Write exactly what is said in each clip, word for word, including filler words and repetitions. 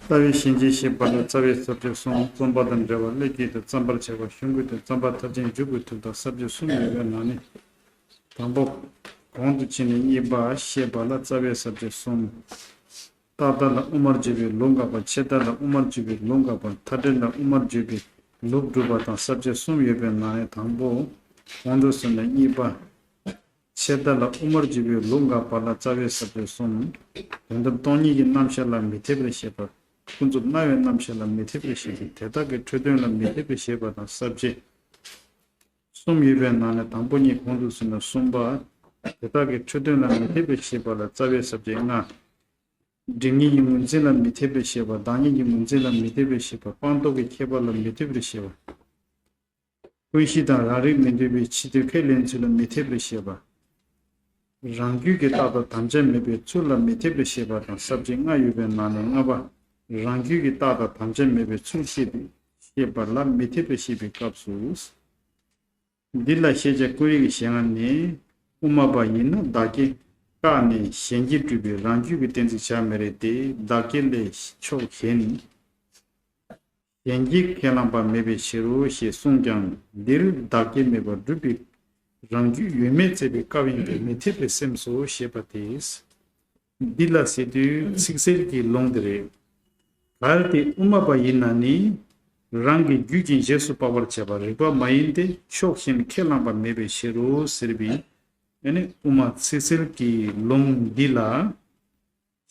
ལྟ་བའི་གཞན་གྱིས་ཤེས་པ་ལ་རྩ་བའི་ས་བཅད་གསུམ། རྩོམ་པ་དང་འབྲེལ་བ། སླད་ཀྱིས་ཏེ་བརྩམ་པར་བྱ་བ། གཞུང་གི་ཏེ་བརྩམ་པ་མཐར་ཕྱིན་འཇུག་པའི་དོན་དང་ས་བཅད་གསུམ་ཡོད་པའི་ནང་ནས། དང་པོ། གོང་དུ་ཕྱིན་ནས་གཉིས་པ་བཤད་པ་ལ་རྩ་བའི་ས་བཅད་གསུམ། རྟག་མཐའ་ལ་དབུ་མར་བརྗོད་པའི་ལུགས་འགག་པ། ཆད་མཐའ་ལ་དབུ་མར་བརྗོད་པའི་ལུགས་འགག་པ། མཐའ་འབྲས་ལ་དབུ་མར་བརྗོད་པའི་ལུགས་སྒྲུབ་པ་དང་ས་བཅད་གསུམ་ཡོད་པའི་ནང་ནས་དང་པོ། གོང་དུ་སོང་ནས་གཉིས་པ། ཆད་མཐའ་ལ་དབུ་མར་བརྗོད་པའི་ལུགས་འགག་པ་ལ་རྩ་བའི་ས་བཅད་གསུམ། དོན་དམ་སྟོང་ཉིད་ཀྱི་རྣམ་གཞག་ལ་མི་འཐད་པར་བཤད་པ། ཀུན་རྫོབ་སྣང་བའི་རྣམ་གཞག་ལ་མི་འཐད་པར་བཤད་པ། དེ་དག་གི་འཕྲོས་དོན་ལ་མི་འཐད་པར་བཤད་པ་དང་ས་བཅད་གསུམ་ཡོད་པའི་ནང་ནས་དང་པོ་གཉིས། གོང་དུ་སོང་ནས་གསུམ་པ། དེ་དག་གི་འཕྲོས་དོན་ལ་མི་འཐད་པར་བཤད་པ་ལ་རྩ་བའི་ས་བཅད་ལྔ། སྒྲིབ་གཉིས་ཀྱི་ངོས་འཛིན་ལ་མི་འཐད་པར་བཤད་པ། བདག་ཉིད་ཀྱི་ངོས་འཛིན་ལ་མི་འཐད་པར་བཤད་པ། སྤངས་རྟོགས་ཀྱི་ཁྱད་པར་ལ་མི་འཐད་པར་བཤད་པ། ཀུན་གཞི་དང་རང་རིག་མི་འདོད་པའི་ཕྱི་དོན་ཁས་ལེན་ཚུལ་ལ་མི་འཐད་པར་བཤད་པ། རང་རྒྱུད་ཀྱི་རྟག་པ་དམ་བཅའ་མེད་པའི་ཚུལ་ལ་མི་འཐད་པར་བཤད་པ་དང་ས་བཅད་ལྔ་ཡོད་པའི་ནང་ནས་ལྔ་པ། རང་རྒྱུད་ཀྱི་རྟག་པ་དམ་བཅའ་མེད་པའི་ཚུལ་བཤད་པའི་བཤད་པ་ལ་མི་འཐད་པར་བཤད་པའི་སྐབས་སུ། འདི་ལ་ཤེས་བྱ་ཀུན་རིག་གི་ཞེས་ང་ནི། དབུ་མ་པ་ཡིན་ན་བདག་གིས་བཀག་ནས་གཞན་གྱིས་སྒྲུབ་པའི་རང་རྒྱུད་ཀྱི་གཏན་ཚིགས་བྱར་མི་རིགས་ཏེ། བདག་བསྐྱེད་ལས་ཕྱོགས་གཞན་གཞན་གྱིས་ཁས་བླངས་པ་མེད་པའི་ཕྱིར་རོ་ཞེས་གསུངས་ཀྱང་། འདིར་བདག་བསྐྱེད་མེད་པར་སྒྲུབ་པའི་རང་རྒྱུད་ཡོད་མེད་བཙལ་བའི་སྐབས་ཡིན་པས་མི་འཐད་པའི་སེམས་སོ་ཞེས་པ་སྟེ། འདི་ལ་ཟེར་དུས་ཚིག་གསལ་གྱི་ལུང་འདི་རེད། གལ་ཏེ་དབུ་མ་པ་ཡིན་ན་ནི། རང་གི་རྒྱུད་ཀྱི་རྗེས་སུ་དཔག་པར་བྱ་བ་རིགས་པ་མ་ཡིན་ཏེ། ཕྱོགས་གཞན་ཁས་བླངས་པ་མེད་པའི་ཕྱིར་རོ་ཟེར་བའི། ཨ་ནི་དབུ་མ་ཚིག་གསལ་གྱི་ལུང་འདི་ལ།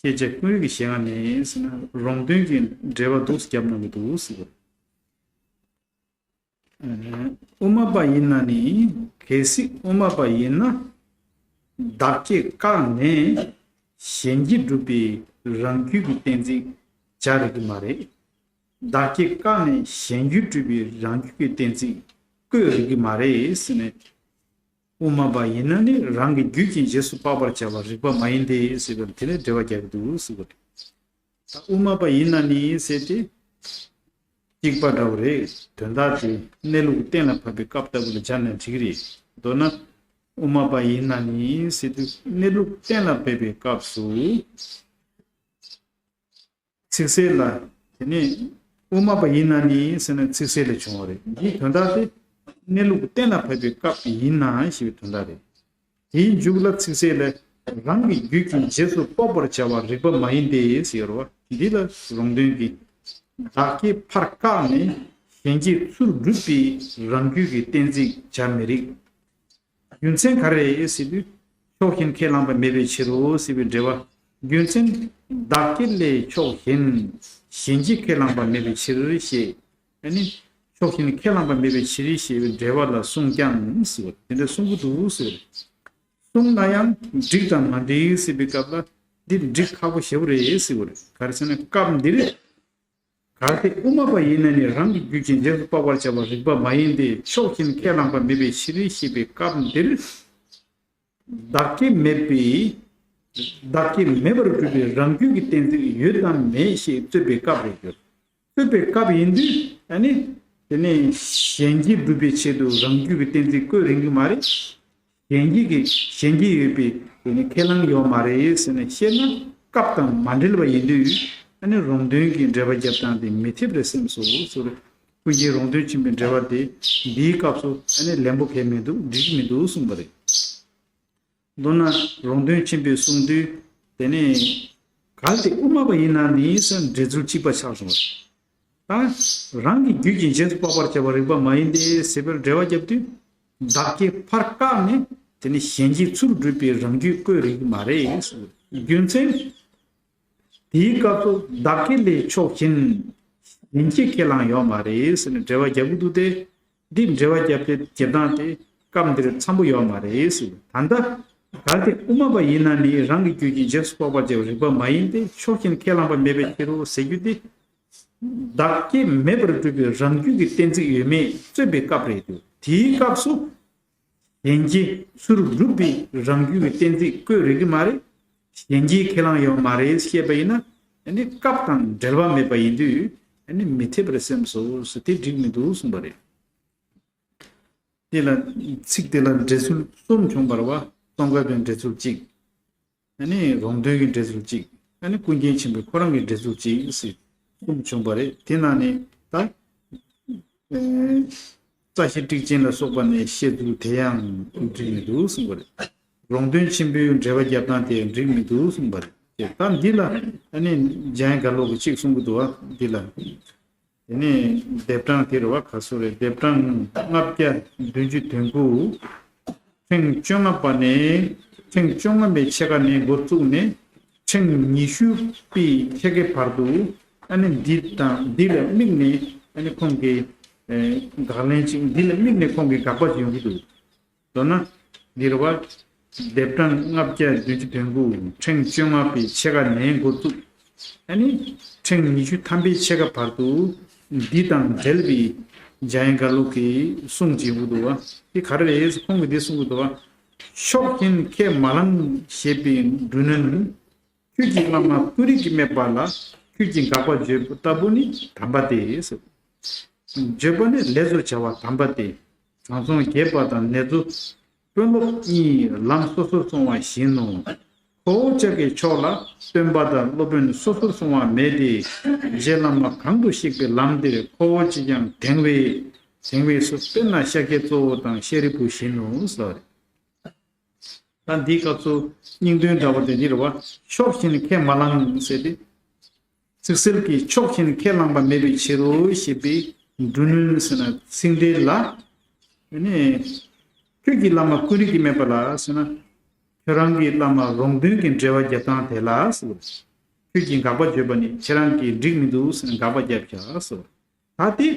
ཤེས་བྱ་ཀུན་རིག་གི་ཞེས་ང་ནི་ཟེར་ན་རོང་སྟོན་གྱི་འགྲེལ་པ་འདུག་སེ་རྒྱབ་གནང་གི་འདུག་ཟེར། དབུ་མ་པ་ཡིན་ན་ནི། གལ་སྲིད་དབུ་མ་པ་ཡིན་ན། བདག་བསྐྱེད་བཀག་ནས་གཞན་གྱིས་སྒྲུབ་པའི་རང་རྒྱུད་ཀྱི་གཏན་ཚིགས་སྦྱར་རིགས་ཀྱི་མ་རེད། བདག་བསྐྱེད་བཀག་ནས་གཞན་རྒྱུད་སྒྲུབ་པའི་རང་རྒྱུད་ཀྱི་གཏན་ཚིགས་བཀོད་རིགས་ཀྱི་མ་རེད་ཟེར་ནས། དབུ་མ་པ་ཡིན་ན་ནི་རང་གི་རྒྱུད་ཀྱི་རྗེས་སུ་དཔག་པར་བྱ་བ་རིགས་པ་མ་ཡིན་ཏེ་ཟེར་བའི་དེ་ལས་འགྲེལ་བ་རྒྱག་གི་འདུག་ཟེར་བ་རེད། ད་དབུ་མ་པ་ཡིན་ན་ནི་ཟེར་ཏེ། གཅིག་པ་འདྲ་བོ་རེད། དོན་དག་དེ་གནས་ལུགས་གཏན་ལ་ཕབ་པའི་སྐབས་ལྟ་བུ་ལ་སྦྱར་ན་འགྲིག་གི་རེད། མདོར་ན། དབུ་མ་པ་ཡིན་ན་ནི་ཟེར་དུས་གནས་ལུགས་གཏན་ལ་ཕབ་པའི་སྐབས་སུ། ཚིག་གསལ་ལ། དེ་ནས་དབུ་མ་པ་ཡིན་ན་ནི་ཟེར་ན་ཚིག་གསལ་ལས་བྱུང་བ་རེད། འདིའི་དོན་དག་དེ་གནས་ལུགས་གཏན་ལ་ཕབ་པའི་སྐབས་ཡིན་ན་ཞེས་པའི་དོན་དག་རེད། དེའི་མཇུག་ལ་ཚིག་གསལ་ལས་རང་གི་རྒྱུད་ཀྱི་རྗེས་སུ་དཔོག་པར་བྱ་བ་རིགས་པ་མ་ཡིན་ཏེ་ཟེར་བ་འདི་ལ་རོང་སྟོན་གྱིས། བདག་བསྐྱེད་ཕར་བཀག་ནས་གཞན་གྱིས་ཚུར་སྒྲུབ་པའི་རང་རྒྱུད་ཀྱི་གཏན་ཚིགས་སྦྱར་མི་རིགས། རྒྱུ་མཚན་ག་རེ་ཟེར་དུས། ཕྱོགས་གཞན་ཁས་བླངས་པ་མེད་པའི་ཕྱིར་རོ་ཟེར་བའི་འགྲེལ་བ། རྒྱུ་མཚན། བདག་བསྐྱེད་ལས་ཕྱོགས་གཞན་གཞན་གྱིས་ཁས་བླངས་པ་མེད་པའི་ཕྱིར་ཞེས། ཨ་ནི། ཕྱོགས་གཞན་ཁས་བླངས་པ་མེད་པའི་ཕྱིར་ཞེས་པའི་འགྲེལ་བ་ལ་གསུངས་ཀྱང་ཟེར་བ་དེ་འདྲ་གསུང་གི་འདུག་ཟེར། གསུངས་ན་ཡང་འགྲིག་དང་མ་འགྲིག་ཟེར་བའི་སྐབས་ལ་འདི་འགྲིག་ཁག་པོ་ཞེ་པོ་རེད་ཟེར་བ་རེད། ག་རེ་ཟེར་ན་སྐབས་འདིར། གལ་ཏེ་དབུ་མ་པ་ཡིན་ན་ནི་རང་གི་རྒྱུད་ཀྱི་རྗེས་སུ་དཔག་པར་བྱ་བ་རིགས་པ་མ་ཡིན་ཏེ། ཕྱོགས་གཞན་ཁས་བླངས་པ་མེད་པའི་ཕྱིར་ཞེས་པའི་སྐབས་འདིར། བདག་བསྐྱེད་མེད་པའི། བདག་བསྐྱེད་མེད་པར་གྲུབ་པའི་རང་རྒྱུད་ཀྱི་གཏན་ཚིགས་ཡོད་དམ་མེད་ཞེས་རྩོད་པའི་སྐབས་རེད་འགྱུར། རྩོད་པའི་སྐབས་ཡིན་དུས་ཨ་ནི། དེ་ནས་གཞན་གྱིས་སྒྲུབ་པའི་ཆེད་དུ་རང་རྒྱུད་ཀྱི་གཏན་ཚིགས་བཀོད་རིགས་ཀྱི་མ་རེད། གཞན་གྱིས་ཀྱི་གཞན་གྱིས་ཡོད་པའི་དེ་ནི་ཁས་བླངས་ཡོད་མ་རེད་ཟེར་ནས་བཤད་ན་སྐབས་དང་མ་འབྲེལ་བ་ཡིན་དུས་ཨ་ནི་རོང་སྟོན་གྱི་འགྲེལ་པ་རྒྱབ་སྟངས་དེ་མི་འཐད་པར་སེམས་སོ་ཟེར། ཀུན་མཁྱེན་རོང་སྟོན་ཆེན་པོའི་འགྲེལ་པ་དེ་འདིའི་སྐབས་སུ་ཨ་ནི་ལན་པོ་གལ་མི་འདུག་འགྲིག་གི་མི་འདུག་གསུངས་པ་རེད། མདོར་ན་རོང་སྟོན་ཆེན་པོས་གསུངས་དུས་དེ་ནས་གལ་ཏེ་དབུ་མ་པ་ཡིན་ན་ནི་ཟེར་འགྲེལ་ཚུལ་གཅིག་པ་ཆགས་སོང་བ་རེད། ད་རང་གི་རྒྱུད་ཀྱི་རྗེས་སུ་དཔག་པར་བྱ་བ་རིགས་པ་མ་ཡིན་ཏེ་ཟེར་བའི་འགྲེལ་བ་བརྒྱབ་དུས། བདག་བསྐྱེད་ཕར་བཀག་ནས་དེ་ནི་གཞན་གྱིས་ཚུར་སྒྲུབ་པའི་རང་རྒྱུད་བཀོད་རིགས་མ་རེད། རྒྱུ་མཚན། དེའི་སྐབས་སུ་བདག་བསྐྱེད་ལས་ཕྱོགས་གཞན་གཞན་གྱིས་ཁས་བླངས་ཡོད་མ་རེད་ཟེར་ནས་འགྲེལ་བ་རྒྱག་གི་འདུག་སྟེ། འདི་འགྲེལ་བ་བརྒྱབ་སྟེ་རྒྱབ་སྟངས་དེ་སྐབས་འདིར་འཚམ་པོ་ཡོད་མ་རེད་ཟེར། ད་ལྟ་གལ་ཏེ་དབུ་མ་པ་ཡིན་ན་ནི་རང་གི་རྒྱུད་ཀྱི་རྗེས་སུ་དཔག་པར་བྱ་བའི་རིགས་པ་མ་ཡིན་ཏེ་ཕྱོགས་གཞན་ཁས་བླངས་པ་མེད་པའི་ཕྱིར་རོ་ཟེར་རྒྱུ་དེ། བདག་བསྐྱེད་མེད་པར་གྲུབ་པའི་རང་རྒྱུད་ཀྱི་གཏན་ཚིགས་ཡོད་མེད་རྩོད་པའི་སྐབས་རེད་འདུག་དེའི་སྐབས་སུ། གཞན་གྱིས་ཚུར་སྒྲུབ་པའི་རང་རྒྱུད་ཀྱི་གཏན་ཚིགས་བཀོད་རིགས་ཀྱི་མ་རེད། གཞན་གྱིས་ཁས་བླངས་ཡོད་མ་རེད་ཞེས་པ་ཡིན་ན། ཨ་ནི་སྐབས་དང་འབྲེལ་བ་མེད་པ་ཡིན་དུས། ཨ་ནི་མི་འཐད་པར་སེམས་སོ་ཟེར་དེ་འགྲིག་མི་འདུག་གསུངས་པ་རེད། དེ་ལ་ཚིག་དེ་ལ་འགྲེལ་ཚུལ་གསུམ་བྱུང་བ་རེད་བ། ཙོང་ཁ་པའི་འགྲེལ་ཚུལ་གཅིག་ཨ་ནི་རོང་སྟོན་གྱི་འགྲེལ་ཚུལ་གཅིག་ཨ་ནི་ཀུན་མཁྱེན་ཆེན་པོའི་ཁོ་རང་གི་འགྲེལ་ཚུལ་གཅིག་ཟེར། གསུམ་བྱུང་བ་རེད། དེ་ནང་ནས་ད་ཨེ་རྩ་ཤེ་ཊཱིཀ་ཅན་ལ་སོགས་པ་ནས་བཤད་ཚུལ་དེ་ཡང་འགྲིག་མི་འདུག་གསུངས་པ་རེད། རོང་སྟོན་ཆེན་པོའི་འགྲེལ་པ་རྒྱབ་སྟངས་དེ་ཡང་འགྲིག་མི་འདུག་གསུངས་པ་རེད། ད་འདི་ལ་ཨ་ནི་འཇམ་དབྱངས་དགའ་ལོ་གིས་གཅིག་གསུང་གི་འདུག་བ། འདི་ལ། དེ་ནས་ལྡེབ་གྲངས་དེ་རེད་བ། ག་ཚོད་རེད། ལྡེབ་གྲངས་ལྔ་བརྒྱ་བདུན་ཅུ་དོན་དགུ། ཕྲེང་བཅོ་ལྔ་པ་ནས། ཕྲེང་བཅོ་ལྔ་པའི་ཕྱེད་ཀ་ནས་འགོ་བཙུགས་ནས་ཕྲེང་ཉི་ཤུ་པའི་ཕྱེད་ཀའི་བར་དུ། ཨ་ནི་འདི་དང་འདི་ལ་དམིགས་ནས་ཨ་ནི་ཁོང་གིས་ཨེ་དགག་ལན་ཅིག་འདི་ལ་དམིགས་ནས་ཁོང་གིས་དགག་པ་ཅིག་ཡོང་གི་འདུག་མདོར་ན། འདིར་བ། ལྡེབ་གྲངས་ལྔ་བརྒྱ་བདུན་ཅུ་དོན་དགུ། ཕྲེང་བཅོ་ལྔ་པའི་ཕྱེད་ཀ་ནས་འགོ་བཙུགས། ཨ་ནི། ཕྲེང་ཉི་ཤུ་ཐམ་པའི་ཕྱེད་ཀ་བར་དུ། འདི་དང་འབྲེལ་བའི་འཇམ་དབྱངས་དགའ་ལོ་གི་གསུང་བྱེད་དགོས་འདུག་བ། འདི་ག་རེ་རེད། ཁོང་གིས་འདི་གསུང་གི་འདུག་བ། ཕྱོགས་ཞེན་ཁས་མ་བླངས་ཞེས་པའི་འབྲུ་ནོན། ཁྱོད་ཀྱི་བླ་མ་ཀུན་རིག་གིས་སྨྲས་པ་ལ། ཁྱོད་ཀྱིས་དགག་པ་བརྗོད་པ་ལྟ་བུ་ནི་དམ་པ་སྟེ། བརྗོད་པ་ནི་ལས་སུ་བྱ་བ་དམ་པ་སྟེ། དྲང་སྲོང་རྒྱས་པ་དང་ནེ་ཙོ་དཔོན་སློབ་གཉིས་ལམ་སོ་སོར་སོང་བ་བཞིན་ནོ། ཁོ་བོ་ཅག་གི་ཕྱོགས་ལ་སྟོན་པ་དང་སློབ་དཔོན་སོ་སོར་སོང་བ་མེད་དེ། རྗེ་བླ་མ་གང་དུ་གཤེགས་པའི་ལམ་དེར་ཁོ་བོ་ཅིས་ཀྱང་དེང་བས་དེང་བས་སུ། དཔེར་ན་ཤཱཀྱའི་གཙོ་བོ་དང་ཤཱ་རིའི་བུ་བཞིན་ནོ་ཟེར་བ་རེད། ད་འདིའི་སྐབས་སུ་སྙིང་དོན་འདྲ་བོ་དེ་འདི་རེད་བ། ཕྱོགས་ཞེན་ཁས་མ་བླངས་ཟེར་ཏེ། ཚིག་གསལ་གྱིས་ཕྱོགས་ཞེན་ཁས་བླངས་པ་མེད་པའི་ཕྱིར་རོ་ཞེས་པའི་འབྲུ་ནོན་ཟེར་ན་ཚིག་འགྲེལ་ལ། ཨ་ནི། ཁྱོད་ཀྱི་བླ་མ་ཀུན་རིག་གིས་སྨྲས་པ་ལ་ཟེར་ན། ཁྱོད་རང་གི་བླ་མ་རོང་སྟོན་གྱི་འགྲེལ་པ་རྒྱབ་སྟངས་དེ་ལ་ཟེར། ཁྱོད་ཀྱིས་དགག་པ་བརྗོད་པ་ནི་ཁྱེད་རང་གིས་འགྲིག་མི་འདུག་ཟེར་ནས་དགག་པ་བརྒྱབ་བཞག་ཟེར། ད་དེ་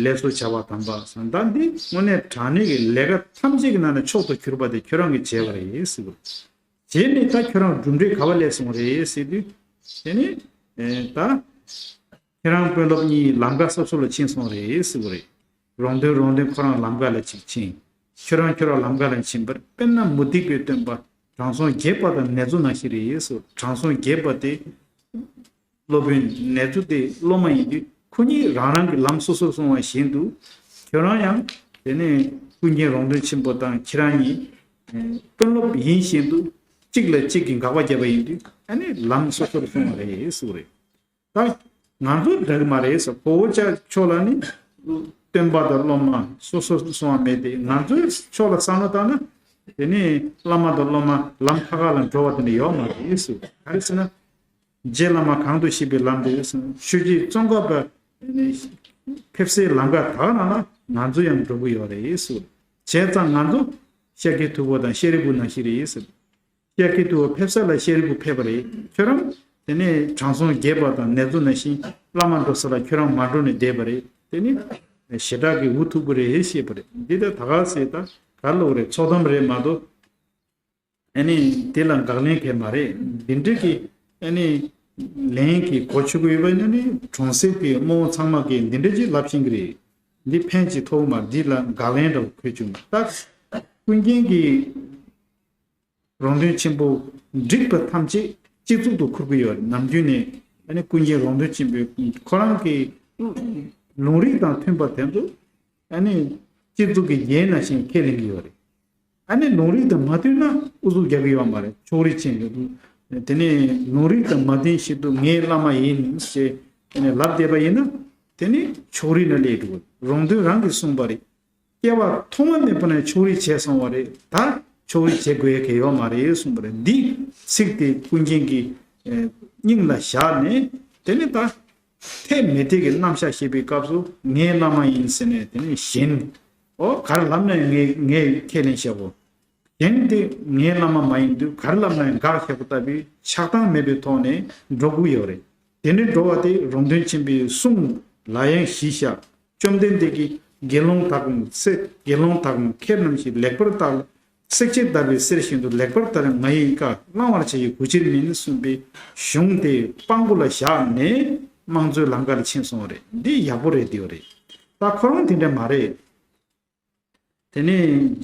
ལས་སུ་བྱ་བ་དམ་པ་ཟེར། ད་འདི་དངོས་གནས་དྲང་གནས་ཀྱི་ལས་ཀ་ཐམས་ཅད་ཀྱི་ནང་ནས་མཆོག་ཏུ་གྱུར་པ་དེ་ཁྱོད་རང་གིས་བྱས་པ་རེད་ཟེར་བ། བྱས་ནས་ད་ཁྱོད་རང་གྲུབ་འབྲས་ག་བ་སླེབས་སོང་རེད་ཟེར་དུས། དེ་ནི་ཨེ་ད་ཁྱེད་རང་དཔོན་སློབ་གཉིས་ལམ་ཀ་སོ་སོ་ལ་ཕྱིན་སོང་རེད་ཟེར་བ་རེད། རོང་སྟོན་རོང་སྟོན་ཁོ་རང་ལམ་ཀ་ལ་ཅིག་ཕྱིན། ཁྱོད་རང་ཁྱོད་རང་ལམ་ཀ་ལ་ཕྱིན་པར། དཔེར་ན་མུ་སྟེགས་པའི་སྟོན་པ་དྲང་སྲོང་རྒྱས་པ་དང་ནེ་ཙོ་ནང་བཞིན་རེད་ཟེར། དྲང་སྲོང་རྒྱས་པ་དེ་སློབ་དཔོན། ནེ་ཙོ་དེ་སློབ་མ་ཡིན་དུས་ཁོ་གཉིས་རང་རང་གི་ལམ་སོ་སོར་སོང་བ་བཞིན་དུ། ཁྱོད་རང་ཡང་དེ་ནས་ཀུན་མཁྱེན་རོང་སྟོན་ཆེན་པོ་དང་ཁྱེད་རང་གཉིས་དཔོན་སློབ་ཡིན་བཞིན་དུ་གཅིག་ལ་གཅིག་གིས་དགག་པ་བརྒྱབ་པ་ཡིན་དུས། ཨ་ནི་ལམ་སོ་སོར་སོང་བ་རེད་ཟེར་བ་རེད། ད་ང་ཚོ་འདྲ་གི་མ་རེད་ཟེར། ཁོ་བོ་ཅག་ཕྱོགས་ལ་ནི་སྟོན་པ་དང་སློབ་མ་སོ་སོར་སོང་བ་མེད་དེ། ང་ཚོའི་ཕྱོགས་ལ་བསམ་བློ་བཏང་ན་དེ་ནི་བླ་མ་དང་སློབ་མ་ལམ་ཁ་ཁ་ལ་འགྲོ་བ་དེ་འདྲ་ཡོད་མ་རེད་ཟེར། ག་རེ་ཟེར་ན། རྗེ་བླ་མ་གང་དུ་གཤེགས་པའི་ལམ་དེ་ཟེར། ཆོས་རྗེ་ཙོང་ཁ་པ་ཕེབས་སའི་ལམ་ཁ་དག་ནང་ལ་ང་ཚོ་ཡང་འགྲོ་གི་ཡོད་རེད་ཟེར། བྱས་ཙང་ང་ཚོ་ཤཱཀྱའི་ཐུ་བོ་དང་ཤཱ་རིའི་བུ་ནང་བཞིན་རེད་ཟེར། ཤཱཀྱའི་ཐུ་བོ་ཕེབས་ས་ལ་ཤཱ་རིའི་བུ་ཕེབས་པ་རེད། ཁྱོད་རང་དེ་ནས་དྲང་སྲོང་རྒྱས་པ་དང་ནེ་ཙོ་ནང་བཞིན་བླ་མ་འགྲོ་ས་ལ་ཁྱོད་རང་མ་འགྲོ་ནས་བསྡད་པ་རེད། དེ་ནི་ཞེ་དྲག་གི་འུ་ཐུག་པོ་རེད་ཞེས་པ་རེད། འདི་ལྟར་ད་ག་ཟེར། ད་ག་ལོག་རེད། ཚོགས་གཏམ་རེད་མ་གཏོགས། ཨ་ནི་དེ་ལ་དགག་ལན་གང་ཡང་མ་རེད། འདི་འདྲ་གི་ཨ་ནི་ལན་གྱི་གོ་ཆོད་ཀྱི་ཡོད་པ་ཡིན་ན་ནི་གྲོང་གསེབ་ཀྱི་རྨོ་བོ་ཚང་མ་གིས་འདི་འདྲ་ཅིག་ལབ་ཤེས་ཀྱི་རེད། འདི་ཕན་ཅིག་ཐོགས་མ། འདི་ལ་དགག་ལན་འདྲ་བོ་འཁོད་བྱུང་། ད་ཀུན་མཁྱེན་གྱིས་རོང་སྟོན་ཆེན་པོ་བསྒྲིགས་པ་ཐམས་ཅད་སྤྱི་གཙུག་ཏུ་འཁུར་གྱི་ཡོད་རེད། ནམ་རྒྱུན་ནས་ཨ་ནི་ཀུན་མཁྱེན་རོང་སྟོན་ཆེན་པོས་ཁོ་རང་གི་ལུང་རིགས་དང་མཐུན་པ་དེ་ཚོ་ཨ་ནི་སྤྱི་གཙུག་གི་རྒྱན་ནང་བཞིན་ཁས་ལེན་གྱི་ཡོད་རེད། ཨ་ནི་ལུང་རིགས་དང་མ་མཐུན་ན་ཨུ་ཚུགས་རྒྱག་གི་ཡོད་མ་རེད། ཕྱོགས་རིས་ཕྱིན་ཡོད། དེ་ནས་ལུང་རིགས་དང་མ་མཐུན་བཞིན་དུ་ངའི་བླ་མ་ཡིན་ཞེས་ཨ་ནི་ལབ་བསྡད་པ་ཡིན་ན། དེ་ནི་ཕྱོགས་རིས་ནང་སླེབས་འགྲོ་གི། རོང་སྟོན་རང་གིས་གསུངས་པ་རེད། སྐྱེ་བ་ཐོག་མ་མེད་པ་ནས་ཕྱོགས་རིས་བྱས་སོང་བ་རེད། ད་ཕྱོགས་རིས་བྱེད་དགོས་ཡ་གང་ཡང་ཡོད་མ་རེད་གསུངས་པ་རེད། འདི་ཚིག་དེ་ཀུན་མཁྱེན་གྱིས་ཨེ་སྙིང་ལ་བཞག་ནས། དེ་ནས་ད་འཐད་མི་འཐད་ཀྱི་རྣམ་གཞག་བཤད་པའི་སྐབས་སུ་ངའི་བླ་མ་ཡིན་ཟེར་ནས། དེ་ནས་གཞན། ཨོ་ག་རེ་ལབ་ན་ངས་ངས་ཁས་ལེན་བྱའོ། གཞན་དེ་ངའི་བླ་མ་མ་ཡིན་དུས་ག་རེ་ལབ་ན་ཡང་དགག་བྱ་དགོས་ལྟ་བུའི་ཆགས་སྡང་མེད་པའི་ཐོག་ནས་འགྲོ་དགོས་ཡོད་རེད། དེ་འདྲའི་འགྲོ་བ་དེ་རོང་སྟོན་ཆེན་པོའི་གསུང་ལ་ཡང་གཞི་བཞག་བཅོམ་ལྡན་འདས་ཀྱིས་དགེ་སློང་དག་གམ་སེར། དགེ་སློང་དག་གམ་མཁས་རྣམས་ཀྱིས་ལེགས་པར་བརྟགས་ལ། བསྲེག་བཅད་བརྡར་བའི་གསེར་བཞིན་དུ་ལེགས་པར་བརྟགས་ན་ང་ཡི་བཀའ་བླང་བར་བྱ་ཡི་གུས་ཕྱིར་མིན་གསུངས་པའི་གཞུང་དེ་དཔང་པོ་ལ་བཞག་ནས་དམངས་གཙོའི་ལམ་ཁ་ལ་ཕྱིན་སོང་བ་རེད། འདི་ཡག་པོ་རེད། བདེ་བ་རེད། ད་ཁོ་རང་དེ་འདྲ་མ་རེད། དེ་ནས་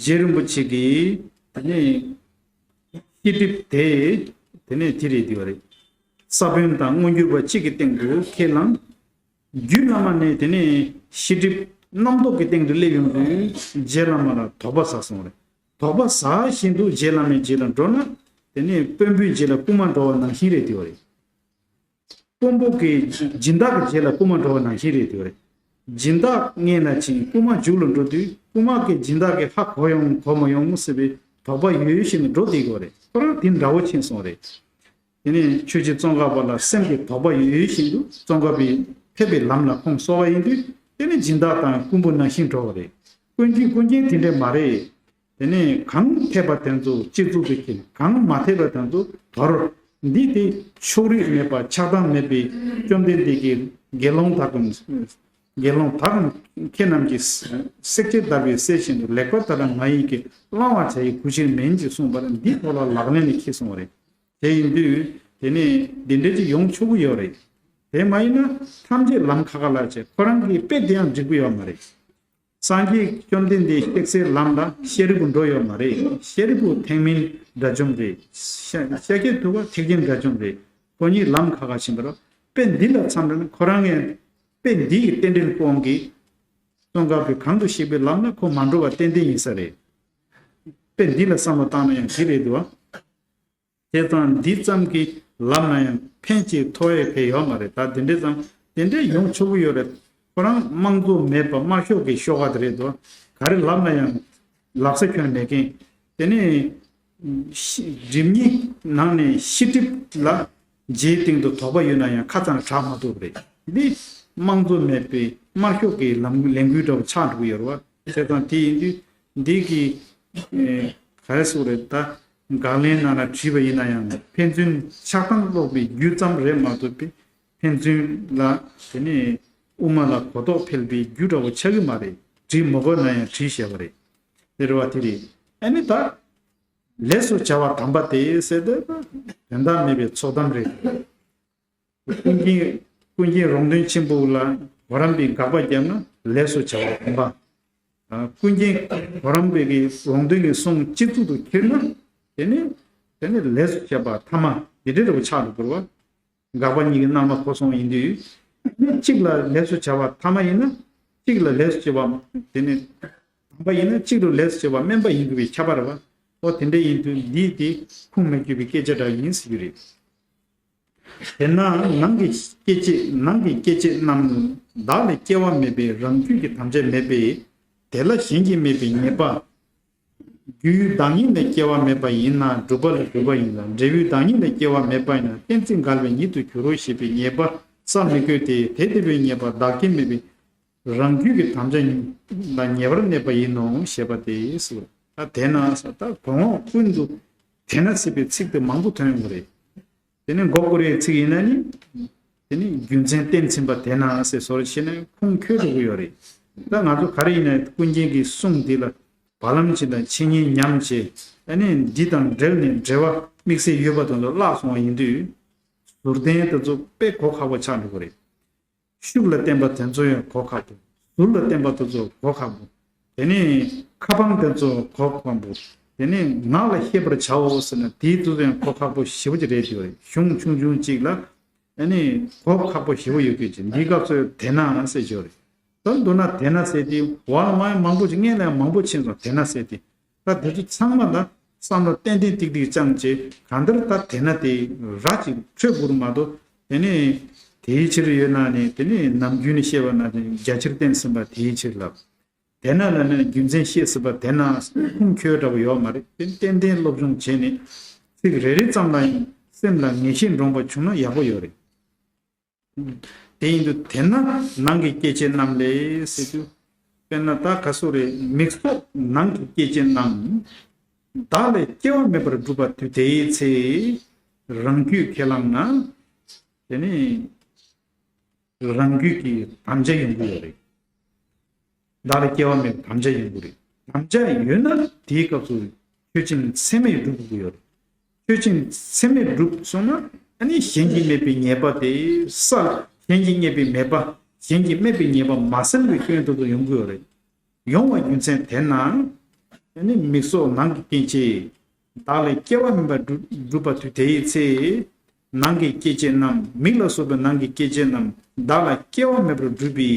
རྗེ་རིན་པོ་ཆེ་གིས་དེ་ནས་ཤེས་སྒྲིབ་དེ་དེ་ནས་དེ་རེད། བདེ་བ་རེད། ས་བོན་དང་མངོན་གྱུར་བ་གཅིག་གི་སྟེང་དུ་ཁས་བླངས། རྒྱུད་བླ་མ་ནས་དེ་ནས་ཤེས་སྒྲིབ་རྣམ་རྟོག་གི་སྟེང་དུ་སླེབས་ཡོང་དུས་རྗེ་བླ་མ་ལ་དོགས་པ་ཟ་སོང་རེད། དོགས་པ་ཟ་བཞིན་དུ་རྗེ་བླ་མའི་རྗེས་ལ་འགྲོ་ན། དེ་ནས་དཔོན་པོའི་རྗེས་ལ་རྐུན་མ་འགྲོ་བ་ནང་བཞིན་རེད། བདེ་བ་རེད། རྐུན་པོ་གི་སྦྱིན་བདག་གི་རྗེས་ལ་རྐུན་མ་འགྲོ་བ་ནང་བཞིན་རེད་དེ་རེད། སྦྱིན་བདག་སྔས་ན་ཕྱིན་རྐུན་མ་མཇུག་ལ་འགྲོ་དུས་རྐུན་མ་གི་སྦྱིན་བདག་གིས་ཧ་གོ་ཡོང་གོ་མ་ཡོང་ཟེར་བའི་དོགས་པ་ཡོད་ཡོད་བཞིན་དུ་འགྲོ་བསྡད་ཀྱི་ཡོད་རེད། ཁོ་རང་དེ་འདྲ་བོ་ཕྱིན་སོང་རེད། དེ་ནས་ཆོས་རྗེ་ཙོང་ཁ་པ་ལ་སེམས་ཀྱི་དོགས་པ་ཡོད་ཡོད་བཞིན་དུ་ཙོང་ཁ་པའི་ཕེབས་པའི་ལམ་ལ་ཁོང་གསོལ་བ་ཡིན་དུས་དེ་ནས་སྦྱིན་བདག་དང་རྐུན་པོ་ནང་བཞིན་འགྲོ་བ་རེད། ཀུན་མཁྱེན་ཀུན་མཁྱེན་དེ་འདྲས་མ་རེད། དེ་ནས་གང་འཐད་པ་དེ་ཚོ་སྤྱི་གཙུག་ཏུ་འཁྱེར། གང་མ་འཐད་པ་དེ་ཚོ་དོར། འདི་དེ་ཕྱོགས་རིས་མེད་པ་ཆགས་སྡང་མེད་པའི་བཅོམ་ལྡན་འདས་ཀྱིས་དགེ་སློང་དག་གམ། དགེ་སློང་དག་གམ་ཁྱེད་རྣམས་ཀྱིས་བསྲེགས་བཅད་བརྡར་བའི་གསེར་བཞིན་དུ་ལེགས་པར་ལྟ་ན་ང་ཡིས་ཀྱང་བླང་བར་བྱ་ཡི་གུས་ཕྱིར་མིན་ཅེས་གསུངས་པ་འདི་ཐོག་ལ་ལག་ལེན་ལ་འཁྱེར་སོང་བ་རེད། དེ་ཡིན་དུས་དེ་ནས་འདི་འདྲ་ཅིག་ཡོང་ཆོག་གི་ཡོད་རེད། དེ་མ་ཡིན་ན་ཐམས་ཅད་ལམ་ཁ་ཁ་ལ་བྱས་ཁོ་རང་གི་དཔེ་དེ་ཡང་འགྲིག་གི་ཡོད་མ་རེད། སངས་རྒྱས་བཅོམ་ལྡན་འདས་གཤེགས་སའི་ལམ་ལ་ཤཱ་རིའི་བུ་འགྲོ་ཡོད་མ་རེད། ཤཱ་རིའི་བུ་ཐེག་དམན་དགྲ་བཅོམ་རེད། ཤཱ་ཤཱཀྱ་ཐུབ་པ་ཐེག་ཆེན་དགྲ་བཅོམ་རེད། ཁོ་གཉིས་ལམ་ཁ་ཁ་ཕྱིན་པ་རེད། དཔེ་འདི་ལ་མཚམས་ལ་ནི་ཁོ་རང་ངས་དཔེ་འདི་ཡི་རྟེན་འབྲེལ་སྐོང་གིས་ཙོང་ཁ་པའི་གང་དུ་གཤེགས་པའི་ལམ་ལ་ཁོ་མ་འགྲོ་བ་ཏན་ཏན་ཡིན་ས་རེད། དཔེ་འདི་ལ་བསམ་བློ་བཏང་ན་ཡང་འགྲིག་རེད་འདུག་བ། བྱས་ཙང་འདི་ཙམ་གྱིས་ལམ་ན་ཡང་ཕན་ཅིག་ཐོགས་ཡས་ཕན་ཡོད་མ་རེད། ད་དེ་འདྲས་ཙམ་དེ་འདྲས་ཡོང་ཆོག་གི་ཡོད་རེད། ཁོ་རང་དམངས་གཙོ་མེད་པ་དམར་ཤོག་གི་ཤོག་ཁ་དེ་རེད་དོ། ག་རེ་ལབ་ན་ཡང་ལབ་ས་ཁྱོན་མེད་མཁན། དེ་ནས་ཤི་སྒྲིབ་གཉིས་ནང་ནས་ཤེས་སྒྲིབ་ལ་རྗེས་སྟེང་དུ་དོགས་པ་ཡོད་ན་ཡང་ཁ་ཚང་དྲག་མ་ཐུབ་རེད། འདི་དམངས་གཙོ་མེད་པའི་དམར་ཤོག་གི་ལམ་ལས་འགུལ་འདྲ་བོ་ཆགས་འགྲོ་གི་ཡོད་རེད་བ། བྱས་ཙང་དེ་ཡིན་དུས་འདི་གི་ཨེ་ག་རེ་ཟེར་དགོས་རེད། ད་དགག་ལན་ནང་ལ་བྲིས་པ་ཡིན་ན་ཡང་ཕན་ཚུན་ཆགས་སྡང་སློག་པའི་རྒྱུ་ཙམ་རེད་མ་གཏོགས་པའི་ཕན་ཚུན་ལ་དེ་ནས་དབུ་མ་ལ་གོ་རྟོགས་འཕེལ་བའི་རྒྱུ་འདྲ་བོ་ཆགས་ཀྱི་མ་རེད། བྲིས་མ་དགོས་ན་ཡང་བྲིས་བཞག་པ་རེད། དེ་རེད་བ། དེ་རེད། ཨ་ནི་ད་ལས་སུ་བྱ་བ་དམ་པ་དེ་ཟེར་དུས་དོན་དག་མེད་པའི་ཚོགས་གཏམ་རེད། ཀུན་མཁྱེན་ཀུན་མཁྱེན་རོང་སྟོན་ཆེན་པོ་ལ་གོ་རམས་པས་དགག་པ་བརྒྱབ་ན་ལས་སུ་བྱ་བ་དམ་པ། ཨ་ཀུན་མཁྱེན་གོ་རམས་པའི་གི་རོང་སྟོན་གྱི་གསུང་སྤྱི་གཙུག་ཏུ་ཁྱེར་ན་དེ་ནི་དེ་ནི་ལས་སུ་བྱ་བ་ཐ་མ་དེ་འདྲ་རུ་ཆགས་འགྲོ་དགོས་པ། དགག་པ་གཉིས་ཀྱི་རྣམ་པ་གོ་སོང་ཡིན་དུས་གཅིག་ལ་ལས་སུ་བྱ་བ་ཐ་མ་ཡིན་ན་གཅིག་ལ་ལས་སུ་བྱ་བ་དེ་ནི་དམ་པ་ཡིན་ན་གཅིག་ལ་ལས་སུ་བྱ་བ་དམན་པ་ཡིན་དགོས་པའི་ཁྱབ་པ་རེད་བ། ཨོ་དེ་འདྲ་ཡིན་དུས་འདིས་དེ་ཁུངས་མི་འཁྱོལ་བའི་སྐད་ཆ་འདྲ་ཡིན་ཟེར་གྱི་རེད། དེས་ན་ནང་གི་སྐྱེ་མཆེད་ནང་གི་སྐྱེ་མཆེད་རྣམས་བདག་ལས་སྐྱེ་བ་མེད་པས་རང་རྒྱུད་ཀྱི་དམ་བཅའ་མེད་པས་དེ་ལ་གཞན་གྱིས་སྨྲས་པའི་ཉེས་པ། རྒྱུའི་བདག་ཉིད་ལས་སྐྱེ་བ་མེད་པ་ཡིན་ན་སྒྲུབ་པ་ལ་གྲུབ་པ་ཡིན་ལ། འབྲས་བུའི་བདག་ཉིད་ལས་སྐྱེ་བ་མེད་པ་ཡིན་ན་གཏན་ཚིགས་འགལ་བའི་ཉིད་དུ་འགྱུར་རོ་ཞེས་པའི་ཉེས་པ་བསལ་མི་དགོས་ཏེ། དེ་ལྟ་བུའི་ཉེས་པ་བདག་སྐྱེ་མེད་པའི་རང་རྒྱུད་ཀྱི་དམ་བཅའ་ལ་ཉེ་བར་གནས་པ་ཡིན་ནོ་ཞེས་པ་སྟེ་ཟེར། ད་དེས་ན་ཟེར་ད་གོ་འོག་ཀུན་ཏུ་དེས་ན་ཟེར་བའི་ཚིག་དེ་མང་པོ་ཐོན་ཡོང་གི་རེད། དེ་ནས་མགོ་སྐོར་ཡའི་ཚིག་ཡིན་ན་ནི། དེ་ནི་རྒྱུ་མཚན་གཏན་ཚིགས་པ་དེས་ན་ཟེར་བཟོ་འདྲ་བྱས་ན་ཁུངས་འཁྱོལ་འགྲོ་གི་ཡོད་རེད། ད་ང་ཚོ་ག་རེ་ཡིན་ན་ཀུན་མཁྱེན་གྱི་གསུང་འདི་ལ་བར་ལམ་ཅིག་དང་འཆད་ཉན་ཉམས་བྱས། ཨ་ནི་འདི་དང་འབྲེལ་ནས་འབྲེལ་བ་དམིགས་བསལ་ཡོད་པ་དེ་ཚོ་བརླག་སོང་བ་ཡིན་དུས། ཟུར་ལྡན་དེ་ཚོ་དཔེ་གོ་ཁག་པོ་ཆགས་འགྲོ་གི་རེད། ཤུགས་ལ་བརྟེན་པ་དེ་ཚོ་ཡང་གོ་ཁག་པོ། ཟུར་ལ་བརྟེན་པ་དེ་ཚོ་གོ་ཁག་པོ། དེ་ནས་ཁ་འཕང་དེ་ཚོ་གོ་ཁག་པོ། དེ་ནས་ངག་ལ་ཤེས་པར་བྱའོ་ཟེར་ན་དེའི་དེ་ཚོ་ཡང་གོ་ཁག་པོ་ཞེ་པོ་ཅིག་རེད་དེ། གཞུང་ཆུང་ཆུང་ཅིག་ལ་ཨ་ནི་གོ་ཁག་པོ་ཞེ་པོ་ཡོད་དུས་ཅིག་འདིའི་སྐབས་སུ་དེས་ན་ཟེར་གྱི་ཡོད་རེད། ད་མདོར་ན་དེས་ན་ཟེར་དེ་བར་ལ་མ་ཡང་མང་པོ་ཅིག་སྔོན་ལ་ཡང་མང་པོ་ཕྱིན་སོང་། དེས་ན་ཟེར་དེ། ད་དེ་ཚོ་ཚང་མ་ལ་བསམ་བློ་ཏན་ཏན་ཏིག་ཏིག་བཅངས་བྱས་གང་ལྟར་ད་དེས་ན་དེ་ར་ཅིག་འཕྲོད་དགོས་རེད་མ་གཏོགས། དེ་ནས་དེའི་ཕྱིར་ཡོད་ན་ནི་དེ་ནས་ནམ་རྒྱུན་ནས་བཤད་པ་ན་རྒྱ་ཆེར་བསྟན་ཟིན་པ་དེའི་ཕྱིར་ལབ། དེས་ན་ལ་ནི་རྒྱུ་མཚན་བཤད་ཟིན་པ་དེས་ན་ཁུངས་འཁྱོལ་འདྲ་བོ་ཡོད་མ་རེད། དེ་ཏན་ཏན་སློབ་སྦྱོང་བྱས་ནས་ཚིག་རེ་རེ་ཙམ་ལ་ཡང་སེམས་ལ་ངེས་ཤེས་འདྲོངས་པ་བྱུང་ན་ཡག་པོ་ཡོད་རེད། དེ་ཡིན་དུས་དེས་ན་ནང་གི་སྐྱེ་མཆེད་རྣམས་ལས་ཟེར་དུས། དཔེར་ན་ད་ག་སོ་རེ་མིག་སོགས་ནང་གི་སྐྱེ་མཆེད་རྣམས་བདག་ལས་སྐྱེ་བ་མེད་པར་གྲུབ་པ་དུས་དེའི་ཚེ། རང་རྒྱུད་ཁས་བླངས་ན་དེ་ནི་རང་རྒྱུད་ཀྱི་དམ་བཅའ་ཡོང་གི་ཡོད་རེད། བདག་ལ་སྐྱེ་བ་མེད་པའི་དམ་བཅའ་ཡོང་གི་རེད། དམ་བཅའ་ཡོད་ན་དེའི་སྐབས་སུ་ཆོས་ཅན་ཚད་མས་གྲུབ་དགོས་ཀྱི་ཡོད་རེད། ཆོས་ཅན་ཚད་མས་གྲུབ་སོང་ན་ཨ་ནི་གཞན་གྱིས་སྨྲས་པའི་ཉེས་པ་དེ་བསལ། གཞན་གྱིས་སྨྲས་པའི་མེད་པ། གཞན་གྱིས་སྨྲས་པའི་ཉེས་པ་མ་སེལ་བའི་སྐྱོན་དེ་ཚོ་ཡོང་གི་ཡོད་རེད། ཡོང་བ་རྒྱུ་མཚན་དེ་ན་ཨ་ནི་མིག་སོགས་ནང་གི་སྐྱེ་མཆེད། བདག་ལས་སྐྱེ་བ་མེད་པར་གྲུབ་གྲུབ་པ་དུས་དེའི་ཚེ། ནང་གི་སྐྱེ་མཆེད་རྣམས། མིག་ལ་སོགས་པའི་ནང་གི་སྐྱེ་མཆེད་རྣམས་བདག་ལ་སྐྱེ་བ་མེད་པར་གྲུབ་པའི་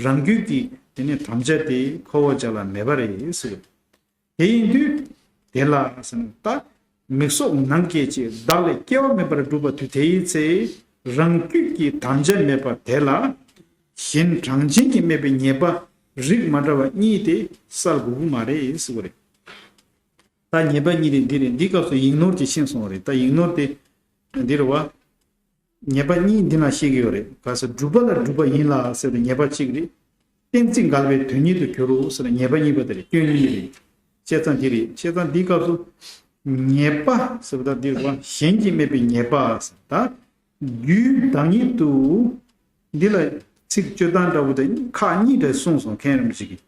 རང་རྒྱུད་ཀྱི་དེ་ནི་དམ་བཅའ་དེ་ཁོ་བོ་ཅག་ལ་མེད་པ་རེད་ཟེར། དེ་ཡིན་དུས་དེ་ལ་ཟེར་ན་ད་མིག་སོགས་ནང་སྐྱེ་མཆེད་བདག་ལས་སྐྱེ་བ་མེད་པར་གྲུབ་པ་དུས་དེའི་ཚེ། རང་རྒྱུད་ཀྱི་དམ་བཅའ་མེད་པ་དེ་ལ་གཞན་གྲངས་ཅན་གྱིས་སྨྲས་པའི་ཉེས་པ་རིགས་མ་འདྲ་བ་གཉིས་དེ་བསལ་དགོས་ཀྱི་མ་རེད་ཟེར་བ་རེད། ད་ཉེས་པ་གཉིས་དེ་འདི་རེད། འདི་སྐབས་སུ་ཡིག་ནོར་གྱིས་ཕྱིན་སོང་བ་རེད། ད་ཡིག་ནོར་དེ་འདི་རེད་བ། ཉེས་པ་གཉིས་འདི་ན་བཤད་ཀྱི་ཡོད་རེད། ག་ས་སྒྲུབ་པ་ལ་སྒྲུབ་པ་ཡིན་ལ་ཟེར་བའི་ཉེས་པ་གཅིག་རེད། གཏན་ཚིགས་འགལ་བའི་དོན་ཉིད་དུ་འགྱུར་རོ་ཟེར་ན་ཉེས་པ་གཉིས་པ་དེ་རེད། སྐྱོན་གཉིས་རེད། བྱས་ཙང་འདི་རེད། བྱས་ཙང་འདིའི་སྐབས་སུ་ཉེས་པ་ཟེར་བ་ད་འདི་རེད་བ། གཞན་གྱིས་སྨྲས་པའི་ཉེས་པ་ཟེར། ད་རྒྱུའི་བདག་ཉིད་དུ་འདི་ལ་ཚིག་སྤྱོད་སྟངས་འདྲ་བོ་དང་ཁག་གཉིས་འདྲ་གསུངས་སོང་། མཁན་རིན་པོ་ཆེ་གིས།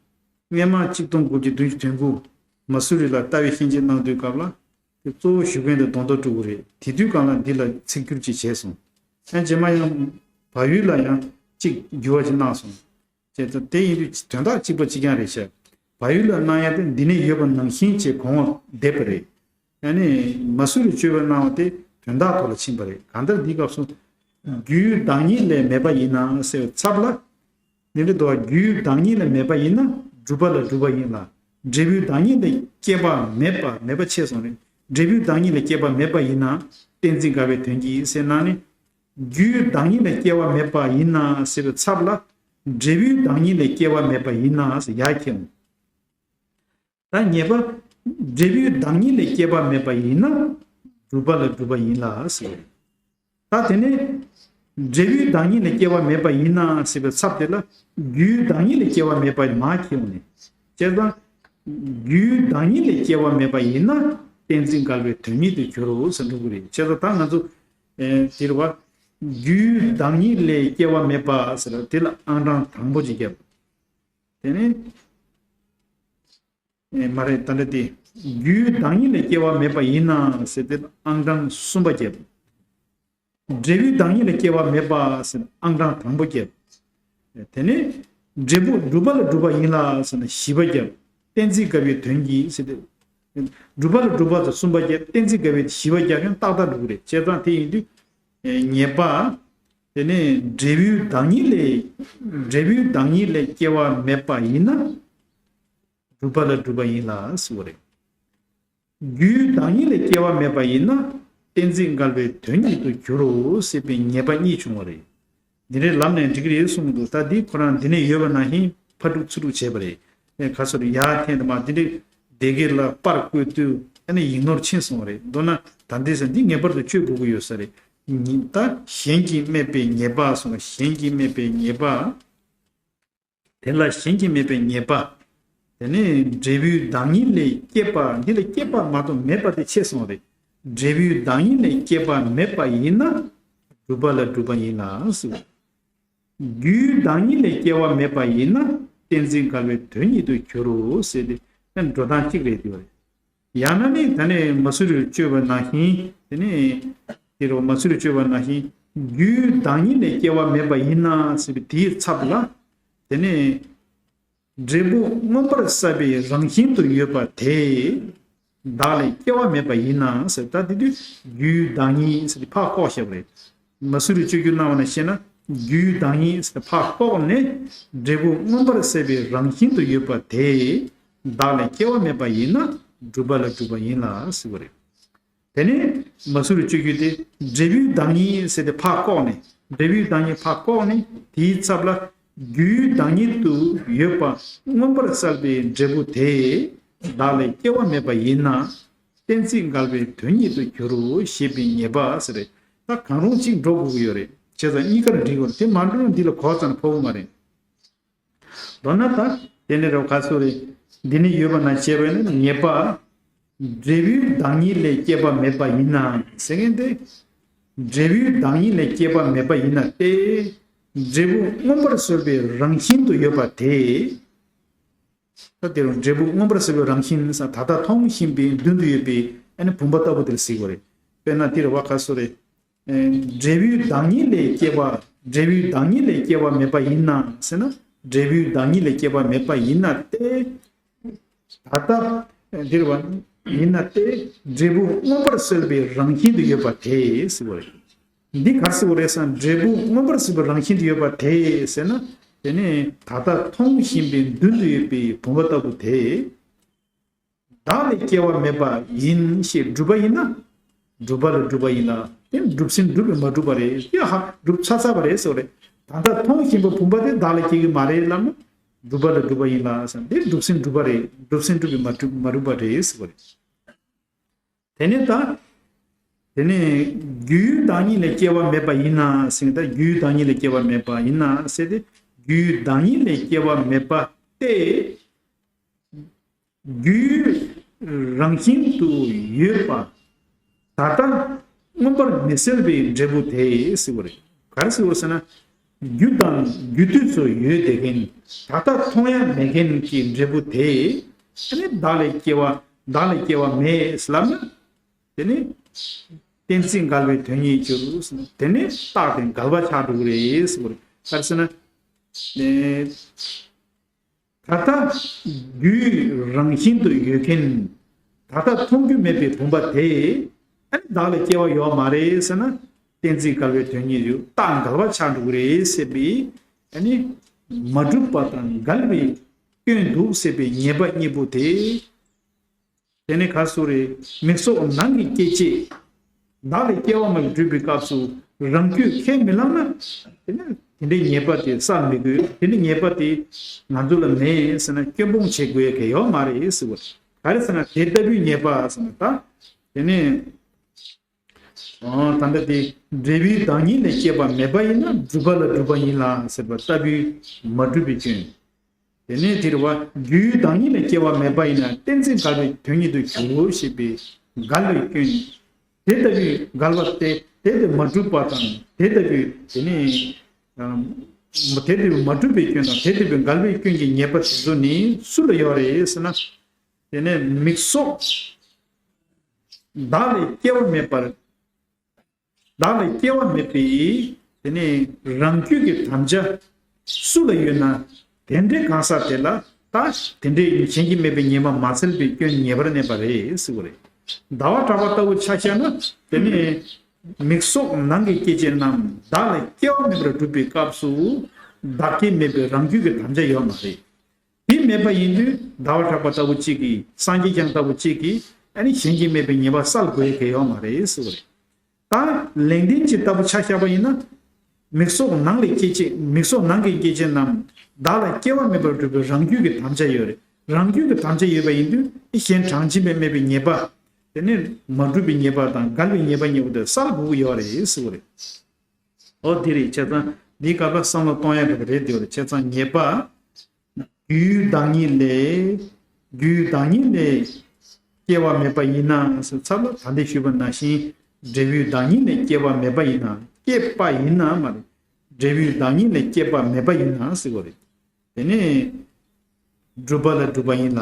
སྔས་མ་ཆིག་སྟོང་དགུ་བརྒྱ་བདུན་ཅུ་དོན་དགུ་མ་སུ་རི་ལ་ལྟ་བའི་ཤན་འབྱེད་གནང་དུས་སྐབས་ལ། དེ་གཙོ་བོ་ཞུ་མཁན་དེ་མདོ་མདོ་སྤྲུལ་སྐུ་རེད། དེ་དུས་སྒང་ལ་འདི་ལ་ཚིག་སྒྱུར་ཅིག་བྱས་སོང་། ཡང་རྗེས་མ་ཡང་བལ་ཡུལ་ལ་ཡང་གཅིག་འགྱུར་བ་ཅིག་གནང་སོང་། བྱས་ཙང་དེ་ཡིན་དུས་དོན་དག་གཅིག་པ་གཅིག་རྐྱང་རེད་ཤག། བལ་ཡུལ་ལ་གནང་ཡ་དེ་འདི་ནས་ཡོད་པ་ནང་བཞིན་བྱས་གོང་འོག་བསྡེབས་པ་རེད། ཡང་ནི་མ་སུ་རི་སྤྱོད་པ་གནང་བ་དེ་དོན་དག་ཐོག་ལ་ཕྱིན་པ་རེད། གང་ལྟར་འདིའི་སྐབས་སུ་རྒྱུའི་བདག་ཉིད་ལས་མེད་པ་ཡིན་ན་ཟེར་བའི་ཚབ་ལ། འདི་འདྲ་འདུག་བ། རྒྱུའི་བདག་ཉིད་ལས་མེད་པ་ཡིན་ན་སྒྲུབ་པ་ལ་སྒྲུབ་པ་ཡིན་ལ། འབྲས་བུའི་བདག་ཉིད་ལས་སྐྱེས་པ་མེད་པ། མེད་པ་ཕྱེ་སོང་རེད། འབྲས་བུའི་བདག་ཉིད་ལས་སྐྱེས་པ་མེད་པ་ཡིན་ན་གཏན་ཚིགས་འགལ་བའི་དོན་གྱིས་ཟེར་ན་ནི། རྒྱུའི་བདག་ཉིད་ལས་སྐྱེ་བ་མེད་པ་ཡིན་ན་ཟེར་བའི་ཚབ་ལ། འབྲས་བུའི་བདག་ཉིད་ལས་སྐྱེ་བ་མེད་པ་ཡིན་ན་ཟེར་ཡར་ཁྱེར་འོང་། ད་ཉེས་པ། འབྲས་བུའི་བདག་ཉིད་ལས་སྐྱེ་བ་མེད་པ་ཡིན་ན་སྒྲུབ་པ་ལ་སྒྲུབ་པ་ཡིན་ལ་ཟེར། ད་དེ་ནས་འབྲས་བུའི་བདག་ཉིད་ལས་སྐྱེ་བ་མེད་པ་ཡིན་ན་ཟེར་བའི་ཚབ་དེ་ལ་རྒྱུའི་བདག་ཉིད་ལས་སྐྱེ་བ་མེད་པ་མར་ཁྱེར་འོང་ནས། བྱས་ཙང་རྒྱུའི་བདག་ཉིད་ལས་སྐྱེ་བ་མེད་པ་ཡིན་ན་གཏན་ཚིགས་འགལ་བའི་དོན་ཉིད་དུ་འགྱུར་རོ་ཟེར་འགྲོ་གི་རེད། བྱས་ཙང་ད་ང་ཚོ་ཨེ་དེ་རེད་བ། རྒྱུའི་བདག་ཉིད་ལས་སྐྱེ་བ་མེད་པ་ཟེར་བ་དེ་ལ་ཨང་གྲངས་དང་པོ་ཅིག་བརྒྱབ། དེ་ནས་ཨེ་མ་རེད། ད་འདྲ་དེ། རྒྱུའི་བདག་ཉིད་ལས་སྐྱེ་བ་མེད་པ་ཡིན་ན་ཟེར་ཏེ་ཨང་གྲངས་གསུམ་པ་བརྒྱབ། འབྲས་བུའི་བདག་ཉིད་ལས་སྐྱེ་བ་མེད་པ་ཟེར་ཨང་གྲངས་དང་པོ་བརྒྱབ། དེ་ནས་འབྲས་བུ་སྒྲུབ་པ་ལ་སྒྲུབ་པ་ཡིན་ལ་ཟེར་ན་བཞི་པ་བརྒྱབ། གཏན་ཚིགས་འགལ་བའི་དོན་གྱིས་ཟེར་ཏེ། སྒྲུབ་པ་ལ་སྒྲུབ་པ་ཟེར་གསུམ་པ་བརྒྱབ། གཏན་ཚིགས་འགལ་བའི་བཞི་པ་བརྒྱབ་ཀྱང་ཏག་ཏག་འགྲོ་གི་རེད། བྱས་ཙང་དེ་ཡིན་དུས། ཨེ་ཉེས་པ། དེ་ནས་འབྲས་བུའི་བདག་ཉིད་ལས། འབྲས་བུའི་བདག་ཉིད་ལས་སྐྱེ་བ་མེད་པ་ཡིན་ན། སྒྲུབ་པ་ལ་སྒྲུབ་པ་ཡིན་ལ་ཟེར་བ་རེད། རྒྱུའི་བདག་ཉིད་ལས་སྐྱེ་བ་མེད་པ་ཡིན་ན་གཏན་ཚིགས་འགལ་བའི་དོན་ཉིད་དུ་འགྱུར་རོ་ཟེར་བའི་ཉེས་པ་གཉིས་བྱུང་བ་རེད། འདི་འདྲའི་ལམ་ནས་འགྲིག་གི་རེད་གསུངས་འདུག། ད་འདི་ཁོ་རང་འདི་ནས་ཡོད་པ་ནང་བཞིན་ཕར་སྒྲུག་ཚུར་སྒྲུག་བྱས་པ་རེད། ཨེ་ག་སོ་རེད། ཡར་འཐེན་དུ་མ་འདི་འདྲའི་སྡེ་དགེ་ལ་པར་བརྐོས་དུས་ཨ་ནི་ཡིག་ནོར་ཕྱིན་སོང་བ་རེད། མདོར་ན་ད་འདི་ཟེར་འདི་ངེས་པར་དུ་སྤྱོད་དགོས་ཀྱི་ཡོད་ས་རེད། ད་གཞན་གྱིས་སྨྲས་པའི་ཉེས་པ་སོང་། གཞན་གྱིས་སྨྲས་པའི་ཉེས་པ། དེ་ལ་གཞན་གྱིས་སྨྲས་པའི་ཉེས་པ། དེ་ནི་འབྲས་བུའི་བདག་ཉིད་ལས་སྐྱེས་པ། འདི་ལ་སྐྱེས་པ་མ་གཏོགས་མེད་པ་དེ་ཕྱེ་སོང་རེད། འབྲས་བུའི་བདག་ཉིད་ལས་སྐྱེས་པ་མེད་པ་ཡིན་ན་སྒྲུབ་པ་ལ་སྒྲུབ་པ་ཡིན་ལ་ཟེར། རྒྱུའི་བདག་ཉིད་ལས་སྐྱེ་བ་མེད་པ་ཡིན་ན་གཏན་ཚིགས་འགལ་བའི་དོན་ཉིད་དུ་འགྱུར་རོ་ཟེར་ཏེ་འགྲོ་སྟངས་གཅིག་རེད་དེ། ཡང་ན་ནི་ད་ནི་མ་སུ་རིར་སྤྱོད་པ་ནང་བཞིན། དེ་ནི་དེ་རུ་མ་སུ་རིར་སྤྱོད་པ་ནང་བཞིན་རྒྱུའི་བདག་ཉིད་ལས་སྐྱེ་བ་མེད་པ་ཡིན་ན་ཟེར་བའི་དེའི་ཚབ་ལ། དེ་ནི་འབྲས་བུ་མངོན་པར་ཟད་པའི་རང་བཞིན་དུ་ཡོད་པ་དེ་བདག་ལས་སྐྱེ་བ་མེད་པ་ཡིན་ན་ཟེར། ད་དེ་དུས་རྒྱུའི་བདག་ཉིད་ཟེར་ཏེ་ཕར་བཀོག་བཞག་པ་རེད། མ་སུ་རི་གཅོད་རྒྱུ་གནང་བ་ནང་བཤད་ན་རྒྱུའི་བདག་ཉིད་ཟེར་ཏེ་ཕར་བཀོག་ནས་འབྲས་བུ་མངོན་པར་ཟད་པའི་རང་བཞིན་དུ་ཡོད་པ་དེ་བདག་ལས་སྐྱེ་བ་མེད་པ་ཡིན་ན་སྒྲུབ་པ་ལ་སྒྲུབ་པ་ཡིན་ལ་ཟེར་བ་རེད། དེ་ནས་མ་སུ་རི་གཅོད་རྒྱུ་དེ་འབྲས་བུའི་བདག་ཉིད་ཟེར་ཏེ་ཕར་བཀོག་ནས། འབྲས་བུའི་བདག་ཉིད་ཕར་བཀོག་ནས་དེའི་ཚབ་ལ་རྒྱུའི་བདག་ཉིད་དུ་ཡོད་པ་མངོན་པར་གསལ་བའི་འབྲས་བུ་དེ་བདག་ལས་སྐྱེ་བ་མེད་པ་ཡིན་ན་གཏན་ཚིགས་འགལ་བའི་དོན་ཉིད་དུ་འགྱུར་རོ་ཞེས་པའི་ཉེས་པ་ཟེར་རེད། ད་གང་རུང་གཅིག་འགྲོ་དགོས་ཀྱི་ཡོད་རེད། བྱས་ཙང་གཉིས་ཀར་འགྲིག་གི་ཡོད་རེད། དེ་མ་འགྲོ་ན་འདི་ལ་གོ་ཙམ་ཕོག་གི་མ་རེད། མདོར་ན་ད་དེ་ནས་རེ་བ་ག་ཚོད་རེད། འདི་ནི་ཡོད་པ་ན་བྱས་པས་ན་ཉེས་པ། འབྲས་བུའི་བདག་ཉིད་ལས་སྐྱེས་པ་མེད་པ་ཡིན་ན་ཟེར་མཁན་དེ། འབྲས་བུའི་བདག་ཉིད་ལས་སྐྱེས་པ་མེད་པ་ཡིན་ན་སྟེ། འབྲས་བུ་མངོན་པར་བཟོད་པའི་རང་བཞིན་དུ་ཡོད་པ་དེ། ད་དེ་རུ་འབྲས་བུ་མངོན་པར་བཟོད་པའི་རང་བཞིན་ཟེར་ད་ལྟ་མཐོང་བཞིན་པའི་མདུན་དུ་ཡོད་པའི་ཨ་ནི་བུམ་པ་ལྟ་བུ་དེ་ལ་ཟེར་གྱི་ཡོད་རེད། དཔེར་ན་དེ་རེ་བ་ག་ཚོད་རེད། འབྲས་བུའི་བདག་ཉིད་ལས་སྐྱེས་པ། འབྲས་བུའི་བདག་ཉིད་ལས་སྐྱེས་པ་མེད་པ་ཡིན་ན་ཟེར་ན། འབྲས་བུའི་བདག་ཉིད་ལས་སྐྱེས་པ་མེད་པ་ཡིན་ན་སྟེ། ད་ལྟ་འདིར་བ་ཡིན་ན་སྟེ། འབྲས་བུ་མངོན་པར་བཟོད་པའི་རང་བཞིན་དུ་ཡོད་པ་དེ་ཟེར་བ་རེད། འདི་ག་རེ་ཟེར་བ་རེད་ཟེར་ན། འབྲས་བུ་མངོན་པར་བཟོད་པའི་རང་བཞིན་དུ་ཡོད་པ་དེ་ཟེར་ན། དེ་ནི་ད་ལྟ་མཐོང་བཞིན་པའི་མདུན་དུ་ཡོད་པའི་བུམ་པ་ལྟ་བུ་དེ། བདག་ལས་སྐྱེ་བ་མེད་པ་ཡིན་ཞེས་སྒྲུབ་པ་ཡིན་ན། སྒྲུབ་པ་ལ་སྒྲུབ་པ་ཡིན་ལ། དེ་གྲུབ་ཟིན་གྲུབ་པས་མ་གྲུབ་པ་རེད། དེ་ཧ་གྲུབ་ཚར་ཚར་བ་རེད་ཟེར་བ་རེད། ད་ལྟ་མཐོང་བཞིན་པ་བུམ་པ་དེ་བདག་ལ་སྐྱེ་གི་མ་རེད་ལབ་ན། གྲུབ་པ་ལ་གྲུབ་པ་ཡིན་ལ་ཟེར། དེ་གྲུབ་ཟིན་གྲུབ་པ་རེད། གྲུབ་ཟིན་གྲུབ་པས་མ་གྲུབ་མ་གྲུབ་པ་རེད་ཟེར་བ་རེད། དེ་ནས་ད། དེ་ནས་རྒྱུའི་བདག་ཉིད་ལས་སྐྱེ་བ་མེད་པ་ཡིན་ན་ཟེར། ད་རྒྱུའི་བདག་ཉིད་ལས་སྐྱེ་བ་མེད་པ་ཡིན་ན་ཟེར་ཏེ། རྒྱུའི་བདག་ཉིད་ལས་སྐྱེ་བ་མེད་པ་སྟེ། རྒྱུའི་རང་བཞིན་དུ་ཡོད་པ། ད་ལྟ་མངོན་པར་མི་གསལ་བའི་འབྲས་བུ་དེ་ཟེར་བ་རེད། ག་རེ་ཟེར་བ་ཟེར་ན། རྒྱུ་དང་རྒྱུ་དུས་སུ་ཡོད་བསྡད་མཁན། ད་ལྟ་མཐོང་ཡ་མེད་མཁན་གྱི་འབྲས་བུ་དེ། ཨ་ནི་བདག་ལས་སྐྱེ་བ་བདག་ལས་སྐྱེ་བ་མེད་ལབ་ན། དེ་ནི་གཏན་ཚིགས་འགལ་བའི་དོན་ཉིད་འགྱུར། དེ་ནི་རྟགས་དེ་འགལ་བ་ཆགས་འགྲོ་གི་རེད་ཟེར་བ་རེད། ག་རེ་ཟེར་ན། ཨེ། ད་ལྟ་རྒྱུའི་རང་བཞིན་དུ་ཡོད་མཁན། ད་ལྟ་མཐོང་རྒྱུ་མེད་པའི་བུམ་པ་དེ། ཨ་ནི་བདག་ལ་སྐྱེ་བ་ཡོད་མ་རེད་ཟེར་ན། གཏན་ཚིགས་འགལ་བའི་དོན་ཉིད་ཡོད། རྟགས་འགལ་བ་ཆགས་འགྲོ་གི་རེད་ཟེར་བའི། ཨ་ནི་མ་གྲུབ་པ་དང་འགལ་བའི་སྐྱོན་འདུག་ཟེར་བའི་ཉེས་པ་གཉིས་པོ་དེ། དེ་ནི་ག་རེ་ཟེར་རེད། མིག་སོགས་ནང་གི་སྐྱེ་མཆེད། བདག་ལས་སྐྱེ་བ་མེད་པར་སྒྲུབ་པའི་སྐབས་སུ་རང་རྒྱུད་ཁས་མི་བླངས་ན། དེ་ནི་དེ་འདྲའི་ཉེས་པ་དེ་བསལ་མི་དགོས། དེ་འདྲའི་ཉེས་པ་དེ་ང་ཚོ་ལ་མེད་ཟེར་ན་སྐྱོན་སྤོང་བྱེད་དགོས་ཡ་གལ་ཡོད་མ་རེད་ཟེར་བ། ག་རེ་ཟེར་ན་དེ་ལྟ་བུའི་ཉེས་པ་ཟེར་ན་ད། དེ་ནི། ཨོ། ད་ལྟ་དེ་འབྲས་བུའི་བདག་ཉིད་ལས་སྐྱེས་པ་མེད་པ་ཡིན་ན་གྲུབ་པ་ལ་གྲུབ་པ་ཡིན་ལ་ཟེར་བ་ལྟ་བུའི་མ་གྲུབ་པའི་སྐྱོན། དེ་ནས་དེ་རེད་བ། རྒྱུའི་བདག་ཉིད་ལས་སྐྱེ་བ་མེད་པ་ཡིན་ན་གཏན་ཚིགས་འགལ་བའི་དོན་ཉིད་དུ་འགྱུར་རོ་ཞེས་པའི་འགལ་བའི་སྐྱོན། དེ་ལྟ་བུའི་འགལ་བ་སྟེ་དེ་དེ་མ་གྲུབ་པ་དང་དེ་ལྟ་བུའི་དེ་ནས། ཨམ། དེ་ལྟ་བུའི་མ་གྲུབ་པའི་སྐྱོན་དང་དེ་ལྟ་བུའི་འགལ་བའི་སྐྱོན་གྱི་ཉེས་པ་དེ་ཚོ་ནི་སུ་ལ་ཡོད་རེད་ཟེར་ན། དེ་ནས་མིག་སོགས་བདག་ལས་སྐྱེ་བ་མེད་པར། བདག་ལས་སྐྱེ་བ་མེད་པའི་དེ་ནས་རང་རྒྱུད་ཀྱི་དམ་བཅའ་སུ་ལ་ཡོད་ན། དེ་འདྲའི་གང་ཟག་དེ་ལ་ད་དེ་འདྲའི་གཞན་གྱིས་མེད་པའི་ཉེས་པ་མ་སེལ་བའི་སྐྱོན་ཉེ་བར་གནས་པ་རེད་ཟེར་བ་རེད། ཟླ་བ་གྲགས་པ་ལྟ་བུ་ཆ་བཞག་ན་དེ་ནས་མིག་སོགས་ནང་གི་སྐྱེ་མཆེད་རྣམས་བདག་ལས་སྐྱེ་བ་མེད་པར་སྒྲུབ་པའི་སྐབས་སུ་བདག་གིས་མེད་པའི་རང་རྒྱུད་ཀྱི་དམ་བཅའ་ཡོད་མ་རེད། དེ་མེད་པ་ཡིན་དུས་ཟླ་བ་གྲགས་པ་ལྟ་བུ་གཅིག་གིས་སངས་རྒྱས་བསྐྱངས་ལྟ་བུ་གཅིག་གིས་ཨ་ནི་གཞན་གྱིས་མེད་པའི་ཉེས་པ་བསལ་དགོས་ཡ་གལ་ཡོད་མ་རེད་ཟེར་བ་རེད། ད་ལེགས་ལྡན་འབྱེད་ལྟ་བུ་ཆ་བཞག་པ་ཡིན་ན། མིག་སོགས་ནང་ལས་སྐྱེ་མཆེད་མིག་སོགས་ནང་གི་སྐྱེ་མཆེད་རྣམས་བདག་ལ་སྐྱེ་བ་མེད་པར་སྒྲུབ་པའི་རང་རྒྱུད་ཀྱི་དམ་བཅའ་ཡོད་རེད། རང་རྒྱུད་ཀྱི་དམ་བཅའ་ཡོད་པ་ཡིན་དུས་གཞན་གྲངས་ཅན་པས་མེད་པའི་ཉེས་པ། དེ་ནི་མ་གྲུབ་པའི་ཉེས་པ་དང་འགལ་བའི་ཉེས་པ་གཉིས་པོ་དེ་བསལ་དགོས་ཀྱི་ཡོད་རེད་ཟེར་བ་རེད། ཨོ་དེ་རེད། བྱས་ཙང་འདིའི་སྐབས་ལ་བསམ་བློ་གཏོང་ཡ་འདྲ་པོ་རེད་དེ་བ་རེད། བྱས་ཙང་ཉེས་པ། རྒྱུའི་བདག་ཉིད་ལས། རྒྱུའི་བདག་ཉིད་ལས་སྐྱེ་བ་མེད་པ་ཡིན་ན་ཟེར་ཚར་ལ་ད་ལྟ་ཞུས་པ་ནང་བཞིན་འབྲས་བུའི་བདག་ཉིད་ལས་སྐྱེ་བ་མེད་པ་ཡིན་ན་སྐྱེས་པ་ཡིན་ན་མ་རེད། འབྲས་བུའི་བདག་ཉིད་ལས་སྐྱེས་པ་མེད་པ་ཡིན་ན་ཟེར་བ་རེད། དེ་ནས་སྒྲུབ་པ་ལ་གྲུབ་པ་ཡིན་ལ།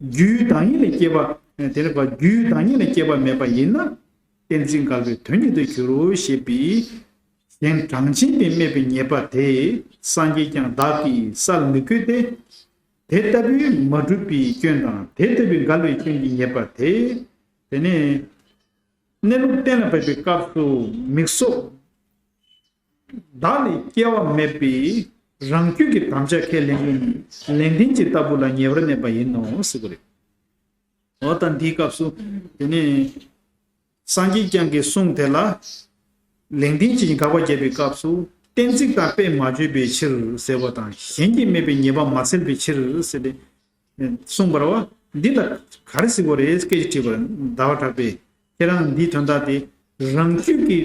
རྒྱུའི་བདག་ཉིད་ལས་སྐྱེས་པ། དེ་ནས་པ་རྒྱུའི་བདག་ཉིད་ལས་སྐྱེས་པ་མེད་པ་ཡིན་ན། གཏན་ཚིགས་འགལ་བའི་དོན་ཉིད་དུ་འགྱུར་རོ་ཞེས་པའི། གཞན་གྲངས་ཅན་པས་སྨྲས་པའི་ཉེས་པ་དེ། སངས་རྒྱས་ཀྱང་བདག་གིས་བསལ་མི་དགོས་ཏེ། དེ་ལྟ་བུའི་མ་གྲུབ་པའི་སྐྱོན་དང་དེ་ལྟ་བུའི་འགལ་བའི་སྐྱོན་གྱི་ཉེས་པ་དེ། དེ་ནས། གནས་ལུགས་གཏན་ལ་ཕབ་པའི་སྐབས་སུ་མིག་སོགས། བདག་ལས་སྐྱེ་བ་མེད་པའི་རང་རྒྱུད་ཀྱི་དམ་བཅའ་ཁས་ལེན་མཁན་ལེགས་ལྡན་འབྱེད་ལྟ་བུ་ལ་ཉེ་བར་གནས་པ་ཡིན་ནོ་ཟེར་བ་རེད། འོ་ད་འདིའི་སྐབས་སུ་དེ་ནས་སངས་རྒྱས་བསྐྱངས་ཀྱི་གསུང་དེ་ལ་ལེགས་ལྡན་འབྱེད་ཀྱིས་དགག་པ་བརྒྱབ་པའི་སྐབས་སུ་གཏན་ཚིགས་དང་དཔེ་མ་བརྗོད་པའི་ཕྱིར་ཟེར་བ་དང་གཞན་གྱིས་སྨྲས་པའི་ཉེས་པ་མ་སེལ་བའི་ཕྱིར་ཟེར་ཏེ། གསུངས་པ་རེད་བ། འདི་ལ་ག་རེ་ཟེར་དགོས་རེད་སྐད་ཆ་དྲིས་པར་ཟླ་བ་གྲགས་པས་ཁྱེད་རང་འདིའི་དོན་དག་དེ་རང་རྒྱུད་ཀྱི་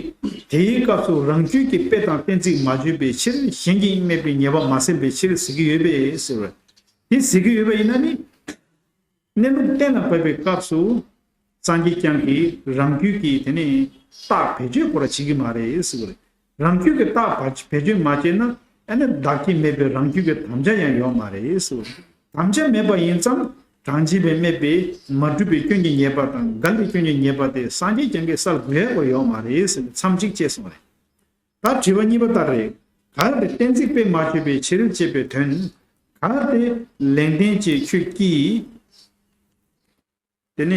དེའི་སྐབས་སུ་རང་རྒྱུད་ཀྱི་དཔེ་དང་གཏན་ཚིགས་མ་བརྗོད་པའི་ཕྱིར་གཞན་གྱིས་སྨྲས་པའི་ཉེས་པ་མ་སེལ་བའི་ཕྱིར་ཟེར་གྱི་ཡོད་པས་ཟེར་བ། དེ་ཟེར་གྱི་ཡོད་པ་ཡིན་ན་ནི། གནས་ལུགས་གཏན་ལ་ཕབ་པའི་སྐབས་སུ། སངས་རྒྱས་བསྐྱངས་ཀྱིས་རང་རྒྱུད་ཀྱི་དེ་ནས་རྟགས་བེད་སྤྱོད་སྐོར་བྱེད་ཀྱི་མ་རེད་ཟེར་བ་རེད། རང་རྒྱུད་ཀྱི་རྟགས་བེད་སྤྱོད་མ་བྱས་ན་ཨ་ནི་བདག་གིས་སྨྲས་པའི་རང་རྒྱུད་ཀྱི་དམ་བཅའ་ཡང་ཡོད་མ་རེད་ཟེར་བ་རེད། དམ་བཅའ་མེད་པ་ཡིན་ཙང་གྲངས་ཅན་པས་སྨྲས་པའི་མ་གྲུབ་པའི་སྐྱོན་གྱི་ཉེས་པ་དང་འགལ་བའི་སྐྱོན་གྱི་ཉེས་པ་དེ་སངས་རྒྱས་བསྐྱངས་ཀྱིས་བསལ་དགོས་ཡ་ཡོད་མ་རེད་ཟེར་ནས་མཚམས་གཅིག་བཅད་སོང་བ་རེད། ད་དྲི་བ་གཉིས་པ་ལྟར་རེད། གལ་ཏེ་གཏན་ཚིགས་དཔེ་མ་བརྗོད་པའི་ཕྱིར་ཅེས་པའི་དོན། གལ་ཏེ་ལེགས་ལྡན་འབྱེད་ཁྱོད་ཀྱིས། དེ་ནས་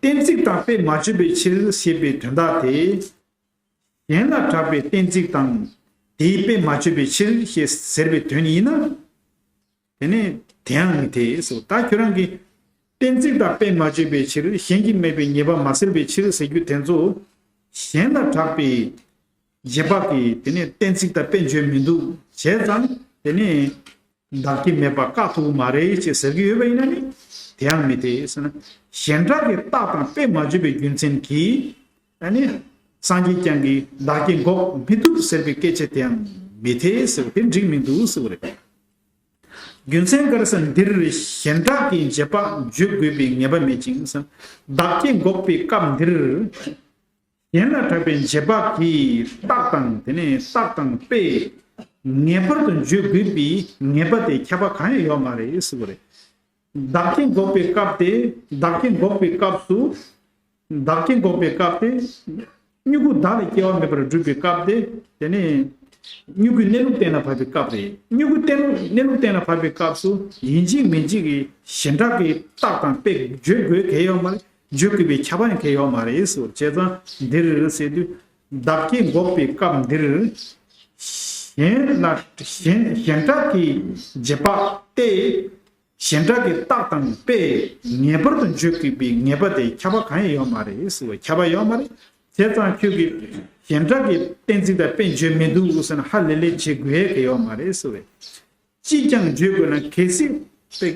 གཏན་ཚིགས་དང་དཔེ་མ་བརྗོད་པའི་ཕྱིར་ཞེས་པའི་དོན་དག་དེ། གཞན་ལ་གྲགས་པའི་གཏན་ཚིགས་དང་དེའི་དཔེ་མ་བརྗོད་པའི་ཕྱིར་ཞེས་ཟེར་བའི་དོན་ཡིན་ན། དེ་ནས་དེའང་མི་འཐད་ཟེར། ད་ཁྱོད་རང་གིས་གཏན་ཚིགས་དང་དཔེ་མ་བརྗོད་པའི་ཕྱིར་གཞན་གྱིས་སྨྲས་པའི་ཉེས་པ་མ་སེལ་བའི་ཕྱིར་ཟེར་རྒྱུ་དེ་ཚོ་ གཞན་ལ་གྲགས་པའི་རྗེས་དཔག་གིས་དེ་ནས་གཏན་ཚིགས་དང་དཔེ་བརྗོད་མི་འདུག་བྱས་ཙང་དེ་ནས་བདག་གི་མེད་པ་བཀག་ཐུབ་ཀྱི་མ་རེད་ཅེས་ཟེར་གྱི་ཡོད་པ་ཡིན་ན་ནི་དེ་ཡང་མི་འཐད་ཟེར་ན། གཞན་གྲགས་ཀྱི་རྟགས་དང་དཔེ་མ་བརྗོད་པའི་རྒྱུ་མཚན་གྱིས་ཨ་ནི་སངས་རྒྱས་བསྐྱངས་ཀྱིས་བདག་གིས་འགོག་མི་ཐུབ་ཟེར་བའི་སྐད་ཆ་དེ་ཡང་མི་འཐད་ཟེར་བ་དེ་འགྲིག་མི་འདུག་ཟེར་བ་རེད། རྒྱུ་མཚན་ག་རེ་ཟེར་ན། འདིར་གཞན་གྲགས་ཀྱི་རྗེས་དཔག་བརྗོད་དགོས་པའི་ངེས་པ་མེད་ཅིང་ཟེར། བདག་གིས་འགོག་པའི་སྐབས་འདིར་གཞན་ལ་གྲགས་པའི་རྗེས་དཔག་གིས་རྟགས་དང་དེ་ནས་རྟགས་དང་དཔེ་ངེས་པར་དུ་བརྗོད་དགོས་པའི་ངེས་པ་དེ་ཁྱབ་པ་གང་ཡང་ཡོད་མ་རེད་ཟེར་བ་རེད། བདག་གིས་འགོག་པའི་སྐབས་དེ། བདག་གིས་འགོག་པའི་སྐབས་སུ། བདག་གིས་འགོག་པའི་སྐབས་དེ། མྱུ་གུ་བདག་ལས་སྐྱེ་བ་མེད་པར་སྒྲུབ་པའི་སྐབས་དེ། དེ་ནས་མྱུ་གུའི་གནས་ལུགས་གཏན་ལ་ཕབ་པའི་སྐབས་རེད། མྱུ་གུ་གཏན་ལུགས་གནས་ལུགས་གཏན་ལ་ཕབ་པའི་སྐབས་སུ་ཡིན་གཅིག་མིན་གཅིག་གི་གཞན་གྲགས་ཀྱི་རྟགས་དང་དཔེ་བརྗོད་དགོས་གལ་ཡོད་མ་རེད། བརྗོད་དགོས་པའི་ཁྱབ་པ་ཡང་གལ་ཡོད་མ་རེད་ཟེར། བྱས་ཙང་འདིར་ཟེར་དུས་བདག་གིས་འགོག་པའི་སྐབས་འདིར་གཞན་ལ་གཞན་གཞན་གྲགས་ཀྱི་རྗེས་དཔག་སྟེ། གཞན་གྲགས་ཀྱི་རྟགས་དང་དཔེ་ངེས་པར་དུ་བརྗོད་དགོས་པའི་ངེས་པ་དེ་ཁྱབ་པ་གང་ཡང་ཡོད་མ་རེད་ཟེར་བ། ཁྱབ་པ་ཡོད་མ་རེད། བྱས་ཙང་ཁྱོད་ཀྱིས་གཞན་གྲགས་ཀྱི་གཏན་ཚིགས་དང་དཔེ་བརྗོད་མི་འདུག་ཟེར་ན་ཧ་ལས་ལས་བྱེད་དགོས་ཡས་ཀྱི་ཡོད་མ་རེད་ཟེར་བས། ཅིས་ཀྱང་བརྗོད་དགོས་ན་གལ་སྲིད་དཔེ་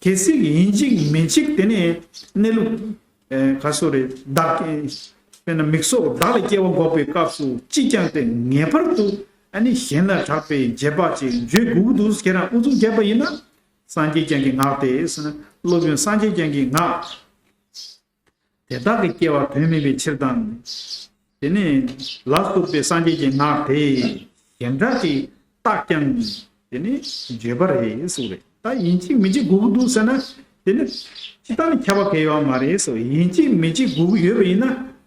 གལ་སྲིད་ཡིན་གཅིག་མིན་གཅིག་དེ་ནས་གནས་ལུགས་ཨེ་ག་སོ་རེད། བདག་དཔེར་ན་མིག་སོགས་བདག་ལ་སྐྱེ་བ་འགོག་པའི་སྐབས་སུ་ཅིས་ཀྱང་དེ་ངེས་པར་དུ་ཨ་ནི་གཞན་ལ་གྲགས་པའི་རྗེས་དཔག་ཅིག་བརྗོད་དགོས་ཀྱི་འདུག་ཁྱེད་རང་ཨུ་ཚུགས་བརྒྱབ་པ་ཡིན་ན། སངས་རྒྱས་བསྐྱངས་ཀྱིས་ངག་དེ་ཟེར་ན། སློབ་དཔོན་སངས་རྒྱས་བསྐྱངས་ཀྱིས་ངག་དེ་དག་གི་སྐྱེ་བ་དོན་མེད་པའི་ཕྱིར་དང་། དེ་ནས་ལ་སོགས་པའི་སངས་རྒྱས་ཀྱི་ངག་དེ་གཞན་གྲགས་ཀྱི་རྟགས་ཀྱང་དེ་ནས་བརྗོད་པ་རེད་གསུངས་རེད། ད་ཡིན་གཅིག་མིན་གཅིག་དགོས་ཀྱི་འདུག་ཟེར་ན། དེ་ནི་ཅི་ལྟར་ནི་ཁྱབ་པ་གལ་ཡོད་མ་རེད་ཟེར། ཡིན་གཅིག་མིན་གཅིག་དགོས་ཀྱི་ཡོད་པ་ཡིན་ན།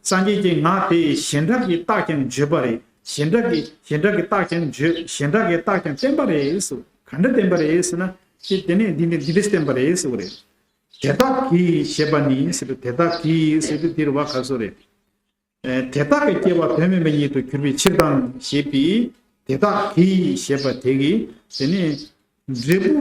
སངས་རྒྱས་ཀྱི་ངག་དེ་གཞན་གྲགས་ཀྱི་རྟགས་ཀྱང་བརྗོད་པ་རེད། གཞན་གྲགས་ཀྱི་གཞན་གྲགས་ཀྱི་རྟགས་ཀྱང་བརྗོད། གཞན་གྲགས་ཀྱི་རྟགས་ཀྱང་བསྟན་པ་རེད་ཟེར། ག་འདྲ་བསྟན་པ་རེད་ཟེར་ན། དེ་དེ་ནས་འདི་འདི་འདི་འདྲ་བསྟན་པ་རེད་ཟེར་བ་རེད། དེ་དག་གིས་ཞེས་པ་ནི་ཟེར་དུས། དེ་དག་གིས་ཟེར་དུས་འདིར་བ་ག་སོ་རེད། ཨེ་དེ་དག་གི་སྐྱེ་བ་དོན་མེད་པ་ཉིད་དུ་གྱུར་པའི་ཕྱིར་དང་ཞེས་པའི་དེ་དག་གིས་ཞེས་པ་དེ་གིས་དེ་ནི་འབྲས་བུ་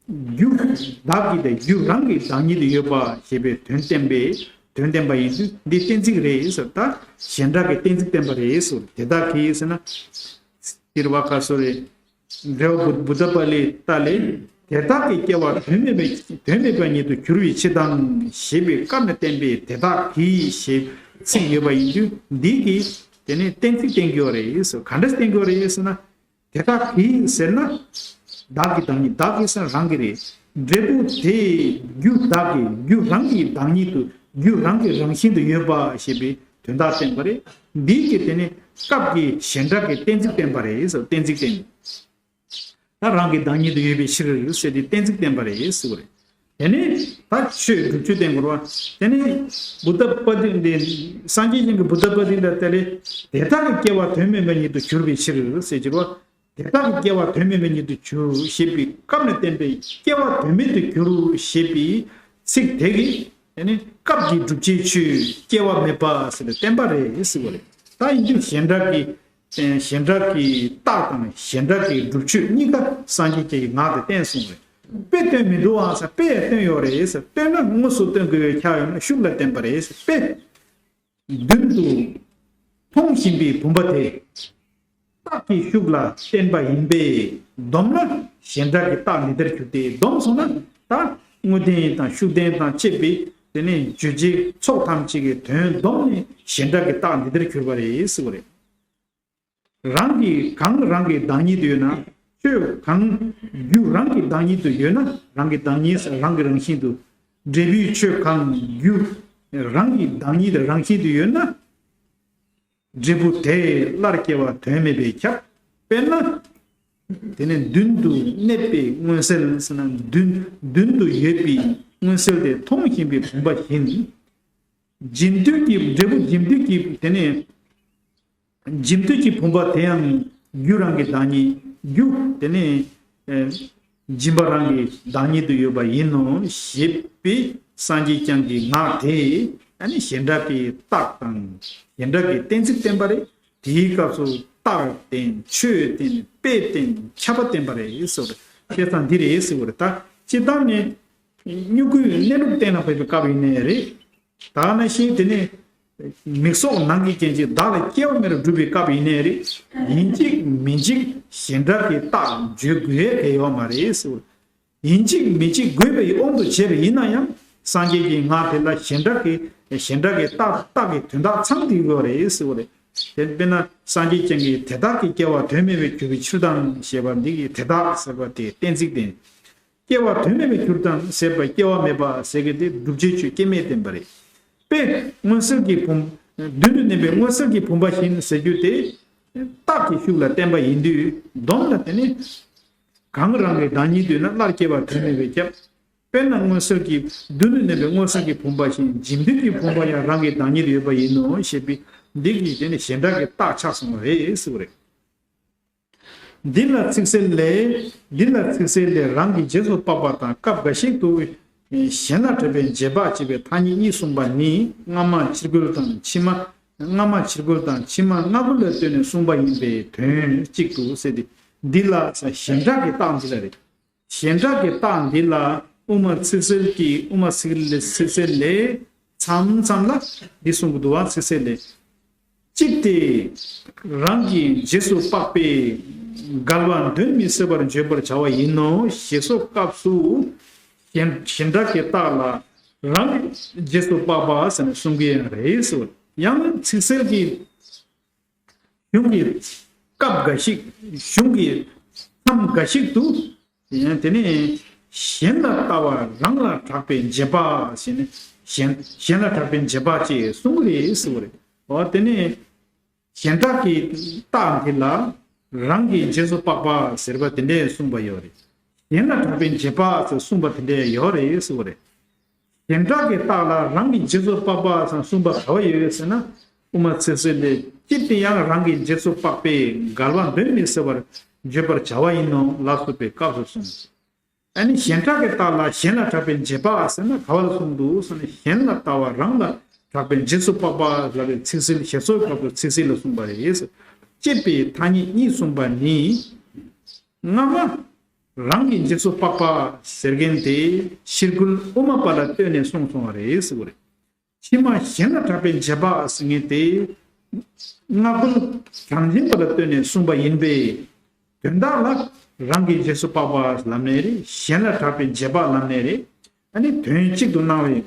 རྒྱུ་བདག་གི་དང་རྒྱུ་རང་གི་བདག་ཉིད་དུ་ཡོད་པ་ཞེས་པའི་དོན་བསྟན་པས་དོན་བསྟན་པ་ཡིན་དུས་འདི་གཏན་ཚིགས་རེད་ཟེར། ད་གཞན་གྲགས་ཀྱི་གཏན་ཚིགས་བསྟན་པ་རེད་ཟེར། དེ་དག་གིས་ཟེར་ན། འདིར་བ་ག་སོ་རེད། འགྲེལ་བ་བུ་བུདྡྷ་པཱ་ལི་ཏ་ལས། དེ་དག་གི་སྐྱེ་བ་དོན་མེད་པའི་དོན་མེད་པ་ཉིད་དུ་གྱུར་པའི་ཕྱིར་དང་ཞེས་པའི་སྐབས་ནས་བསྟན་པའི་དེ་དག་གིས་ཞེས་ཚིག་ཡོད་པ་ཡིན་དུས་འདི་གིས་དེ་ནི་གཏན་ཚིགས་བསྟན་གྱི་ཡོད་རེད་ཟེར། ག་འདྲ་བསྟན་གྱི་ཡོད་རེད་ཟེར་ན། དེ་དག་གིས་ཟེར་ན། བདག་གི་བདག་ཉིད། བདག་གིས་ཟེར་ན་རང་གི་རེད། འབྲས་བུ་དེ་རྒྱུ་བདག་གི་རྒྱུ་རང་གི་བདག་ཉིད་དུ་རྒྱུ་རང་གི་རང་བཞིན་དུ་ཡོད་པ་ཞེས་པའི་དོན་དག་བསྟན་པ་རེད། འདི་གིས་དེ་ནི་སྐབས་ཀྱི་གཞན་གྲགས་ཀྱི་གཏན་ཚིགས་བསྟན་པ་རེད་ཟེར། གཏན་ཚིགས་བསྟན། ད་རང་གི་བདག་ཉིད་དུ་ཡོད་པའི་ཕྱིར་ཟེར་ཏེ་གཏན་ཚིགས་བསྟན་པ་རེད་ཟེར་བ་རེད། དེ་ནས་ད་ཆོས་སྒྲུབ་ཆོས་བསྟན་དགོས་རེད་བ། དེ་ནས་བུདྡྷ་པཱ་ལི་ཏ་འདི་སངས་རྒྱས་ཀྱི་བུདྡྷ་པཱ་ལི་ཏ་དེ་ལས་དེ་དག་གི་སྐྱེ་བ་དོན་མེད་པ་ཉིད་དུ་གྱུར་པའི་ཕྱིར་ཟེར་གྱི་རེད་བ། དེ་དག་གི་སྐྱེ་བ་དོན་མེད་པ་ཉིད་དུ་གྱུར་ཞེས་པའི་སྐབས་ནས་བསྟན་པའི་སྐྱེ་བ་དོན་མེད་དུ་གྱུར་ཞེས་པའི་ཚིག་དེ་གིས་དེ་ནི་སྐབས་ཀྱི་བསྒྲུབ་བྱའི་ཆོས་སྐྱེ་བ་མེད་པ་ཟེར་ཏེ་བསྟན་པ་རེད་ཟེར་བ་རེད། ད་ཡིན་དུས་གཞན་གྲགས་ཀྱི་གཞན་གྲགས་ཀྱི་རྟགས་དང་གཞན་གྲགས་ཀྱི་སྒྲུབ་ཆོས་གཉིས་ཀ་སངས་རྒྱས་ཀྱི་ངག་དེ་བསྟན་སོང་རེད། དཔེ་སྟོན་མི་འདུག་ཨང་ཟེར། དཔེ་ཡང་སྟོན་ཡོད་རེད་ཟེར། སྟོན་ན་དངོས་སུ་སྟོན་དགོས་པའི་ཁྱབ་ཡོད་ན་ཤུགས་ལ་བསྟན་པ་རེད་ཟེར། དཔེ། མདུན་དུ་མཐོང་བཞིན་པའི་བུམ་པ་དེ། རྟགས་ཀྱི་ཤུགས་ལ་བསྟན་པ་ཡིན་པས་བསྡོམས་ན་གཞན་གྲགས་ཀྱི་རྟགས་འདི་ལྟར་གྱུར་ཏེ། བསྡོམས་སོང་ན་ད་དངོས་བསྟན་དང་ཤུགས་བསྟན་དང་བཅས་པའི་དེ་ནས་བརྗོད་བྱའི་ཚོགས་ཐམས་ཅད་ཀྱི་དོན་བསྡོམས་ནས་གཞན་གྲགས་ཀྱི་རྟགས་འདི་ལྟར་གྱུར་པ་རེད་ཟེར་བ་རེད། རང་གི་གང་རང་གི་བདག་ཉིད་དུ་ཡོད་ན། ཆོས་གང་རྒྱུ་རང་གི་བདག་ཉིད་དུ་ཡོད་ན། རང་གི་བདག་ཉིད་རང་གི་རང་བཞིན་དུ། འབྲས་བུའི་ཆོས་གང་རྒྱུ་རང་གི་བདག་ཉིད་རང་བཞིན་དུ་ཡོད་ན། འབྲས་བུ་དེ་སླར་སྐྱེ་བ་དོན་མེད་པས་ཁྱབ། དཔེར་ན། དེ་ནི་མདུན་དུ་གནས་པའི་མངོན་གསལ་ཟེར་ན། མདུན་མདུན་དུ་ཡོད་པའི་མངོན་གསལ་དེ་མཐོང་བཞིན་པའི་བུམ་པ་བཞིན། འཇིམ་དུས་ཀྱི་འབྲས་བུ་འཇིམ་དུས་ཀྱི་དེ་ནི། འཇིམ་དུས་ཀྱི་བུམ་པ་དེ་ཡང་རྒྱུ་རང་གི་བདག་ཉིད། རྒྱུ་དེ་ནི། ཨེ། འཇིམ་པ་རང་གི་བདག་ཉིད་དུ་ཡོད་པ་ཡིན་ནོ་ཞེས་པའི་སངས་རྒྱས་བསྐྱངས་ཀྱི་ངག་དེས་ཨ་ནི་གཞན་གྲགས་ཀྱི་རྟགས་དང་གཞན་གྲགས་ཀྱི་གཏན་ཚིགས་བསྟན་པ་རེད། དེའི་སྐབས་སུ་རྟགས་བསྟན། ཆོས་བསྟན། དཔེ་བསྟན། ཁྱབ་པ་བསྟན་པ་རེད་ཟེར་བ་རེད། བྱས་ཙང་འདི་རེད་ཟེར་བ་རེད། ད་སྤྱིར་བཏང་ནས་མྱུ་གུའི་གནས་ལུགས་གཏན་ལ་ཕབ་པའི་སྐབས་ཡིན་ནའི་རེད། ད་ནང་བཞིན་དེ་ནས། མིག་སོགས་ནང་གི་རྐྱེན་གྱིས་བདག་ལ་སྐྱེ་བ་མེད་པར་སྒྲུབ་པའི་སྐབས་ཡིན་ནའི་རེད། ཡིན་གཅིག་མིན་གཅིག་གཞན་དག་གི་རྟགས་བརྗོད་དགོས་ཡས་གལ་ཡོད་མ་རེད་ཟེར། ཡིན་གཅིག་མིན་གཅིག་དགོས་པའི་དབང་དུ་བྱས་པ་ཡིན་ན་ཡང་སངས་རྒྱས་ཀྱི་ངག་དེ་ལ་གཞན་དག་གི་གཞན་དག་གི་རྟགས་རྟགས་ཀྱི་དོན་དག་ཚང་བསྡད་ཡོད་རེད་ཟེར་བ་རེད། དེ་དཔེར་ན་སངས་རྒྱས་བསྐྱངས་ཀྱི་དེ་དག་གི་སྐྱེ་བ་དོན་མེད་པར་གྱུར་པའི་ཕྱིར་དང་ཞེས་པ་འདི་གི་དེ་དག་ཟེར་བ་དེ་གཏན་ཚིགས་ཏེ། སྐྱེ་བ་དོན་མེད་པར་གྱུར་དང་ཟེར་བ་སྐྱེ་བ་མེད་པ་ཟེར་གི་དེ་བསྒྲུབ་བྱའི་ཆོས་སྐྱེ་མེད་བསྟན་པ་རེད། དཔེ་མངོན་གསལ་གྱི་བུམ་མདུན་དུ་གནས་པའི་མངོན་གསལ་གྱི་བུམ་པ་བཞིན་ཟེར་རྒྱུ་དེ་རྟགས་ཀྱི་ཤུགས་ལ་བརྟེན་པ་ཡིན་དུས་སྡོམ་ལ་དེ་ནི། གང་རང་གི་བདག་ཉིད་དུ་ཡོད་ན་སླར་སྐྱེ་བ་དོན་མེད་པས་ཁྱབ། དཔེར་ན་མངོན་གསལ་གྱི་མདུན་དུ་གནས་པའི་མངོན་གསལ་གྱི་བུམ་པ་བཞིན་འཇིག་རྟེན་གྱི་བུམ་པ་ཡང་རང་གི་བདག་ཉིད་དུ་ཡོད་པ་ཡིན་ནོ་ཞེས་པའི་འདི་གིས་དེ་ནི་གཞན་དག་གི་རྟགས་ཆགས་སོང་བ་རེད་ཟེར་བ་རེད། འདི་ལ་ཚིག་གསལ་ལས། འདི་ལ་ཚིག་གསལ་ལས་རང་གི་རྗེས་སུ་དཔག་པ་དང་སྐབས་འགའ་ཞིག་ཏུ་གཞན་ལ་གྲགས་པའི་རྗེས་དཔག་ཅེས་པའི་ཐ་སྙད་གཉིས་གསུངས་པ་ནི་སྔ་མ་ཕྱིར་རྒོལ་དང་ཕྱི་མ། སྔ་མ་ཕྱིར་རྒོལ་དང་ཕྱི་མ་སྔ་རྒོལ་ལ་ལྟོས་ནས་གསུངས་པ་ཡིན་པའི་དོན་གཅིག་ཏུ་ཟེར་ཏེ། འདི་ལ་གཞན་དག་གི་རྟགས་འདི་ལ་རེད། གཞན་དག་གི་རྟགས་འདི་ལ་དབུ་མ་ཚིག་གསལ་གྱི་དབུ་མ་ཚིག་ལས་ཚིག་གསལ་ལས་མཚམས་མཚམས་ལ་འདི་གསུང་གི་འདུག་བ། ཚིག་གསལ་ལས། གཅིག་སྟེ། རང་གི་རྗེས་སུ་དཔག་པས་འགལ་བ་གདོན་མི་ཟ་བར་བརྗོད་པར་བྱ་བ་ཡིན་ནོ་ཞེས་སོགས་སྐབས་སུ་གཞན་གཞན་དག་གི་རྟགས་ལ་རང་གི་རྗེས་སུ་དཔག་པ་ཟེར་ནས་གསུང་གི་ཡང་རེད་ཟེར། ཡང་ཚིག་གསལ་གྱི་གཞུང་གི་སྐབས་འགའ་ཞིག་གཞུང་གི་མཚམས་འགའ་ཞིག་ཏུ། དེ་ནས་གཞན་ལ་ལྟ་བ་རང་ལ་གྲགས་པའི་རྗེས་དཔག་ཟེར་ནས་གཞན་གཞན་ལ་གྲགས་པའི་རྗེས་དཔག་ཅེས་གསུང་གི་རེད་ཟེར་བ་རེད། འོ་དེ་ནས་གཞན་དག་གི་རྟགས་འདི་ལ་རང་གི་རྗེས་སུ་དཔག་པ་ཟེར་བ་དེ་འདྲས་གསུངས་པ་ཡོད་རེད། གཞན་ལ་གྲགས་པའི་རྗེས་དཔག་ཟེར་གསུངས་པ་དེ་འདྲས་ཡོད་རེད་ཟེར་བ་རེད། གཞན་དག་གི་རྟགས་ལ་རང་གི་རྗེས་སུ་དཔག་པ་ཙམ་གསུངས་པ་ག་བ་ཡོད་ཟེར་ན། དབུ་མ་ཚིག་གསལ་ལས་ཅི་སྟེ་ཡང་རང་གི་རྗེས་སུ་དཔག་པས་འགལ་བ་གདོན་མི་ཟ་བར་བརྗོད་པར་བྱ་བ་ཡིན་ནོ་ལ་སོགས་པའི་སྐབས་སུ་གསུངས། ཨ་ནི་གཞན་དག་གི་རྟགས་ལ་གཞན་ལ་གྲགས་པའི་རྗེས་དཔག་ཟེར་ན་ག་བ་ལ་གསུངས་འདུག་ཟེར་ན། གཞན་ལ་ལྟ་བ་རང་ལ་གྲགས་པའི་རྗེས་སུ་དཔག་པ་ལབ་པའི་ཚིག་གསལ་ཞེས་སོགས་སྐབས་སུ་ཚིག་གསལ་ལ་གསུངས་པ་རེད། ཅེས་པའི་ཐ་སྙད་གཉིས་གསུངས་པ་ནི། སྔ་མ། རང་གི་རྗེས་སུ་དཔག་པ་ཟེར་མཁན་དེ་ཕྱིར་རྒོལ་དབུ་མ་པ་ལ་ལྟོས་ནས་གསུངས་སོང་བ་རེད་ཟེར་བ་རེད། ཕྱི་མ་གཞན་ལ་གྲགས་པའི་རྗེས་དཔག་ཟེར་མཁན་དེ་སྔ་རྒོལ་གྲངས་ཅན་པ་ལ་ལྟོས་ནས་གསུངས་པ་ཡིན་པས། དོན་དག་ལ་རང་གི་རྗེས་སུ་དཔག་པ་ལབ་ནའི་རེད། གཞན་ལ་གྲགས་པའི་རྗེས་དཔག་ལབ་ནའི་རེད། ཨ་ནི་དོན་གཅིག་ཏུ་སྣང་བའི།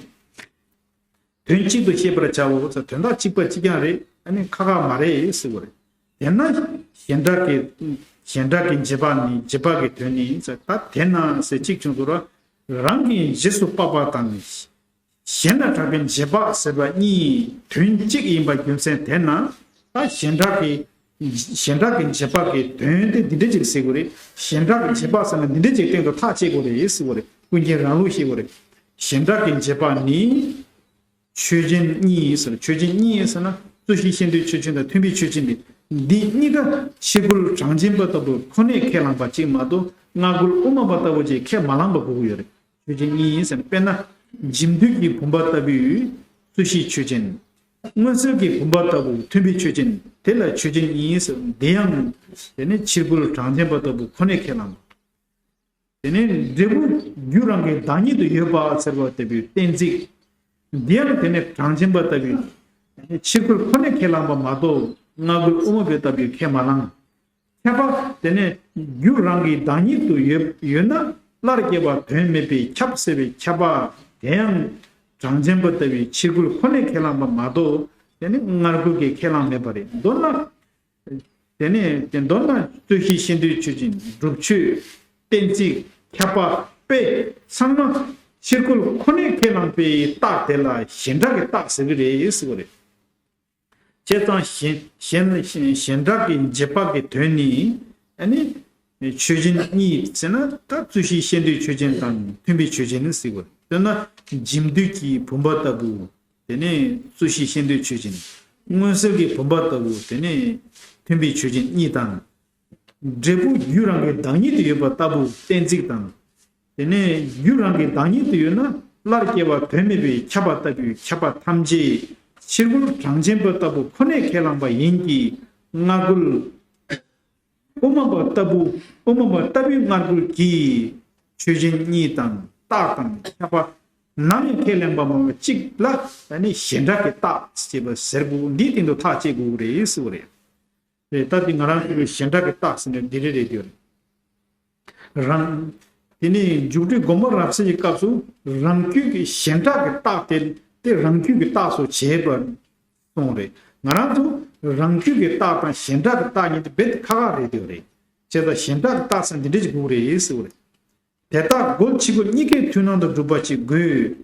དོན་གཅིག་ཏུ་ཤེས་པར་བྱའོ་ཟེར། དོན་དག་གཅིག་པ་གཅིག་རྐྱང་རེད། ཨ་ནི་ཁ་ཁ་མ་རེད་ཟེར་བ་རེད། དེས་ན་གཞན་དག་གི་གཞན་དག་གི་རྗེས་དཔག་ནི་རྗེས་དཔག་གི་དོན་ནི་ཟེར། ད་དེས་ན་ཟེར་གཅིག་བྱུང་ཚོ་ར། རང་གི་རྗེས་སུ་དཔག་པ་དང་གཞན་ལ་གྲགས་པའི་རྗེས་དཔག་ཟེར་བ་གཉིས་དོན་གཅིག་ཡིན་པ་རྒྱུ་མཚན་དེས་ན། ད་གཞན་དག་གི་གཞན་དག་གི་རྗེས་དཔག་གི་དོན་དེ་འདི་འདྲ་ཅིག་ཟེར་དགོས་རེད། གཞན་དག་གི་རྗེས་དཔག་ཟེར་ན་འདི་འདྲ་ཅིག་སྟེང་དུ་ཐག་བཅད་དགོས་རེད་ཟེར་དགོས་རེད། ཀུན་མཁྱེན་རང་ལུགས་ཤེས་དགོས་རེད། གཞན་དག་གི་རྗེས་དཔག་ནི། ཆོས་ཅན་གཉིས་ཟེར། ཆོས་ཅན་གཉིས་ཟེར་ན་རྩོད་གཞི་ཤེས་འདོད་ཆོས་ཅན་དང་མཐུན་དཔེའི་ཆོས་ཅན་ཏེ། འདི་གཉིས་ཀ་ཕྱིར་རྒོལ་གྲངས་ཅན་པ་ལྟ་བུ་ཁོ་ནས་ཁས་བླངས་པ་གཅིག་མ་གཏོགས་སྔ་རྒོལ་དབུ་མ་པ་ལྟ་བུ་ཅིག་ཁས་མ་བླངས་པ་དགོས་ཀྱི་ཡོད་རེད། ཆོས་ཅན་གཉིས་ཟེར་ན་དཔེར་ན་འཇིམ་འདུས་ཀྱི་བུམ་པ་ལྟ་བུའི་རྩོད་གཞི་ཆོས་ཅན། མངོན་གསལ་གྱི་བུམ་པ་ལྟ་བུ་མཐུན་དཔེའི་ཆོས་ཅན། དེ་ལ་ཆོས་ཅན་གཉིས་ཟེར། འདི་ཡང་དེ་ནི་ཕྱིར་རྒོལ་གྲངས་ཅན་པ་ལྟ་བུ་ཁོ་ནས་ཁས་བླངས་པ། དེ་ནས་འབྲས་བུ་རྒྱུ་རང་གི་བདག་ཉིད་དུ་ཡོད་པ་ཟེར་བ་ལྟ་བུའི་གཏན་ཚིགས། འདི་ཡང་དེ་ནས་གྲངས་ཅན་པ་ལྟ་བུའི་ཕྱིར་རྒོལ་ཁོ་ནས་ཁས་བླངས་པ་མ་གཏོགས་སྔ་རྒོལ་དབུ་མ་པའི་ལྟ་བུའི་ཁས་མ་བླངས། ཁྱབ་པ་དེ་ནས་རྒྱུ་རང་གི་བདག་ཉིད་དུ་ཡོད་ཡོད་ན་སླར་སྐྱེ་བ་དོན་མེད་པས་ཁྱབ་ཟེར་བའི་ཁྱབ་པ་དེ་ཡང་གྲངས་ཅན་པ་ལྟ་བུའི་ཕྱིར་རྒོལ་ཁོ་ནས་ཁས་བླངས་པ་མ་གཏོགས་དེ་ནི་སྔ་རྒོལ་གྱིས་ཁས་བླངས་མེད་པ་རེད། མདོར་ན། དེ་ནས་དེ་མདོར་ན་རྩོད་གཞི་ཤེས་འདོད་ཆོས་ཅན། སྒྲུབ་ཆོས། གཏན་ཚིགས། ཁྱབ་པ། དཔེ། ཚང་མ་ཕྱིར་རྒོལ་ཁོ་ནས་ཁས་བླངས་པའི་རྟགས་དེ་ལ་གཞན་དག་གི་རྟགས་ཟེར་གྱི་རེད་ཟེར་བ་རེད། བྱས་ཙང་གཞན་གཞན་གཞན་དག་གི་རྗེས་དཔག་གི་དོན་ནི། ཨ་ནི་ཆོས་ཅན་གཉིས་ཟེར་ན་ད་རྩོད་གཞི་ཤེས་འདོད་ཆོས་ཅན་དང་མཐུན་དཔེའི་ཆོས་ཅན་ཟེར་བ་རེད། དཔེར་ན་འཇིམ་འདུས་ཀྱི་བུམ་པ་ལྟ་བུ། དེ་ནས་རྩོད་གཞི་ཤེས་འདོད་ཆོས་ཅན། མངོན་གསལ་གྱི་བུམ་པ་ལྟ་བུ་དེ་ནས་མཐུན་དཔེའི་ཆོས་ཅན་གཉིས་དང་། འབྲས་བུ་རྒྱུ་རང་གི་བདག་ཉིད་དུ་ཡོད་པ་ལྟ་བུ་གཏན་ཚིགས་དང་། དེ་ནས་རྒྱུ་རང་གི་བདག་ཉིད་དུ་ཡོད་ན་སླར་སྐྱེ་བ་དོན་མེད་པས་ཁྱབ་པ་ལྟ་བུའི་ཁྱབ་པ་ཐམས་ཅད་ཕྱིར་རྒོལ་གྲངས་ཅན་པ་ལྟ་བུ་ཁོ་ནས་ཁས་བླངས་པ་ཡིན་གྱི། སྔ་རྒོལ་དབུ་མ་པ་ལྟ་བུ་དབུ་མ་པ་ལྟ་བུའི་སྔ་རྒོལ་གྱིས་ཆོས་ཅན་གཉིས་དང་རྟགས་དང་ཁྱབ་པ། ནམ་ཡང་ཁས་ལེན་པ་མ་ཡིན་པ་གཅིག་ལ་ཨ་ནི་གཞན་དག་གི་རྟགས་ཅེས་པ་ཟེར་དགོས། འདིའི་སྟེང་དུ་ཐག་བཅད་དགོས་རེད་ཟེར་བ་རེད། རེད། ད་འདི་ང་རང་ཚོའི་གཞན་དག་གི་རྟགས་ཟེར་ནས་འདི་རེ་རེ་དེ་རེད། རང་། དེ་ནས་མཇུག་སྒྲིལ་དགོངས་པ་རབ་གསལ་གྱི་སྐབས་སུ་རང་རྒྱུད་ཀྱི་གཞན་དག་གི་རྟགས་དེ་དེ་རང་རྒྱུད་ཀྱི་རྟགས་སུ་བྱས་པར་གསུངས་རེད། ང་རང་ཚོ་རང་རྒྱུད་ཀྱི་རྟགས་དང་གཞན་དག་གི་རྟགས་གཉིས་དེ་རྦད་དེ་ཁག་ཁག་རེད་དེ་རེད། བྱས་ཙང་གཞན་དག་གི་རྟགས་ཟེར་འདི་འདྲ་ཞིག་དགོས་རེད་ཟེར་བ་རེད། དེ་དག་རྒོལ་ཕྱི་རྒོལ་གཉིས་ཀའི་མཐུན་སྣང་དུ་གྲུབ་པ་ཅིག་དགོས།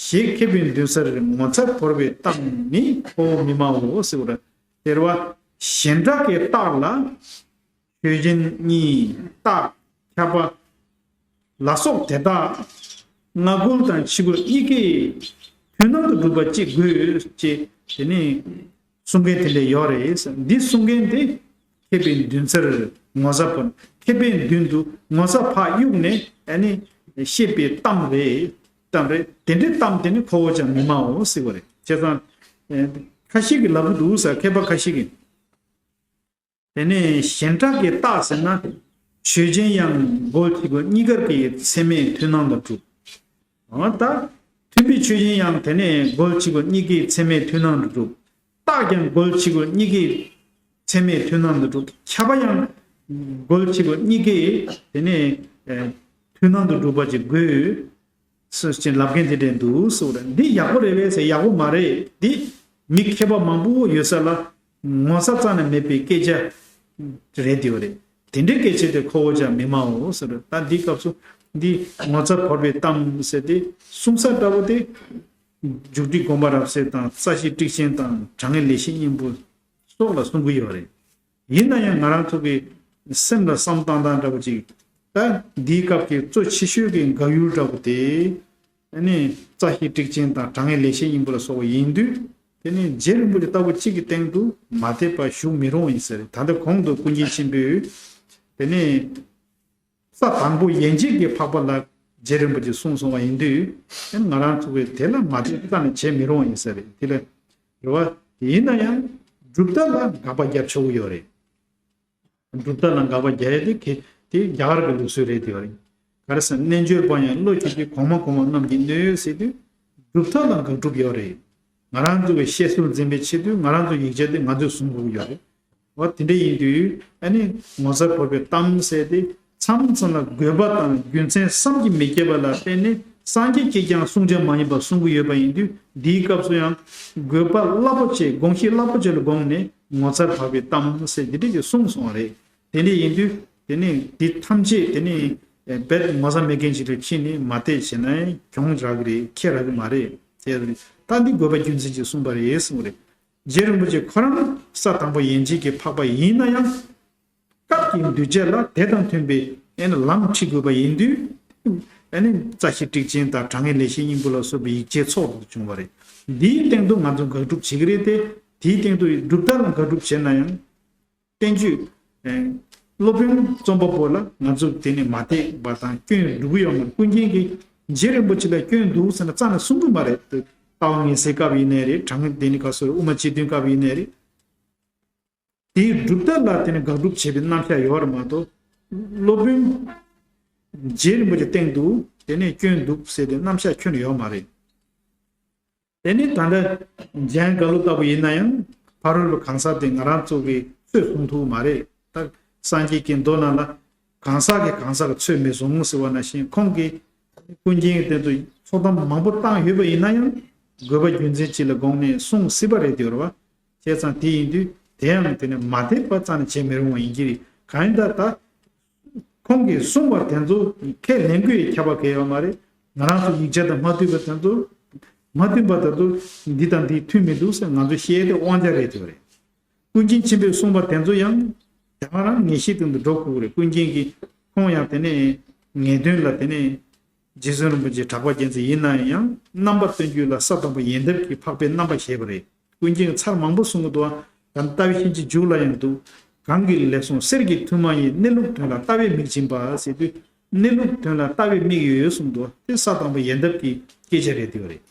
ཞེས་མཁས་པའི་མདུན་སར་ངོ་མཚར་བོར་བའི་གཏམ་ནི་ཁོ་བོ་མི་སྨྲའོ་ཟེར་བ་རེད། དེར་བ། གཞན་དག་གི་རྟགས་ལ། ཆོས་ཅན་གཉིས་རྟགས་ཁྱབ་པ་ལ་སོགས་དེ་དག་སྔ་རྒོལ་དང་ཕྱི་རྒོལ་གཉིས་ཀའི་མཐུན་སྣང་དུ་གྲུབ་པ་གཅིག་དགོས་ཅེས་དེ་ནི་གསུང་མཁན་དེ་འདྲ་ཡོད་རེད། འདི་གསུང་མཁན་དེ་མཁས་པའི་མདུན་སར་ངོ་ཚ་བོར། མཁས་པའི་མདུན་དུ་ངོ་ཚ་ཕར་གཡུགས་ནས་ཨ་ནི་བཤད་པའི་གཏམ་རེད། གཏམ་རེད། དེ་འདྲའི་གཏམ་དེ་ནི་ཁོ་བོ་ཅང་མི་སྨྲའོ་ཟེར་བ་རེད། བྱས་ཙང་ཁ་ཤས་ཀྱིས་ལབ་ཀྱི་འདུག་ཟེར། མཁས་པ་ཁ་ཤས་ཀྱིས། དེ་ནས་གཞན་དག་གི་རྟགས་ཟེར་ན། ཆོས་ཅན་ཡང་རྒོལ་ཕྱི་རྒོལ་གཉིས་ཀར་གྱི་ཚད་མའི་མཐུན་སྣང་དུ་གྲུབ། འོ་ད། མཐུན་དཔེ་ཆོས་ཅན་ཡང་དེ་ནས་རྒོལ་ཕྱི་རྒོལ་གཉིས་ཀའི་ཚད་མའི་མཐུན་སྣང་དུ་གྲུབ། རྟགས་ཀྱང་རྒོལ་ཕྱི་རྒོལ་གཉིས་ཀའི་ཚད་མའི་མཐུན་སྣང་དུ་གྲུབ། ཁྱབ་པ་ཡང་རྒོལ་ཕྱི་རྒོལ་གཉིས་ཀའི་དེ་ནས་མཐུན་སྣང་དུ་གྲུབ་པ་ཅིག་དགོས། སུ་ཅིག་ལབ་མཁན་དེ་འདྲས་འདུག་ཟེར་བ་རེད། འདི་ཡག་པོ་རེད་པས་ཟེར། ཡག་པོ་མ་རེད། འདི་མི་མཁས་པ་མང་པོ་ཡོད་ས་ལ་ངོ་ཚ་རྩ་ནས་མེད་པའི་སྐད་ཆ་རེད་དེ་བ་རེད། དེ་འདྲའི་སྐད་ཆ་དེ་ཁོ་བོ་ཅང་མི་སྨྲའོ་ཟེར་བ་རེད། ད་འདི་སྐབས་སུ་འདི་ངོ་ཚ་བོར་བའི་གཏམ་ཟེར་ཏེ་གསུང་ས་འདྲ་བོ་དེ། མཇུག་སྒྲིལ་དགོངས་པ་རབ་གསལ་དང་རྩ་ཤེ་ཊིཀ་ཆེན་དང་དྲང་ངེས་ལེགས་བཤད་སྙིང་པོ་སོགས་ལ་གསུང་གི་ཡོད་རེད། ཡིན་ན་ཡང་ང་རང་ཚོ་གི་སེམས་ལ་བསམ་བཏང་སྟངས་འདྲ་པོ་ཅིག་ད་འདིའི་སྐབས་ཀྱི་གཙོ་ཆེ་ཤོས་ཀྱི་འགལ་ཡུལ་འདྲ་པོ་དེ། ཨ་ནི་རྩ་ཤེ་ཊིཀ་ཆེན་དང་དྲང་ངེས་ལེགས་བཤད་སྙིང་པོ་ལ་སོགས་པ་ཡིན་དུས། དེ་ནི་རྗེ་རིན་པོ་ཆེ་ལྟ་བུ་གཅིག་གི་སྟེང་དུ་མ་དད་པ་ཞུགས་མི་རུང་བ་ཡིན་ས་རེད། ད་ལྟ་གོང་དུ་ཀུན་མཁྱེན་ཆེན་པོས་དེ་ནི། ས་དང་པོ་ཡན་ཆད་ཀྱི་འཕགས་པ་ལ་རྗེ་རིན་པོ་ཆེས་གསུངས་སོང་བ་ཡིན་དུས། ཨ་ནི་ང་རང་ཚོ་གིས་དེ་ལ་མ་དད་རྩ་ནས་བྱེད་མི་རུང་བ་ཡིན་ས་རེད། དེ་ལ་རེད་བ། ཡིན་ན་ཡང་གྲུབ་མཐའ་ལ་དགག་པ་རྒྱབ་ཆོག་གི་ཡོད་རེད། གྲུབ་མཐའ་ལ་དགག་པ་རྒྱག་ཡ་དེ་གལ་དེ་རྒྱ་གར་གྱི་ལུགས་སྲོལ་རེད་དེ་བ་རེད། ག་རེ་ཟེར་ན། རྣལ་འབྱོར་པ་ཡང་བློ་ཆོས་ཀྱི་གོང་མ་གོང་མ་རྣམས་ཀྱིས་གནོད་ཟེར་དུས། གྲུབ་མཐའ་ལ་དགག་སྒྲུབ་ཡོད་རེད། ང་རང་ཚོ་གི་བཤད་སྲོལ་འཛིན་པའི་ཆེད་དུ་ང་རང་ཚོ་ཡིག་ཆ་དེ་ང་ཚོས་བཟུང་དགོས་ཀྱི་ཡོད་རེད། འོ་དེ་འདྲ་ཡིན་དུས་ཨ་ནི་ངོ་མཚར་བོར་བའི་གཏམ་ཟེར་དེ་མཚམས་མཚམས་ལ་དགོས་པ་དང་རྒྱུ་མཚན་བསམ་གྱིས་མི་ཁྱབ་པ་ལ་བརྟེན་ནས་སངས་རྒྱས་ཀྱིས་ཀྱང་གསུང་རྒྱུ་མ་ཡིན་པ་གསུང་གི་ཡོད་པ་ཡིན་དུས། འདིའི་སྐབས་སུ་ཡང་དགོས་པ་རླབས་པོ་ཆེ་དགོངས་གཞི་རླབས་པོ་ཆེ་ལ་དགོངས་ནས་ངོ་མཚར་བོར་བའི་གཏམ་ཟེར་འདི་འདྲ་ཞིག་གསུངས་སོང་བ་རེད། དེ་འདྲ་ཡིན་དུས་དེ་ནི་འདི་ཐམས་ཅད་དེ་ནི་རྦད་ངོ་ཚ་མེད་མཁན་ཞིག་ལ་ཕྱིན་ནས་མ་དད་བྱས་ན་གྱོང་རག་གི་རེད། ཁེ་རག་གི་མ་རེད། དེ་ད་འདི་དགོས་པ་རྒྱུ་མཚན་ཅིག་གསུངས་པ་རེད་གསུངས་པ་རེད། རྗེ་རིན་པོ་ཆེ་ཁོ་རང་ས་དང་པོ་ཡན་ཆད་ཀྱི་འཕགས་པ་ཡིན་ན་ཡང་། སྐབས་ཀྱི་འདུས་བྱས་ལ་དེ་དང་མཐུན་པའི་ཨེ་ནི་ལམ་ཁྲིད་དགོས་པ་ཡིན་དུས། ཨེ་ནི་རྩ་ཤེ་ཊིཀ་ཆེན་དང་དྲང་ངེས་ལེགས་བཤད་སྙིང་པོ་ལ་སོགས་པའི་ཡིག་ཆའི་ཚོགས་སུ་བྱུང་བ་རེད། འདིའི་སྟེང་དུ་ང་ཚོས་དགག་སྒྲུབ་བྱེད་ཀྱི་རེད་དེ། དེའི་སྟེང་དུ་གྲུབ་མཐའ་ལ་དགག་སྒྲུབ་བྱས་ན་ཡང་། བསྟན་བཅོས། ཨེ། སློབ་དཔོན་རྩོམ་པ་པོ་ལ་ང་ཚོ་དེ་ནི་མ་དད་པ་དང་སྐྱོན་འགྲོ་གི་ཡོད་མ་རེད། ཀུན་མཁྱེན་གྱིས་རྗེ་རིན་པོ་ཆེ་ལ་སྐྱོན་འདུག་ཟེར་ན་རྩ་ནས་གསུང་གི་མ་རེད། ལྟ་བ་ངེས་གསལ་སྐབས་ཡིན་ནའི་རེད། དྲང་ངེས་དེ་ནི་ག་སོ་རེད། དབུ་མ་སྤྱི་དོན་སྐབས་ཡིན་ནའི་རེད། དེའི་གྲུབ་མཐའ་ལ་དེ་ནི་དགག་སྒྲུབ་བྱེད་པའི་རྣམ་གཞག་ཡོད་རེད་མ་གཏོགས། སློབ་དཔོན་རྗེ་རིན་པོ་ཆེ་སྟེང་དུ་དེ་ནི་སྐྱོན་འདུག་ཟེར་ཏེ་རྣམ་གཞག་ཁྱོན་ནས་ཡོད་མ་རེད། དེ་ནི་ད་ལྟ་འཇམ་དབྱངས་རྒྱ་ལོ་ལྟ་བུ་ཡིན་ན་ཡང་ཕ་རོལ་པོ་གང་ཟག་དེ་ང་རང་ཚོ་གིས་ཚོད་བཟུང་ཐུབ་མ་རེད། ད་སངས་རྒྱས་ཀྱི་མདོ་ནང་ལ་གང་ཟག་གིས་གང་ཟག་གི་ཚོད་མི་བཟུང་ཟེར་བ་ནང་བཞིན། ཁོང་གིས་ཀུན་མཁྱེན་གྱི་སྟེང་དུ་ཚོགས་གཏམ་མང་པོ་བཏང་ཡོད་པ་ཡིན་ན་ཡང་། དགོས་པ་རྒྱུ་མཚན་ཅིག་ལ་དགོངས་ནས་གསུང་སྲིད་པ་རེད་དེ་རེད་བ། བྱས་ཙང་དེ་ཡིན་དུས་དེ་ཡང་དེ་ནི་མ་དད་པ་རྩ་ནས་བྱེད་མི་རུང་བ་ཡིན་གྱི་རེད། གང་ཡིན་ད་ལྟ། ཁོང་གིས་གསུངས་པ་དེ་ཚོ་ཁས་ལེན་དགོས་ཡའི་ཁྱབ་པ་གང་ཡང་ཡོད་མ་རེད། ང་རང་ཚོ་ཡིག་ཆ་དང་མ་མཐུན་པ་དེ་ཚོ། མ་མཐུན་པ་དེ་ཚོ་འདི་དང་འདི་མཐུན་མི་འདུག་ཟེར་ང་ཚོ་བཤད་དེ་དབང་ཆ་རེད་དེ་རེད། ཀུན་མཁྱེན་ཆེན་པོས་གསུངས་པ་དེ་ཚོ་ཡང་རྒྱ་གར་རང་ངེས་ཤེས་སྟེང་དུ་འགྲོ་དགོས་རེད། ཀུན་མཁྱེན་གྱིས་ཁོང་ཡང་དེ་ནས་ངེས་དོན་ལ་དེ་ནས་རྗེ་བཙུན་རིན་པོ་ཆེ་གྲགས་པ་རྒྱལ་མཚན་ཡིན་ན་ཡང་རྣམ་པ་སྟོན་རྒྱུ་ལ་ས་དང་པོ་ཡན་འདབ་ཀྱི་འཕགས་པའི་རྣམ་པ་བཞེས་པ་རེད། ཀུན་མཁྱེན་ཚར་མང་པོ་གསུང་གི་འདུག་ཨ། ད་ལྟ་བའི་ཤིང་གཅིག་མཇུག་ལ་ཡང་འདུག། གང་གིས་ལེགས་གསུངས་གསེར་གྱི་ཐུར་མ་ཡིས། གནས་ལུགས་དོན་ལ་ལྟ་བའི་མིག་སྦྱིན་པ་ཟེར་དུས། གནས་ལུགས་དོན་ལ་ལྟ་བའི་མིག་ཡོད་གསུངས་འདུག། དེ་ས་དང་པོ་ཡན་འདབ་ཀྱི་སྐད་ཆ་རེད་དེ་རེད།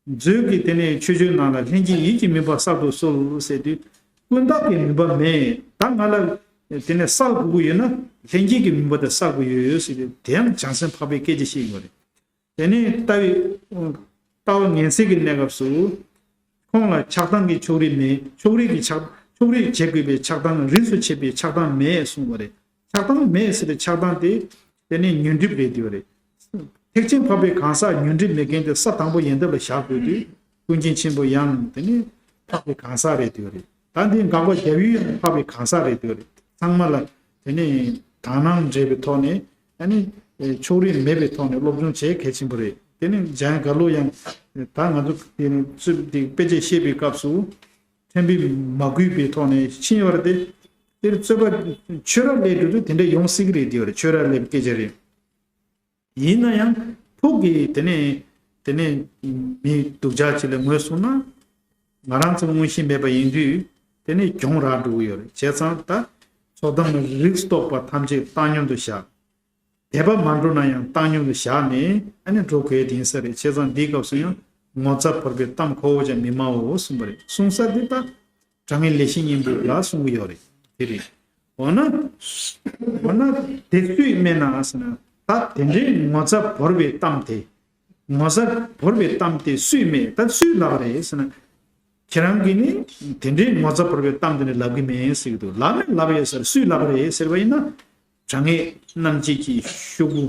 མཛོད་ཀྱི་དེ་ནས་མཆོད་བརྗོད་ནང་ལ་ལྷན་སྐྱེས་ཡིད་ཀྱི་མུན་པ་གསར་དུ་སོལ་ཟེར་དུས། ཀུན་བརྟགས་ཀྱི་མུན་པ་མེད། ད་ང་ལ་དེ་ནས་སེལ་དགོས་ཀྱི་ཡོད་ན་ལྷན་སྐྱེས་ཀྱི་མུན་པ་དེ་སེལ་དགོས་ཡོད་ཟེར་དུས། དེ་ཡང་བྱང་སེམས་འཕགས་པའི་སྐད་ཆ་ཞིག་ཡོད་རེད། དེ་ནས་ལྟ་བའི་ ལྟ་བ་ངན་སེལ་གྱི་གནས་སྐབས་སུ། ཁོང་ལ་ཆགས་སྡང་གི་ཕྱོགས་རིས་མེད། ཕྱོགས་རིས་ཀྱི་ཆགས་ཕྱོགས་རིས་བྱེད་དགོས་པའི་ཆགས་སྡང་རིས་སུ་ཆད་པའི་ཆགས་སྡང་མེད་གསུངས་པ་རེད། ཆགས་སྡང་མེད་ཟེར་ཏེ་ཆགས་སྡང་དེ་དེ་ནི་ཉོན་སྒྲིབ་རེད་དེ་རེད། ཐེག་ཆེན་འཕགས་པའི་གང་ཟག་ཉོན་སྒྲིབ་མེད་མཁན་དེ་ས་དང་པོ་ཡོན་ཏན་ལ་བཞག་དགོས་དུས་ཀུན་མཁྱེན་ཆེན་པོ་ཡང་དེ་ནི་འཕགས་པའི་གང་ཟག་རེད་དེ་རེད། ད་འདི་འགག་པ་རྒྱལ་བའི་ཡང་འཕགས་པའི་གང་ཟག་རེད་དེ་རེད། ཚང་མ་ལ་དེ་ནི་དག་སྣང་འདྲེས་པའི་ཐོག་ནས་ཨ་ནི་ཕྱོགས་རིས་མེད་པའི་ཐོག་ནས་སློབ་སྦྱོང་བྱེད་གལ་ཆེན་པོ་རེད། དེ་ནི་འཇམ་དབྱངས་རྒྱ་ལོ་ཡང་ད་ང་ཚོ་དེ་ནི་རྩོད་འདི་དཔེ་ཆ་བཤད་པའི་སྐབས་སུ་ཕྲན་བུ་མ་གུས་པའི་ཐོག་ནས་ཕྱིན་ཡོད་རེད་དེ། དེར་རྩོད་པ་ཆོས་ར་ལས་འགྲོ་དུས་དེ་འདྲ་ཡོང་སྲིད་ཀྱི་རེད་དེ་ཡོད་རེད། ཆོས་ར་ལས་སྐད་ཆ་རེད། ཡིན་ན་ཡང་ཕུགས་ཀྱི་དེ་ནས་དེ་ནས་མི་སྡུག་ཅག་ཅིག་ལ་ངོས་བཟུང་ན། ང་རང་ཚོ་མངོན་ཤེས་མེད་པ་ཡིན་དུས་དེ་ནས་གྱོང་རག་འགྲོ་གི་ཡོད་རེད། བྱས་ཙང་ད་ཚོགས་གཏམ་རིགས་རྟོག་པ་ཐམས་ཅད་བཏང་སྙོམས་དུ་བཞག་དད་པ་མ་འགྲོ་ན་ཡང་བཏང་སྙོམས་དུ་བཞག་ནས་ཨ་ནི་འགྲོ་དགོས་དེ་ཡིན་ས་རེད། བྱས་ཙང་འདིའི་སྐབས་སུ་ཡང་ངོ་ཚ་བོར་བའི་གཏམ་ཁོ་བོ་ཅང་མི་སྨྲའོ་གསུངས་པ་རེད། གསུངས་ས་འདི་ད་དྲང་ངེས་ལེགས་བཤད་སྙིང་པོ་ལ་གསུང་གི་ཡོད་རེད། དེ་རེད། འོ་ན། འོ་ན་དེ་སུས་སྨྲས་ན་ཟེར་ན། ད་དེ་འདྲའི་ངོ་ཚ་བོར་བའི་གཏམ་དེ། ངོ་ཚ་བོར་བའི་གཏམ་དེ་སུས་སྨྲས། ད་སུས་ལབ་པ་རེད་ཟེར་ན། ཁྱེད་རང་གིས་ནི་དེ་འདྲའི་ངོ་ཚ་བོར་བའི་གཏམ་དེ་ནི་ལབ་གི་མེད་ཟེར་གྱི་འདུག་ལབ་ནི་ལབ་ཡོད་ཟེར། སུས་ལབ་པ་རེད་ཟེར་བ་ཡིན་ན། དྲང་ངེས་རྣམ་འབྱེད་ཀྱི་ཤོག་གུ་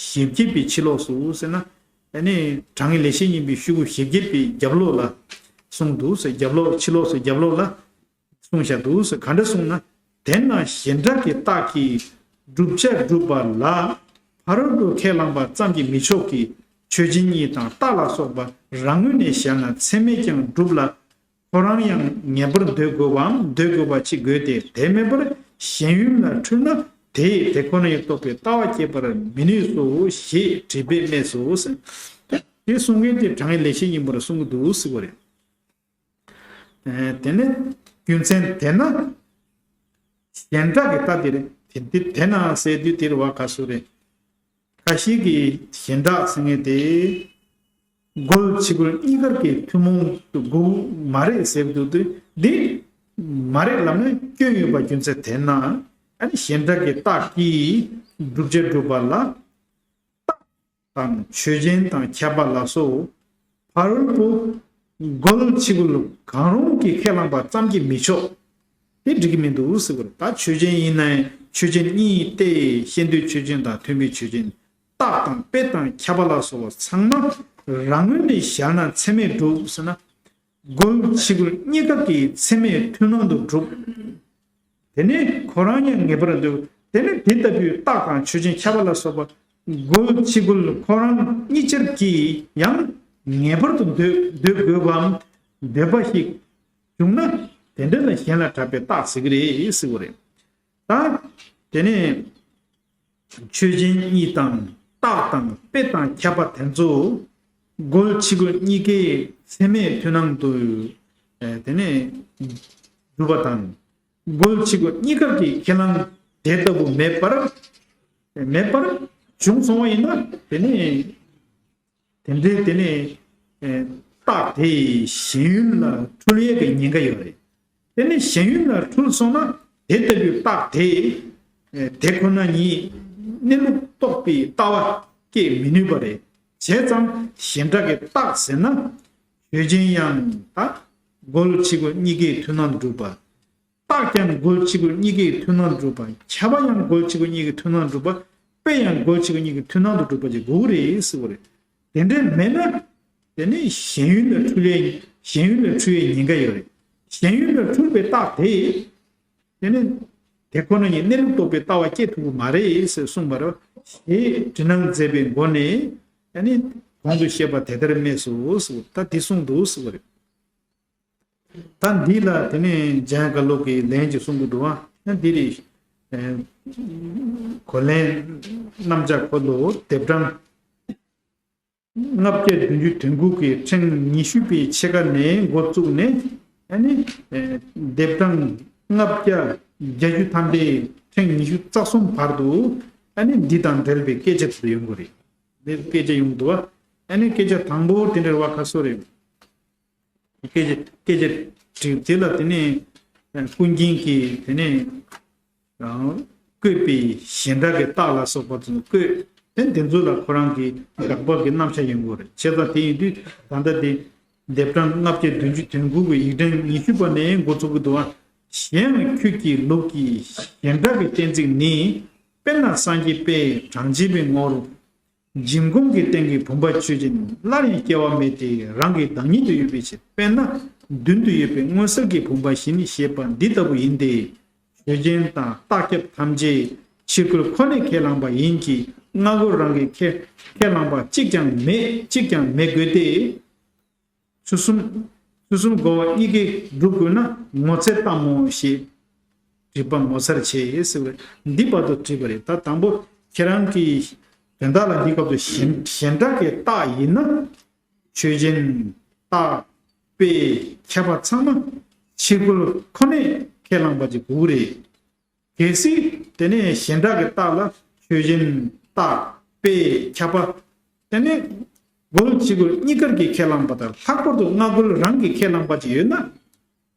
ཞེ་བརྒྱད་པའི་ཕྱི་ལོགས་སུ་ཟེར་ན། ཨ་ནི་དྲང་ངེས་ལེགས་བཤད་སྙིང་པོའི་ཤོག་གུ་ཞེ་བརྒྱད་པའི་རྒྱབ་ལོགས་ལ་གསུངས་འདུག་ཟེར། རྒྱབ་ལོགས་ཕྱི་ལོགས་སུ་རྒྱབ་ལོགས་ལ་གསུངས་བཞག་འདུག་ཟེར། ག་འདྲ་གསུངས་ན། དེས་ན་གཞན་དག་གི་རྟགས་ཀྱིས་བསྒྲུབ་བྱ་སྒྲུབ་པ་ལ་ཕ་རོལ་ཏུ་ཁས་བླངས་པ་ཙམ་གྱིས་མི་ཆོག་གི། ཆོས་ཅན་གཉིས་དང་རྟགས་ལ་སོགས་པ་རང་ངོས་ནས་གཞལ་ན་ཚད་མས་ཀྱང་སྒྲུབ་ལ། ཁོ་རང་ཡང་ངེས་པར་འདོད་དགོས་པའམ་འདོད་དགོས་པ་ཅིག་དགོས་ཏེ། དེ་མེད་པར་ཞེན་ཡུལ་ལ་འཁྲུལ་ན་དེས་དེ་ཁོ་ན་ཉིད་རྟོགས་པའི་ལྟ་བ་སྐྱེད་པར་མི་ནུས་སོ་ཞེས་དྲིས་པས་སྨྲས་སོ་ཟེར། དེ་གསུང་མཁན་དེ་དྲང་ངེས་ལེགས་བཤད་སྙིང་པོ་ལ་གསུང་གི་འདུག་ཟེར་བ་རེད། ཨེ། དེ་ནས་རྒྱུ་མཚན་དེས་ན། གཞན་དག་གི་རྟགས་དེ་རེད། དེ་དེ་དེས་ན་ཟེར་དུས་དེར་བ་ག་སུ་རེད། ཁ་ཤས་ཀྱིས་གཞན་དག་ཟེར་མཁན་དེ། རྒོལ་ཕྱི་རྒོལ་གཉིས་ཀར་གྱི་ཐུན་མོང་དུ་དགོས་མ་རེད་ཟེར་འདུག་དུས་འདི་མ་རེད་ལབ་ན་སྐྱོན་ཡོད་པ་རྒྱུ་མཚན་དེས་ན། ཨ་ནི་གཞན་དག་གི་རྟགས་ཀྱིས་བསྒྲུབ་བྱ་སྒྲུབ་པ་ལ། དང་ཆོས་ཅན་དང་ཁྱབ་པ་ལ་སོགས་ཕ་རོལ་པོ་རྒོལ་ཕྱི་རྒོལ་གང་རུང་གིས་ཁས་བླངས་པ་ཙམ་གྱིས་མི་ཆོག་དེ་འགྲིག་གི་མི་འདུག་ཟེར་བ་རེད། ད་ཆོས་ཅན་ཡིན་ན་ཡང་ཆོས་ཅན་གཉིས་ཏེ། ཤེས་འདོད་ཆོས་ཅན་དང་མཐུན་དཔེ་ཆོས་ཅན། རྟགས་དང་དཔེ་དང་ཁྱབ་པ་ལ་སོགས་པ་ཚང་མ་རང་ངོས་ནས་བཞག་ན་ཚད་མས་གྲུབ་ཟེར་ན། རྒོལ་ཕྱི་རྒོལ་གཉིས་ཀ་གི་ཚད་མས་མཐུན་སྣང་དུ་གྲུབ། དེ་ནས་ཁོ་རང་ཡང་ངེས་པར་འདོད། དེ་ནས་དེ་ལྟ་བུའི་རྟགས་དང་ཆོས་ཅན་ཁྱབ་པ་ལ་སོགས་པ་རྒོལ་ཕྱི་རྒོལ་ཁོ་རང་གཉིས་ཆར་གྱིས་ཡང་ངེས་པར་དུ་འདོད་འདོད་དགོས་པའམ་འདོད་པ་ཞིག་བྱུང་ན་དེ་འདྲ་ལ་གཞན་ལ་གྲགས་པའི་རྟགས་ཟེར་གྱི་རེད་ཟེར་བ་རེད། ད་དེ་ནས། ཆོས་ཅན་གཉིས་དང་རྟགས་དང་དཔེ་དང་ཁྱབ་པ་དེ་ཚོ་རྒོལ་ཕྱི་རྒོལ་གཉིས་ཀའི་ཚད་མས་མཐུན་སྣང་དུ་ཨེ་དེ་ནས་སྒྲུབ་པ་དང་། རྒོལ་ཕྱི་རྒོལ་གཉིས་ཀར་གྱི་ཁས་བླངས་དེ་ལྟ་བུ་མེད་པར་མེད་པར་བྱུང་སོང་བ་ཡིན་ན་དེ་ནས་དེ་འདྲའི་དེ་ནས་ཨེ་རྟགས་དེ་ཞེན་ཡུལ་ལ་འཁྲུལ་ཡས་ཀྱི་ཉེན་ཁ་ཡོད་རེད། དེ་ནི་ཞེན་ཡུལ་ལ་འཁྲུལ་སོང་ན་དེ་ལྟ་བུའི་རྟགས་དེ། དེ་ཁོ་ན་ཉིད་གནས་ལུགས་རྟོགས་པའི་ལྟ་བ་སྐྱེ་མི་ནུས་པ་རེད། བྱས་ཙང་གཞན་དག་གི་རྟགས་ཟེར་ན། ཆོས་ཅན་ཡང་དག་རྒོལ་ཕྱི་རྒོལ་གཉིས་ཀའི་མཐུན་སྣང་དུ་གྲུབ་པ། རྟགས་ཀྱང་རྒོལ་ཕྱི་རྒོལ་གཉིས་ཀའི་མཐུན་སྣང་དུ་གྲུབ་པ། ཁྱབ་པ་ཡང་རྒོལ་ཕྱི་རྒོལ་གཉིས་ཀའི་མཐུན་སྣང་དུ་གྲུབ་པ། དཔེ་ཡང་རྒོལ་ཕྱི་རྒོལ་གཉིས་ཀའི་མཐུན་སྣང་དུ་གྲུབ་པ་ཅིག་དགོས་ཀྱི་རེད་ཟེར་བ་རེད། དེ་འདྲའི་མེད་ན། དེ་ནི་ཞེན་ཡུལ་ལ་འཁྲུལ་ཡས་ཞེན་ཡུལ་ལ་འཁྲུལ་ཡས་ཉེན་ཁ་ཡོད་རེད། ཞེན་ཡུལ་ལ་འཁྲུལ་པའི་རྟགས་དེ། དེ་ནི་དེ་ཁོ་ན་ཉིད་གནས་ལུགས་རྟོགས་པའི་ལྟ་བ་སྐྱེ་ཐུབ་ཀྱི་མ་རེད་ཟེར་གསུངས་པ་རེད། ཞེས་དྲི་སྣང་མཛད་པའི་སྒོ་ནས་ཨ་ནི་གོང་དུ་བཤད་པ་དེ་ལྟར་སྨྲས་སོ་ཟེར། ད་འདི་གསུངས་འདུག་ཟེར་བ་རེད། ད་འདི་ལ་དེ་ནས་འཇམ་དབྱངས་བཀའ་སློབ་ཀྱི་ལན་ཅིག་གསུང་གི་འདུག་ཨ། ད་འདི་རེད། གོ་ལན། རྣམ་གཞག་འཁོར་ལོ་ལྡེབ་གྲངས་ལྔ་བརྒྱ་བདུན་ཅུ་དོན་དགུ་གི་ཕྲེང་ཉི་ཤུ་པའི་ཕྱེད་ཀ་ནས་འགོ་བཙུགས་ནས་ཨ་ནི་ལྡེབ་གྲངས་ལྔ་བརྒྱ་བརྒྱད་ཅུ་ཐམ་པའི་ཕྲེང་ཉི་ཤུ་རྩ་གསུམ་བར་དུ་ཨ་ནི་འདི་དང་འབྲེལ་བའི་སྐད་ཆ་དེ་ཡོང་གི་རེད། འདིར་སྐད་ཆ་ཡོང་འདུག་བ། ཨ་ནི་སྐད་ཆ་དང་པོ་དེ་འདྲ་བ་ཁ་སོ་རེད། སྐད་ཆ་སྐད་ཆ་དྲིས་དེ་ལ་དེ་ནས་ཀུན་མཁྱེན་གྱིས་དེ་ནས་རང་བཀོད་པའི་གཞན་དག་གི་རྟགས་ལ་སོགས་པ་ཚོ་བཀོད། དེ་འདི་ཚོ་ལ་ཁོ་རང་གི་དགག་པ་གི་རྣམ་གཞག་ཡོང་གི་རེད། བྱས་ཙང་དེ་ཡིན་དུས་ད་ལྟ་དེ་ལྡེབ་གྲངས་ལྔ་བརྒྱ་བདུན་ཅུ་དོན་དགུ་གི་ཡིག་ཕྲེང་ཉི་ཤུ་པ་ནས་འགོ་ཚུགས་ཀྱི་འདུག་ཨ། གཞན་ཡང་ཁྱོད་ཀྱི་ལུགས་ཀྱི་གཞན་གྲགས་ཀྱི་གཏན་ཚིགས་ནི། དཔེར་ན་སངས་རྒྱས་དཔལ་གྲངས་ཅན་པའི་ངོར། འཇིམ་གོང་གི་སྟེང་གི་བུམ་པ་ཆོས་ཅན། སླར་ཡང་སྐྱེ་བ་མེད་དེ་རང་གི་བདག་ཉིད་དུ་ཡོད་པའི་ཕྱིར། དཔེར་ན་མདུན་དུ་ཡོད་པའི་མངོན་གསལ་གྱི་བུམ་པ་བཞིན་ཞེས་པ་འདི་ལྟ་བུ་ཡིན་ཏེ། ཆོས་ཅན་དང་རྟགས་ཁྱབ་ཐམས་ཅད་ཕྱི་རྒོལ་ཁོ་ནས་ཁས་བླངས་པ་ཡིན་གྱི། སྔ་རྒོལ་རང་གིས་ཁས་ཁས་བླངས་པ་གཅིག་ཀྱང་མེད། གཅིག་ཀྱང་མེད་དགོས་ཏེ། ཚུལ་གསུམ། ཚུལ་གསུམ་རྒོལ་བ་གཉིས་ཀས་སྒྲུབ་དགོས་ན་ངོ་ཚ་ལྟ་མོ་ཞེས་དྲིས་པ་ངོ་མཚར་ཆེ་ཟེར་བས། འདི་བར་དུ་དྲིས་པ་རེད། ད་དང་པོ་ཁྱེད་རང་གི་དོན་དག་ལ་འདི་སྐབས་སུ་གཞན་གཞན་གྲགས་ཀྱི་རྟགས་ཡིན་ན། ཆོས་ཅན། རྟགས། དཔེ། ཁྱབ་པ་ཚང་མ་ཕྱི་རྒོལ་ཁོ་ནས་ཁས་བླངས་པ་ཅིག་དགོས་རེད། གལ་སྲིད་དེ་ནས་གཞན་གྲགས་ཀྱི་རྟགས་ལ་ཆོས་ཅན། རྟགས། དཔེ། ཁྱབ་པ། དེ་ནས་རྒོལ་ཕྱི་རྒོལ་གཉིས་ཀར་གྱིས་ཁས་བླངས་པ་དང་། ལྷག་པར་དུ་སྔ་རྒོལ་རང་གིས་ཁས་བླངས་པ་ཅིག་ཡོད་ན།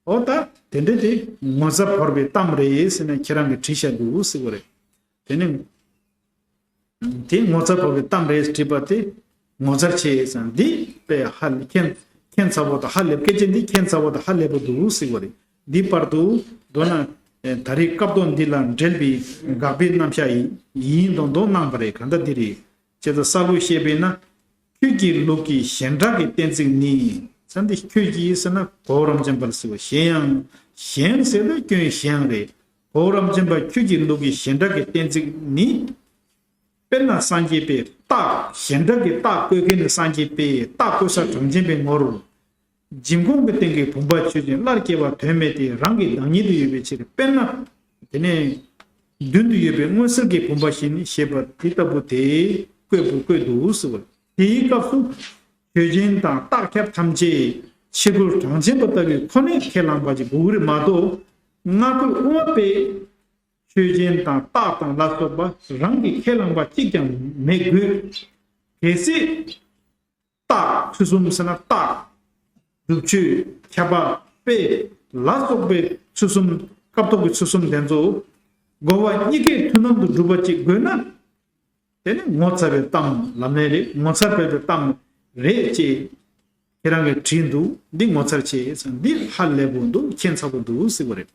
འོ་ད་དེ་འདྲ་དེ་ངོ་ཚ་བོར་བའི་གཏམ་རེད་ཟེར་ནས་ཁྱེད་རང་གིས་བྲིས་བཞག་འདུག་ཟེར་བ་རེད། དེ་ནས། དེ་ངོ་ཚ་བོར་བའི་གཏམ་རེད་དྲིས་པ་དེ་ངོ་མཚར་ཆེ་ཙང་། འདི་དཔེ་ཧ་ལས་ཁྱད་ཁྱད་མཚར་པོ་དང་ཧ་ལས། སྐད་ཆ་འདི་ཁྱད་མཚར་པོ་དང་ཧ་ལས་པོ་འདུག་ཟེར་བ་རེད། འདི་བར་དུ་མདོར་ན་ད་རེས་སྐབས་ཐོག་འདི་ལ་འགྲེལ་པའི་དགག་པའི་རྣམ་གཞག་ཡིན་མདོག་མདོག་གནང་བ་རེད། གང་ལྟར་འདི་རེད། ཅེས་དང་གསལ་པོ་བཤད་པས་ན། ཁྱོད་ཀྱི་ལུགས་ཀྱི་གཞན་གྲགས་ཀྱི་གཏན་ཚིགས་ནི། ས་འདི་ཁྱོད་ཀྱིས་ཟེར་ན་གོ་བོ་རམ་བྱམས་པ་ལ་ཟེར་བ། གཞན་ཡང་། གཞན་ཟེར་ན་སྐྱོན་གཞན་རེད། གོ་བོ་རམ་བྱམས་པ་ཁྱོད་ཀྱི་ལུགས་ཀྱི་གཞན་གྲགས་ཀྱི་གཏན་ཚིགས་ནི། དཔེར་ན་སངས་རྒྱས་པའི་རྟགས། གཞན་གྲགས་ཀྱི་རྟགས་བཀོད་མཁན་ནི་སངས་རྒྱས་པའི་རྟགས་བཀོད་ས་གྲངས་ཅན་པའི་ངོར། འཇིམ་གོང་གི་སྟེང་གི་བུམ་པ་ཆོས་ཅན། སླར་སྐྱེ་བ་དོན་མེད་དེ་རང་གི་བདག་ཉིད་དུ་ཡོད་པའི་ཕྱིར། དཔེར་ན་དེ་ནས་མདུན་དུ་ཡོད་པའི་མངོན་གསལ་གྱི་བུམ་པ་བཞིན་ཞེས་པ་དེ་ལྟ་བུ་དེ་བཀོད་པ་བཀོད་འདུག་ཟེར་བ། དེའི་སྐབས་སུ་ཆོས་ཅན་དང་རྟགས་ཁྱབ་ཐམས་ཅད་ཕྱི་རྒོལ་གྲངས་ཅན་པ་ལྟ་བུའི་ཁོ་ནས་ཁས་བླངས་པ་ཅིག་དགོས་ཀྱི་རེད་མ་གཏོགས། སྔ་རྒོལ་དབུ་མ་པས་ཆོས་ཅན་དང་རྟགས་དང་ལ་སོགས་པ་རང་གིས་ཁས་བླངས་པ་གཅིག་ཀྱང་མེད་དགོས། གལ་སྲིད་རྟགས་ཚུལ་གསུམ་ཟེར་ན་རྟགས། སྒྲུབ་ཆོས། ཁྱབ་པ། དཔེ་ལ་སོགས་པའི་ཚུལ་གསུམ། སྐབས་ཐོག་གི་ཚུལ་གསུམ་དེ་ཚོ་རྒོལ་བ་གཉིས་ཀས་མཐུན་སྣང་དུ་སྒྲུབ་པ་གཅིག་དགོས་ན། དེ་ནི་ངོ་མཚར་བའི་གཏམ་ལབ་ནའི་རེད། ངོ་མཚར་བའི་གཏམ་རེད་ཅེས་ཁྱེད་རང་གིས་བྲིས་འདུག་འདི་ངོ་མཚར་ཆེ་ཟེར། འདི་ཧ་ལས་པོ་འདུག་ཁྱད་མཚར་པོ་འདུག་ཟེར་བ་རེད།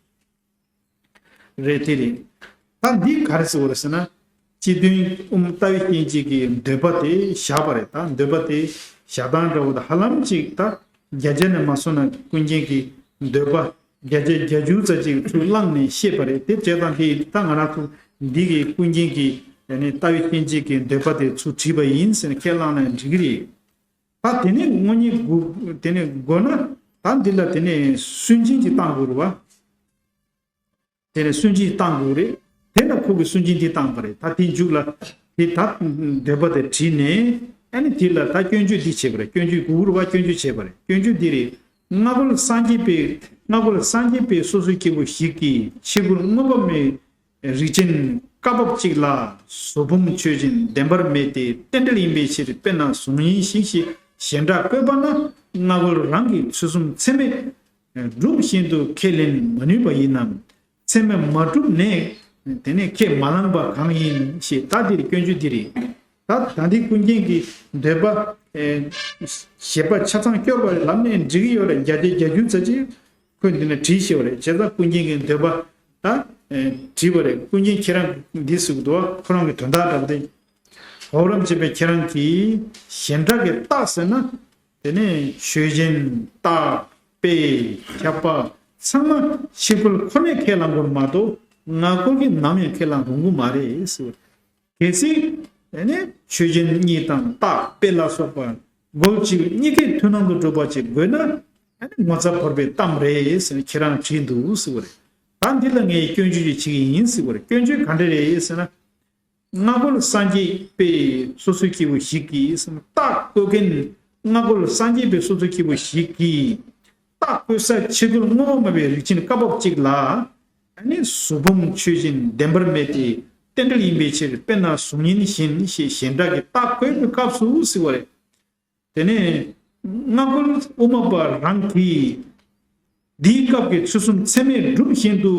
རེད་དེ་རེད། ད་འདི་ག་རེ་ཟེར་བ་རེད་ཟེར་ན། སྤྱི་དོན་དབུ་མ་ལྟ་བའི་སྙིང་རྗེ་གི་འདོད་པ་དེ་བཞག་པ་རེད། ད་འདོད་པ་དེ་བཞག་སྟངས་འདྲ་བོ་དང་། ཧ་ལམ་ཅིག་ད་བརྒྱ་ཆ་ནས་མ་སོང་ན་ཀུན་མཁྱེན་གྱི་འདོད་པ་བརྒྱ་ཆ་བརྒྱད་ཅུ་ཙམ་ཅིག་ཚུར་བླངས་ནས་བཤད་པ་རེད། དེ་བྱས་ཙང་དེ་ད་ང་རང་ཚོ་འདི་གི་ཀུན་མཁྱེན་གྱི་ཡ་ནི་ལྟ་བའི་སྙིང་རྗེ་གི་འདོད་པ་དེ་ཚུར་བྲིས་པ་ཡིན་ཟེར་ནས་ཁས་བླངས་ན་འགྲིག་གི་རེད། ད་དེ་ནས་དངོས་གནས་དགོས། དེ་ནས་དགོས་ན་ད་འདི་ལ་དེ་ནས་སུན་འབྱིན་ཅིག་བཏང་དགོས་རེད་བ། དེ་ནས་སུན་འབྱིན་བཏང་དགོས་རེད། དེ་ལ་ཁོ་གིས་སུན་འབྱིན་འདི་བཏང་པ་རེད། ད་དེ་མཇུག་ལ་དེ་ད་འདོད་པ་དེ་བྲིས་ནས། ཨ་ནི་དེ་ལ་ད་སྐྱོན་བརྗོད་འདི་བྱས་པ་རེད། སྐྱོན་བརྗོད་དགོས་རེད་བ། སྐྱོན་བརྗོད་བྱས་པ་རེད། སྐྱོན་བརྗོད་འདི་རེད། སྔ་རྒོལ་སངས་རྒྱས་པའི། སྔ་རྒོལ་སངས་རྒྱས་པའི་སོ་སོའི་སྐྱེ་བོ་ཞིག་གིས་ཕྱི་རྒོལ་མངོན་པ་མེད་རིགས་ཅན་བཀའ་བབས་གཅིག་ལ་གཟུགས་ཕུང་ཆོས་ཅན་བདེན་པར་མེད་དེ་རྟེན་འབྲེལ་ཡིན་པའི་ཕྱིར། དཔེར་ན་གཟུགས་བརྙན་བཞིན་ཞེས་གཞན་གྲགས་བཀོད་པ་ན། སྔ་རྒོལ་རང་གིས་ཚུལ་གསུམ་ཚད་མས་སྒྲུབ་བཞིན་དུ་ཁས་ལེན་མ་ནུས་པ་ཡིན་ནམ། ཚད་མས་མ་གྲུབ་ནས་དེ་ནས་ཁས་མ་བླངས་པ་གང་ཡིན་ཞེས། ད་འདིར་སྐྱོན་བརྗོད་འདི་རེད། ད་ད་འདི་ཀུན་མཁྱེན་གྱི་འདོད་པ། ཨེ། བཞེད་པ་ཆ་ཚང་སྐྱོར་བ་རེད། ལབ་ནས་འགྲིག་གི་ཡོད་རེད། བརྒྱ་ཆ་བརྒྱད་ཅུ་ཙམ་ཅིག་ཁོས་འདི་ནས་བྲིས་ཤེས་པ་རེད། བྱས་ཙང་ཀུན་མཁྱེན་གྱི་འདོད་པ་ད། ཨེ། བྲིས་པ་རེད། ཀུན་མཁྱེན་ཁྱེད་རང་འདི་ཟེར་གི་འདུག་བ། ཁོ་རང་གི་དོན་དག་འདྲ་པོ་དེ། གོ་བོ་རམ་བྱམས་པས་ཁྱེད་རང་གིས་གཞན་གྲགས་ཀྱི་རྟགས་ཟེར་ན། དེ་ནས་ཆོས་ཅན། རྟགས། དཔེ། ཁྱབ་པ་ཚང་མ་ཕྱི་རྒོལ་ཁོ་ནས་ཁས་བླངས་དགོས་མ་གཏོགས། སྔ་རྒོལ་གྱིས་ནམ་ཡང་ཁས་བླངས་རུང་གི་མ་རེད་ཟེར། གལ་སྲིད་དེ་ནས་ཆོས་ཅན་གཉིས་དང་རྟགས་དཔེ་ལ་སོགས་པ་རྒོལ་ཕྱི་རྒོལ་གཉིས་ཀས་མཐུན་སྣང་དུ་གྲུབ་པ་ཅིག་དགོས་ན། ཨ་ནི་ངོ་ཚ་བོར་བའི་གཏམ་རེད་ཟེར་ནས་ཁྱེད་རང་བྲིས་འདུག་ཟེར་བ་རེད། ད་འདི་ལ་ངས་སྐྱོན་བརྗོད་ཅིག་བྱེད་ཀྱི་ཡིན་ཟེར་བ་རེད། སྐྱོན་བརྗོད་ག་འདྲ་རེད་ཟེར་ན། སྔ་རྒོལ་སངས་རྒྱས་པའི་སོ་སོའི་སྐྱེ་བོ་ཞིག་གིས། རྟགས་བཀོད་མཁན་སྔ་རྒོལ་སངས་རྒྱས་པའི་སོ་སོའི་སྐྱེ་བོ་ཞིག་གིས་རྟགས་བཀོད་ས་ཕྱི་རྒོལ་མངོན་པ་མེད་པའི་རིགས་ཅན་བཀའ་བབས་གཅིག་ལ། ཨ་ནི་གཟུགས་ཕུང་ཆོས་ཅན་བདེན་པར་མེད་དེ་རྟེན་འབྲེལ་ཡིན་པའི་ཕྱིར། དཔེར་ན་གཟུགས་བརྙན་བཞིན་ཞེས་གཞན་གྲགས་ཀྱི་རྟགས་བཀོད་པའི་སྐབས་སུ་ཟེར་བ་རེད། དེ་ནས་སྔ་རྒོལ་དབུ་མ་པ་རང་གིས་འདིའི་སྐབས་ཀྱི་ཚུལ་གསུམ་ཚད་མས་སྒྲུབ་བཞིན་དུ་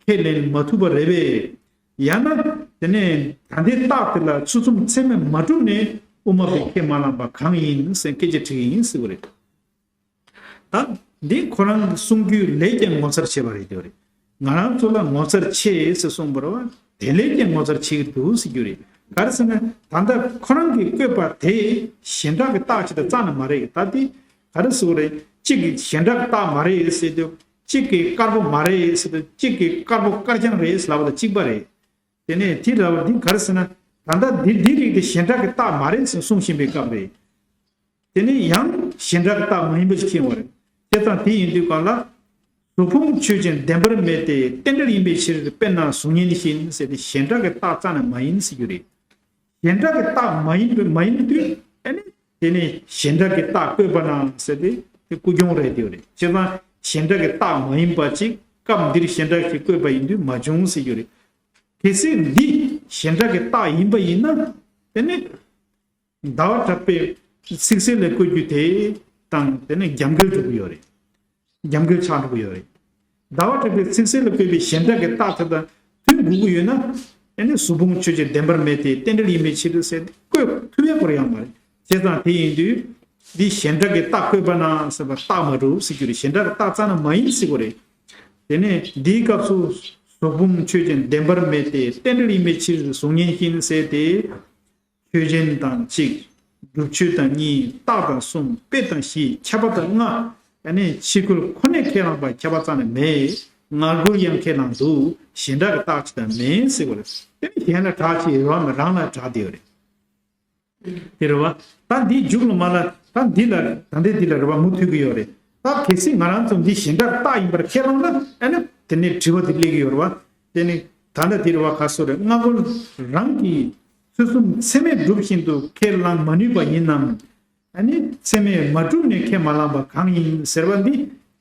ཁས་ལེན་མ་ཐུབ་པ་རེད་པས། ཡང་ན་ དེ་ནས་ད་ལྟའི་རྟགས་དེ་ལ་ཚུལ་གསུམ་ཚད་མས་མ་གྲུབ་ནས་དབུ་མ་པས་ཁས་མ་བླངས་པ་གང་ཡིན་ཟེར་སྐད་ཆ་དྲིས་ཡིན་ཟེར་བ་རེད། ད་འདི་ཁོ་རང་གི་གསུང་རྒྱུའི་ལས་ཀྱང་ངོ་མཚར་ཆེ་བ་རེད་དེ་རེད། ང་རང་ཚོ་ལ་ངོ་མཚར་ཆེ་ཟེར་གསུངས་པ་རེད་བ། དེ་ལས་ཀྱང་ངོ་མཚར་ཆེ་གི་འདུག་ཟེར་རྒྱུ་རེད། ག་རེ་ཟེར་ན་ད་ལྟ་ཁོ་རང་གིས་བཀོད་པ་དེ་གཞན་དག་གི་རྟགས་ཅིག་དང་རྩ་ནས་མ་རེད། ད་དེ་ག་རེ་ཟེར་བ་རེད། གཅིག་གིས་གཞན་དག་གི་རྟགས་མ་རེད་ཟེར་དུས། གཅིག་གིས་དཀར་པོ་མ་རེད་ཟེར་དུས། གཅིག་གིས་དཀར་པོ་དཀར་རྐྱང་རེད་ཟེར་ལབ་པ་དང་གཅིག་པ་རེད། དེ་ནས་དེ་ལབ་པ་འདི་ག་རེ་ཟེར་ན། ད་ལྟ་འདི་འདི་རིགས་དེ་གཞན་དག་གི་རྟགས་མ་རེད་ཟེར་གསུང་བཞིན་པའི་སྐབས་རེད། དེ་ནས་ཡང་གཞན་དག་གི་རྟགས་མ་ཡིན་པ་ཞིག་མཁྱེན་པ་རེད། བྱས་ཙང་དེ་ཡིན་དུས་གང་ལ། གཟུགས་ཕུང་ཆོས་ཅན་བདེན་པར་མེད་དེ། རྟེན་འབྲེལ་ཡིན་པའི་ཕྱིར། དཔེར་ན་གཟུགས་བརྙན་བཞིན་ཟེར་ཏེ་གཞན་དག་གི་རྟགས་རྩ་ནས་མ་ཡིན་ཟེར་རྒྱུ་རེད། གཞན་དག་གི་རྟགས་མ་ཡིན་པ་མ་ཡིན་དུས་ཨ་ནི་དེ་ནི་གཞན་དག་གི་རྟགས་བཀོད་པ་ན་ཟེར་ཏེ་དེ་ཀུན་འབྱུང་རེད་དེ་རེད། བྱས་ཙང་གཞན་དག་གི་རྟགས་མ་ཡིན་པ་ཅིག་སྐབས་འདིར་གཞན་དག་ཅིག་བཀོད་པ་ཡིན་དུས་མ་བྱུང་ཟེར་རྒྱུ་རེད། གལ་སྲིད་འདི་གཞན་དག་གི་རྟགས་ཡིན་པ་ཡིན་ན་དེ་ནི་ཟླ་བ་གྲགས་པའི་ཚིག་གསལ་ལས་བཀོད་རྒྱུ་དེ་དང་དེ་ནི་རྒྱབ་འགལ་འགྲོ་གི་ཡོད་རེད། རྒྱབ་འགལ་ཆགས་འགྲོ་གི་ཡོད་རེད། ཟླ་བ་གྲགས་པའི་ཚིག་གསལ་ལ་བཀོད་པའི་གཞན་དག་གི་རྟགས་དེ་དང་མཐུན་དགོས་ཀྱི་ཡོད་ན། ཨ་ནི་གཟུགས་ཕུང་ཆོས་ཅན་བདེན་པར་མེད་དེ། རྟེན་འབྲེལ་ཡིན་པའི་ཕྱིར་ཟེར་བཀོད་ཐུབ་ཡག་པོ་ཡོད་མ་རེད། བྱས་ཙང་དེ་ཡིན་དུས་འདི་གཞན་དག་གི་རྟགས་བཀོད་པ་ན་ཟེར་བ་རྟགས་མ་གྲུབ་ཟེར་རྒྱུ་རེད། གཞན་དག་གི་རྟགས་རྩ་ནས་མ་ཡིན་ཟེར་དགོས་རེད། དེ་ནས་འདིའི་སྐབས་སུ་གཟུགས་ཕུང་ཆོས་ཅན་བདེན་པར་མེད་དེ། རྟེན་འབྲེལ་ཡིན་པའི་ཕྱིར་གཟུགས་བརྙན་བཞིན་ཟེར་ཏེ། ཆོས་ཅན་དང་གཅིག་སྒྲུབ་ཆོས་དང་གཉིས། རྟགས་དང་གསུམ། དཔེ་དང་བཞི། ཁྱབ་པ་དང་ལྔ། ཨ་ནི་ཕྱི་རྒོལ་ཁོ་ནས་ཁས་བླངས་པ་ཁྱབ་པ་རྩ་ནས་མེད། ང་རྒོལ་ཡང་ཁས་བླངས་འདུག་གཞན་དག་གི་རྟགས་ཅིག་དང་མེད་ཟེར་བ་རེད། དེ་ནི་གཞན་ལ་གྲགས་ཅིག་ཡོད་མེད་རང་ལ་གྲགས་དེ་ཡོད་རེད། དེ་རེད་བ། ད་འདིའི་མཇུག་ལ་མ་ལ་ད་འདི་ལ་ད་འདི་འདི་ལ་རེད་བ་མུ་མཐུད་ཀྱི་ཡོད་རེད། ད་གལ་སྲིད་ང་རང་ཚོ་འདི་གཞན་དག་རྟགས་ཡིན་པར་ཁས་བླངས་ན་ཨ་ནི་དེ་ནས་དྲི་བ་དེ་སླེབས་ཀྱི་ཡོད་རེད་བ། དེ་ནི་ད་ལྟ་འདིར་བ་ག་སོ་རེ་སྔ་རྒོལ་རང་གིས་ཚུལ་གསུམ་ཚད་མས་གྲུབ་བཞིན་དུ་ཁས་བླངས་མ་ནུས་པ་ཡིན་ནམ། ཨ་ནི་ཚད་མས་མ་གྲུབ་ནས་ཁས་མ་བླངས་པ་གང་ཡིན་ཟེར་བ་འདི་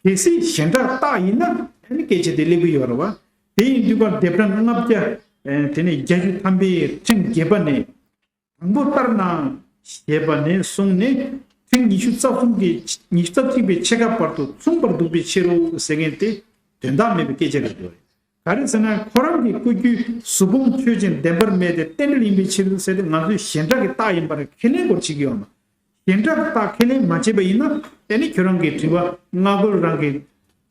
གལ་སྲིད་གཞན་དག་རྟགས་ཡིན་ན་ཨ་ནི་སྐད་ཆ་དེ་སླེབས་ཀྱི་ཡོད་རེད་བ། དེ་ཡིན་དུས་ཀ་ལྡེབ་གྲངས་ལྔ་བརྒྱ་དེ་ནས་བརྒྱད་ཅུ་ཐམ་པའི་ཕྲེང་བརྒྱད་པ་ནས། དང་པོ་ལྟར་ན། ཞེས་པ་ནས་བཟུང་ནས་ཕྲེང་ཉི་ཤུ་རྩ་གསུམ་གྱི་ཉི་ཤུ་རྩ་གཅིག་པའི་ཕྱེད་ཀ་བར་དུ་མཚུངས་པར་འདུག་པའི་ཕྱིར་རོ་ཟེར་མཁན་དེ་དོན་དག་མེད་པའི་སྐད་ཆ་རེད་འདུག་ག་རེ་ཟེར་ན་ཁོ་རང་གི་བཀོད་རྒྱུའི་གཟུགས་ཕུང་ཆོས་ཅན་བདེན་པར་མེད་དེ་རྟེན་འབྲེལ་ཡིན་པའི་ཕྱིར་ཟེར་ཏེ་ང་ཚོས་གཞན་དག་གི་རྟགས་ཡིན་པར་ཁས་ལེན་སྐོར་བྱེད་ཀྱི་ཡོད་མ། གཞན་དག་གི་རྟགས་ཁས་ལེན་མ་བྱས་པ་ཡིན་ན་ཨ་ནི་ཁྱོད་རང་གི་དྲི་བ་སྔ་རྒོལ་རང་གི་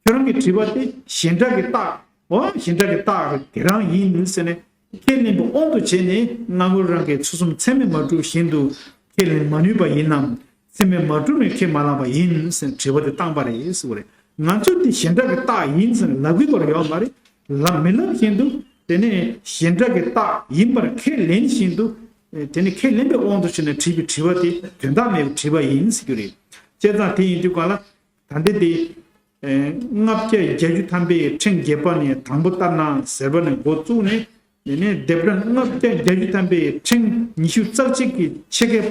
ཁྱོད་རང་གི་དྲི་བ་དེ་གཞན་དག་གི་རྟགས། འོ་གཞན་དག་གི་རྟགས་དེ་རང་ཡིན་ཟེར་ནས་ཁས་ལེན་པའི་དབང་དུ་བྱས་ནས་སྔ་རྒོལ་རང་གིས་ཚུལ་གསུམ་ཚད་མས་མ་གྲུབ་བཞིན་དུ་ཁས་ལེན་མ་ནུས་པ་ཡིན་ནམ། ཚད་མས་མ་གྲུབ་ནས་ཁས་མ་བླངས་པ་ཡིན་ཟེར་དྲི་བ་དེ་བཏང་པ་རེད་ཟེར་བ་རེད། ང་ཚོས་དེ་གཞན་དག་གི་རྟགས་ཡིན་ཟེར་ལབ་ཀྱི་བར་ཡོད་མ་རེད། ལབ་མི་ལབ་བཞིན་དུ་དེ་ནས་གཞན་དག་གི་རྟགས་ཡིན་པར་ཁས་ལེན་བཞིན་དུ་དེ་ནས་ཁས་ལེན་པའི་དབང་དུ་བྱས་ནས་དྲིས་པའི་དྲི་བ་དེ་དོན་དག་མེད་པའི་དྲི་བ་ཡིན་ཟེར་རྒྱུ་རེད། བྱས་ཙང་དེ་ཡིན་དུས་གང་ལ། ད་ལྟ་དེ། ལྔ་བརྒྱ་བརྒྱད་ཅུ་ཐམ་པའི་ཕྲེང་བརྒྱད་པ་ནས་དང་པོ་ལྟར་ན་ཟེར་བ་ནས་འགོ་བཙུགས་ནས། དེ་ནས་ལྡེབ་གྲངས་ལྔ་བརྒྱ་བརྒྱད་ཅུ་ཐམ་པའི་ཕྲེང་ཉི་ཤུ་རྩ་གཅིག་གི་ཕྱེད་ཀའི་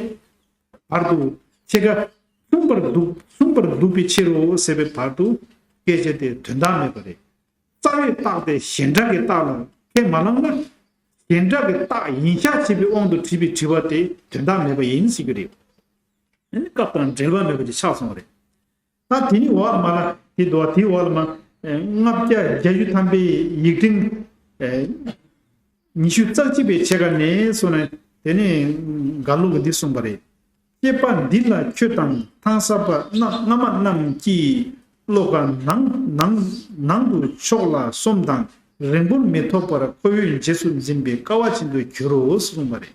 བར་དུ། ཕྱེད་ཀ་མཚུངས་པར་འདུག་མཚུངས་པར་འདུག་པའི་ཕྱིར་རོ་ཟེར་བའི་བར་དུ་སྐད་ཆ་དེ་དོན་དག་མེད་པ་རེད། རྩ་བའི་རྟགས་དེ་གཞན་དག་གི་རྟགས་ལ་ཁས་མ་བླངས་ན། གཞན་དག་གི་རྟགས་ཡིན་ཤག་བྱེད་པའི་དབང་དུ་དྲིས་པའི་དྲི་བ་དེ་དོན་དག་མེད་པ་ཡིན་ཟེར་རྒྱུ་རེད། ཨ་ནི་སྐབས་དང་འབྲེལ་བ་མེད་པ་ཅིག་ཆགས་སོང་བ་རེད། ད་དེ་ནི་འོག་ལ་མ་ལ་དེ་འདུག་བ་དེའི་འོག་ལ་མ། ལྔ་བརྒྱ་བརྒྱད་ཅུ་ཐམ་པའི་ཡིག་ཕྲེང་། ཉི་ཤུ་རྩ་གཅིག་པའི་ཕྱེད་ཀ་ནས་སོ་ནས་དེ་ནས་འགའ་ལོ་གི་འདི་གསུངས་པ་རེད། སྐྱེས་པ་འདི་ལ་ཁྱོད་དང་ཐང་ས་པ་རྣམས་སྔ་མ་རྣམས་ཀྱིས་བློ་ཁ་ནང་ནང་ནང་དུ་ཕྱོགས་ལ་སོམས་དང་རེ་འབོར་མི་ཐོགས་པར་ཁོ་བོས་རྗེས་སུ་འཛིན་པའི་དཀའ་བ་ཅན་དུ་འགྱུར་རོ་གསུངས་པ་རེད།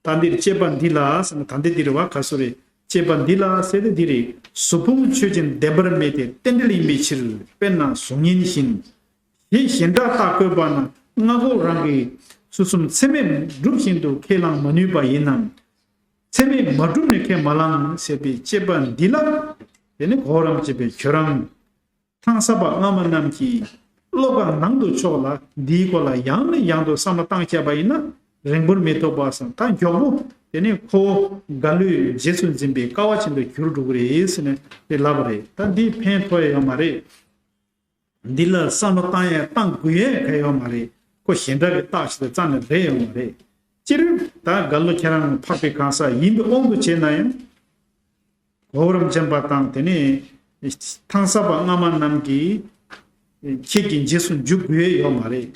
ད་འདིར་སྐྱེས་པ་འདི་ལ་ཟེར་ན་ད་འདི་འདི་རེད་བ་ག་སུ་རེད། སྐྱེས་པ་འདི་ལ་ཟེར་ཏེ་འདི་རེད། གཟུགས་ཕུང་ཆོས་ཅན་བདེན་པར་མེད་དེ་རྟེན་འབྲེལ་ཡིན་པའི་ཕྱིར། དཔེར་ན་གཟུགས་བརྙན་བཞིན། ཞེས་གཞན་དག་རྟགས་བཀོད་པ་ན་སྔ་རྒོལ་རང་གིས་ཚུལ་གསུམ་ཚད་མས་གྲུབ་བཞིན་དུ་ཁས་བླངས་མ་ནུས་པ་ཡིན་ནམ། ཚད་མས་མ་གྲུབ་ནས་ཁས་མ་བླངས་ཟེར་བའི་སྐྱེས་པ་འདི་ལ། དེ་ནི་གོ་རམ་བྱེད་པའི་ཁྱོད་རང་། ཐང་ས་པ་སྔ་མ་རྣམས་ཀྱིས་བློ་ཁ་ནང་དུ་ཕྱོགས་ལ་འདིའི་སྐོར་ལ་ཡང་ནས་ཡང་དུ་བསམ་བློ་བཏང་བཞག་པ་ཡིན་ན་རེ་འབོར་མི་ཐོགས་པ་སང་ད་མགྱོགས་པོ་དེ་ནས་ཁོ་བོ་འགའ་ལོས་རྗེས་སུ་འཛིན་པའི་དཀའ་བ་ཅན་དུ་གྱུར་འགྲོ་གི་རེད་ཟེར་ནས་དེ་ལབ་པ་རེད། ད་འདིའི་ཕན་ཐོགས་ཡ་ཡོད་མ་རེད། འདི་ལ་བསམ་བློ་བཏང་ཡ་བཏང་དགོས་ཡ་ག་ཡོད་མ་རེད། ཁོ་གཞན་དག་གི་རྟགས་ཤིག་ཏུ་རྩ་ནས་རེད་ཡོད་མ་རེད། སྤྱིར་ད་འགའ་ལོ་ཁྱེད་རང་འཕགས་པའི་གང་ཟག་ཡིན་པའི་དབང་དུ་བྱས་ན་ཡང་། གོ་རམ་ཅན་པ་དང་དེ་ནས་ཐང་ས་པ་སྔ་མ་རྣམས་ཀྱིས་ཁྱེད་ཀྱི་རྗེས་སུ་འཇུག་དགོས་ཡོད་མ་རེད།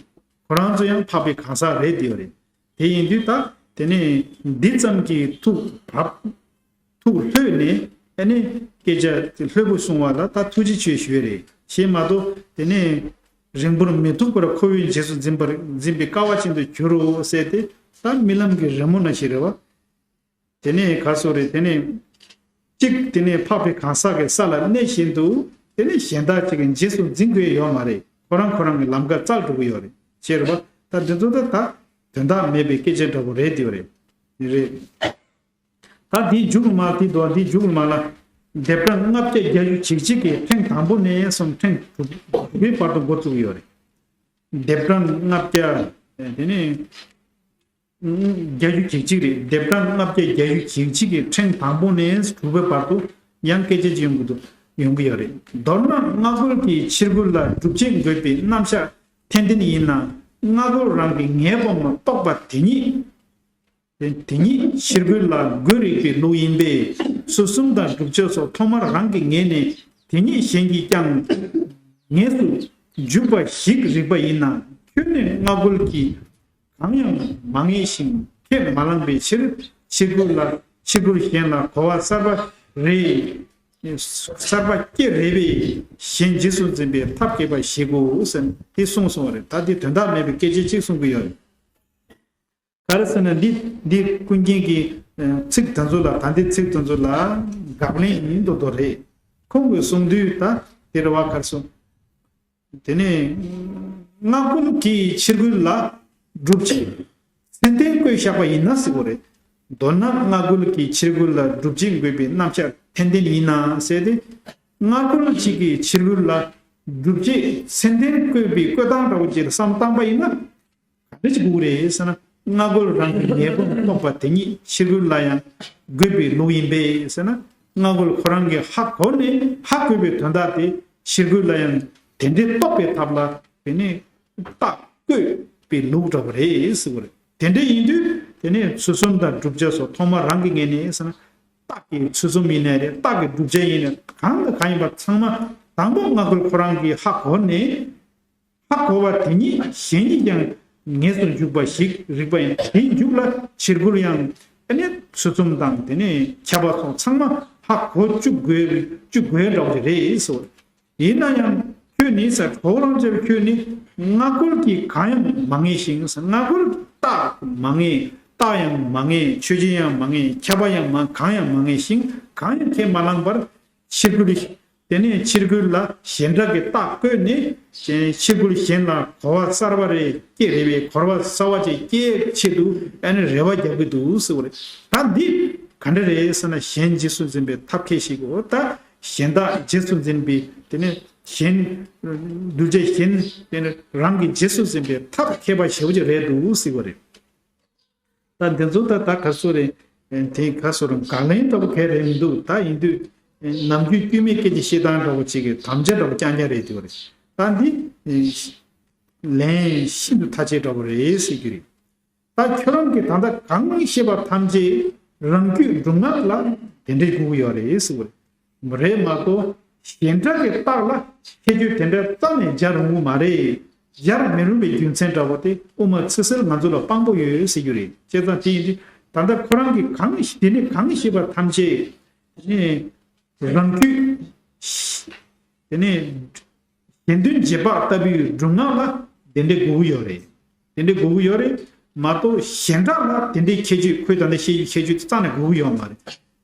ཁོ་རང་ཚོ་ཡང་འཕགས་པའི་གང་ཟག་རེད་དེ་ཡོད་རེད། དེ་ཡིན་དུས་ད་དེ་ནས་འདི་ཙམ་གྱི་ཐུགས་བབ། ཐུགས་ལྷོད་ནས་ཨ་ནི་སྐད་ཆ་དེ་ལྷོད་པོ་གསུང་བ་ལ་ད་ཐུགས་རྗེ་ཆེ་ཞུ་ཡས་རེད། ཞེས་མ་གཏོགས་དེ་ནས་རིང་པོར་མི་ཐུག་པར་ཁོ་བོས་རྗེས་སུ་འཛིན་པར་འཛིན་པའི་དཀའ་བ་ཅན་དུ་གྱུར་རོ་ཟེར་ཏེ་ད་རྨི་ལམ་གྱི་རི་མོ་ནང་བཞིན་རེད་བ། དེ་ནས་ག་སོ་རེད། དེ་ནས་གཅིག་དེ་ནས་འཕགས་པའི་གང་ཟག་གི་ས་ལ་གནས་བཞིན་དུ་དེ་ནས་གཞན་དག་ཅིག་གིས་རྗེས་སུ་འཛིན་དགོས་ཡོད་མ་རེད། ཁོ་རང་ཁོ་རང་གི་ལམ་ཁ་བཙལ་འགྲོ་གི་ཡོད་རེད། ཅེས་རེད་བ། ད་འདི་ཚོ་ད་ད་དོན་དག་མེད་པའི་སྐད་ཆ་འདྲ་པོ་རེད། དེ་རེད། རེད། ད་འདིའི་མཇུག་ལ་མ་དེ་དོ་འདིའི་མཇུག་ལ་མ་ལ། ལྡེབ་གྲངས་ལྔ་བརྒྱ་བརྒྱད་ཅུ་གྱ་གཅིག་གི་ཕྲེང་དང་པོ་ནས་བཟུང་ཕྲེང་དྲུག་པའི་བར་དུ་འགོ་བཙུགས་ཡོད་རེད། ལྡེབ་གྲངས་ལྔ་བརྒྱ། དེ་ནས་བརྒྱད་ཅུ་གྱ་གཅིག་རེད། ལྡེབ་གྲངས་ལྔ་བརྒྱ་བརྒྱད་ཅུ་གྱ་གཅིག་གི་ཕྲེང་དང་པོ་ནས་དྲུག་པའི་བར་དུ་ཡང་སྐད་ཆ་ཅིག་ཡོང་གི་འདུག་ཡོང་གི་ཡོད་རེད། མདོར་ན་སྔ་རྒོལ་གྱི་ཕྱིར་རྒོལ་ལ་སྒྲུབ་བྱེད་འགོད་པའི་རྣམ་གཞག་འཐེན་འཐེན་ཡིན་ན། སྔ་རྒོལ་རང་གི་ངེས་པ་མ་རྟོགས་པ་དེ་ཉིད། དེ་ཉིད་ཕྱིར་རྒོལ་ལ་རྒོལ་རིགས་པའི་ལུགས་ཡིན་པས། ཚུལ་གསུམ་དང་བསྒྲུབ་བྱ་སོགས་ཐོག་མར་རང་གི་ངོས་ནས་དེ་ཉིད་གཞན་གྱིས་ཀྱང་ངེས་སུ་འཇུག་པ་ཞིག་རིགས་པ་ཡིན་ན། ཁྱོད་ནི་སྔ་རྒོལ་གྱིས་གང་ཡང་མ་ངེས་ཤིང་ཁས་མ་བླངས་པའི་ཕྱིར། ཕྱིར་རྒོལ་ལ་ཕྱིར་རྒོལ་གཞན་ལ་གོ་བ་གསར་པ་རེ་གསར་པ་སྐྱེ་རེ་བས་གཞན་རྗེས་སུ་འཛིན་པའི་ཐབས་མཁས་པ་ཞིག་གོ་ཟེར་ཏེ་གསུངས་སོང་བ་རེད། ད་འདི་དོན་དག་མེད་པའི་སྐད་ཆ་གཅིག་གསུང་གི་ཡོད་རེད། ག་རེ་ཟེར་ན་འདི་འདི་ཀུན་མཁྱེན་གྱི་ཚིག་དེ་ཚོ་ལ་ད་འདི་ཚིག་དེ་ཚོ་ལ་དགག་ལན་ཡིན་མདོག་མདོག་རེད། ཁོང་གིས་གསུང་དུས་ད་དེ་རེད་བ། ག་རེ་གསུང་། དེ་ནས་སྔ་རྒོལ་གྱི་ཕྱིར་རྒོལ་ལ་སྒྲུབ་བྱེད་མཚན་ལྡན་བཀོད་བཞག་པ་ཡིན་ན་ཟེར་བ་རེད། མདོར་ན་སྔ་རྒོལ་གྱི་ཕྱིར་རྒོལ་ལ་སྒྲུབ་བྱེད་འགོད་པའི་རྣམ་གཞག་འཐེན་འཐེན་ཡིན་ན་ཟེར་ཏེ། སྔ་རྒོལ་གཅིག་གི་ཕྱིར་རྒོལ་ལ་སྒྲུབ་བྱེད་མཚན་ལྡན་བཀོད་པའི་བཀོད་སྟངས་འདྲ་བོ་ཅིག་ལ་བསམ་བཏང་པ་ཡིན་ན། ག་འདྲ་ཅིག་དགོས་རེད་ཟེར་ན། སྔ་རྒོལ་རང་གི་ངེས་པ་རྟོགས་པ་དེ་ཉིད་ཕྱིར་རྒོལ་ལ་ཡང་འགོད་པའི་ལུགས་ཡིན་པས་ཟེར་ན། སྔ་རྒོལ་ཁོ་རང་གིས་ཧ་གོ་ནས་ཧ་གོ་བའི་དོན་དག་དེ་ཕྱིར་རྒོལ་ལ་ཡང་དེ་འདྲའི་རྟོགས་པའི་ཐབས་ལ་དེ་ནས་རྟགས་བཀོད་པའི་ལུགས་འདྲ་བོ་རེད་ཟེར་བ་རེད། དེ་འདྲ་ཡིན་དུས་དེ་ནས་ཚུལ་གསུམ་དང་བསྒྲུབ་བྱ་སོགས་ཐོག་མར་རང་གི་ངོས་ནས་ཟེར་ན། རྟགས་ཀྱི་ཚུལ་གསུམ་ཡིན་ནའི་རེད། རྟགས་ཀྱི་བསྒྲུབ་བྱ་ཡིན་ནའི་གང་དང་གང་ཡིན་པ་ཚང་མ་དང་པོ་སྔ་རྒོལ་ཁོ་རང་གིས་ཧ་གོ་ནས། ཧ་གོ་བ་དེ་ཉིད་གཞན་གྱིས་ཀྱང་ངེས་སུ་འཇུག་པ་ཞིག་རིགས་པ་ཡིན། དེའི་མཇུག་ལ་ཕྱིར་རྒོལ་ཡང་ཨ་ནི་ཚུལ་གསུམ་དང་དེ་ནས་ཁྱབ་པ་སོགས་ཚང་མ་ཧ་གོ་བཅུག་དགོས་བཅུག་དགོས་འདྲ་བོ་ཞིག་རེད་ཟེར། ཡིན་ན་ཡང་ཁྱོད་ནི་ཟེར། གོ་རང་ཅེར་ཁྱོད་ནི་སྔ་རྒོལ་གྱིས་གང་ཡང་མ་ངེས་ཤིང་། སྔ་རྒོལ་རྟགས་མ་ངེས། རྟགས་ཡང་མ་ངེས། ཆོས་ཅན་ཡང་མ་ངེས། ཁྱབ་པ་ཡང་མ་གང་ཡང་མ་ངེས་ཤིང་གང་ཡང་ཁས་མ་བླངས་པར། ཕྱིར་རྒོལ། དེ་ནས་ཕྱིར་རྒོལ་ལ་གཞན་དག་གི་རྟགས་བཀོད་ནས་ཕྱིར་རྒོལ་གཞན་ལ་གོ་བ་གསར་པ་རེ་སྐྱེ་རེ་བའི་གོ་བ་གསར་པ་ཅིག་སྐྱེ་ཆེད་དུ་ཨ་ནི་རེ་བ་རྒྱག་གི་འདུག་ཟེར་བ་རེད། ད་འདི་ག་འདྲ་རེད་ཟེར་ན། གཞན་རྗེས་སུ་འཛིན་པའི་ཐབས་མཁས་ཤིག་གོ། ད་གཞན་དག་རྗེས་སུ་འཛིན་པའི་དེ་ནས་གཞན་གདུལ་བྱ་གཞན་དེ་ནས་རང་གི་རྗེས་སུ་འཛིན་པའི་ཐབས་མཁས་པ་ཞེ་པོ་ཅིག་རེད་འདུག་ཟེར་བ་རེད། ད་འདི་ཚོ་ད་ད་ག་སོ་རེད། དེ་ག་སོ་རེད། དགག་ལན་ལྟ་བུ་གལ་རེད་མི་འདུག་ད་ཡིན་དུས་ནམ་རྒྱུན་དཀྱུས་མའི་སྐད་ཀྱི་བཤད་སྟངས་འདྲ་བོ་ཅིག་གི་དམ་བཅའ་འདྲ་བོ་རྐྱང་རྐྱང་རེད་འདུག་རེད། ད་འདི་ལན་ཤིན་ཏུ་ཐ་ཆད་འདྲ་བོ་རེད་ཟེར་རྒྱུ་རེད། ད་ཁྱོད་རང་གིས་ད་ལྟ་གང་བཤད་པ་ཐམས་ཅད་རང་རྒྱུད་སྒྲུབ་ངག་ལ་དེ་འདྲའི་དགོས་ཀྱི་ཡོད་རེད་ཟེར་བ་རེད། མ་རེད་མ་གཏོགས་གཞན་དག་གི་རྟགས་ལ་ཁྱད་ཆོས་དེ་འདྲ་རྩ་ནས་སྦྱར་རུང་གི་མ་རེད། སྦྱར་མི་རུང་བའི་རྒྱུ་མཚན་འདྲ་བོ་དེ་དབུ་མ་ཚིག་གསལ་ང་ཚོ་ལ་དཔང་པོ་ཡོད་ཟེར་རྒྱུ་རེད། བྱས་ཙང་དེ་ཡིན་དུས་ད་ལྟ་ཁོ་རང་གིས་གང་དེ་ནི་གང་བཤད་པ་ཐམས་ཅད་དེ་ནི་རང་རྒྱུད། དེ་ནས་གཞན་དོན་རྗེས་དཔག་ལྟ་བུའི་སྒྲུབ་ངག་ལ་དེ་འདྲའི་དགོས་ཀྱི་ཡོད་རེད། དེ་འདྲའི་དགོས་ཀྱི་ཡོད་རེད་མ་གཏོགས་གཞན་དག་ལ་དེ་འདྲའི་ཁྱད་ཆོས། ཁོས་ད་ལྟ་བཤད་རྒྱུ་ཁྱད་ཆོས་དེ་རྩ་ནས་དགོས་ཀྱི་ཡོད་མ་རེད།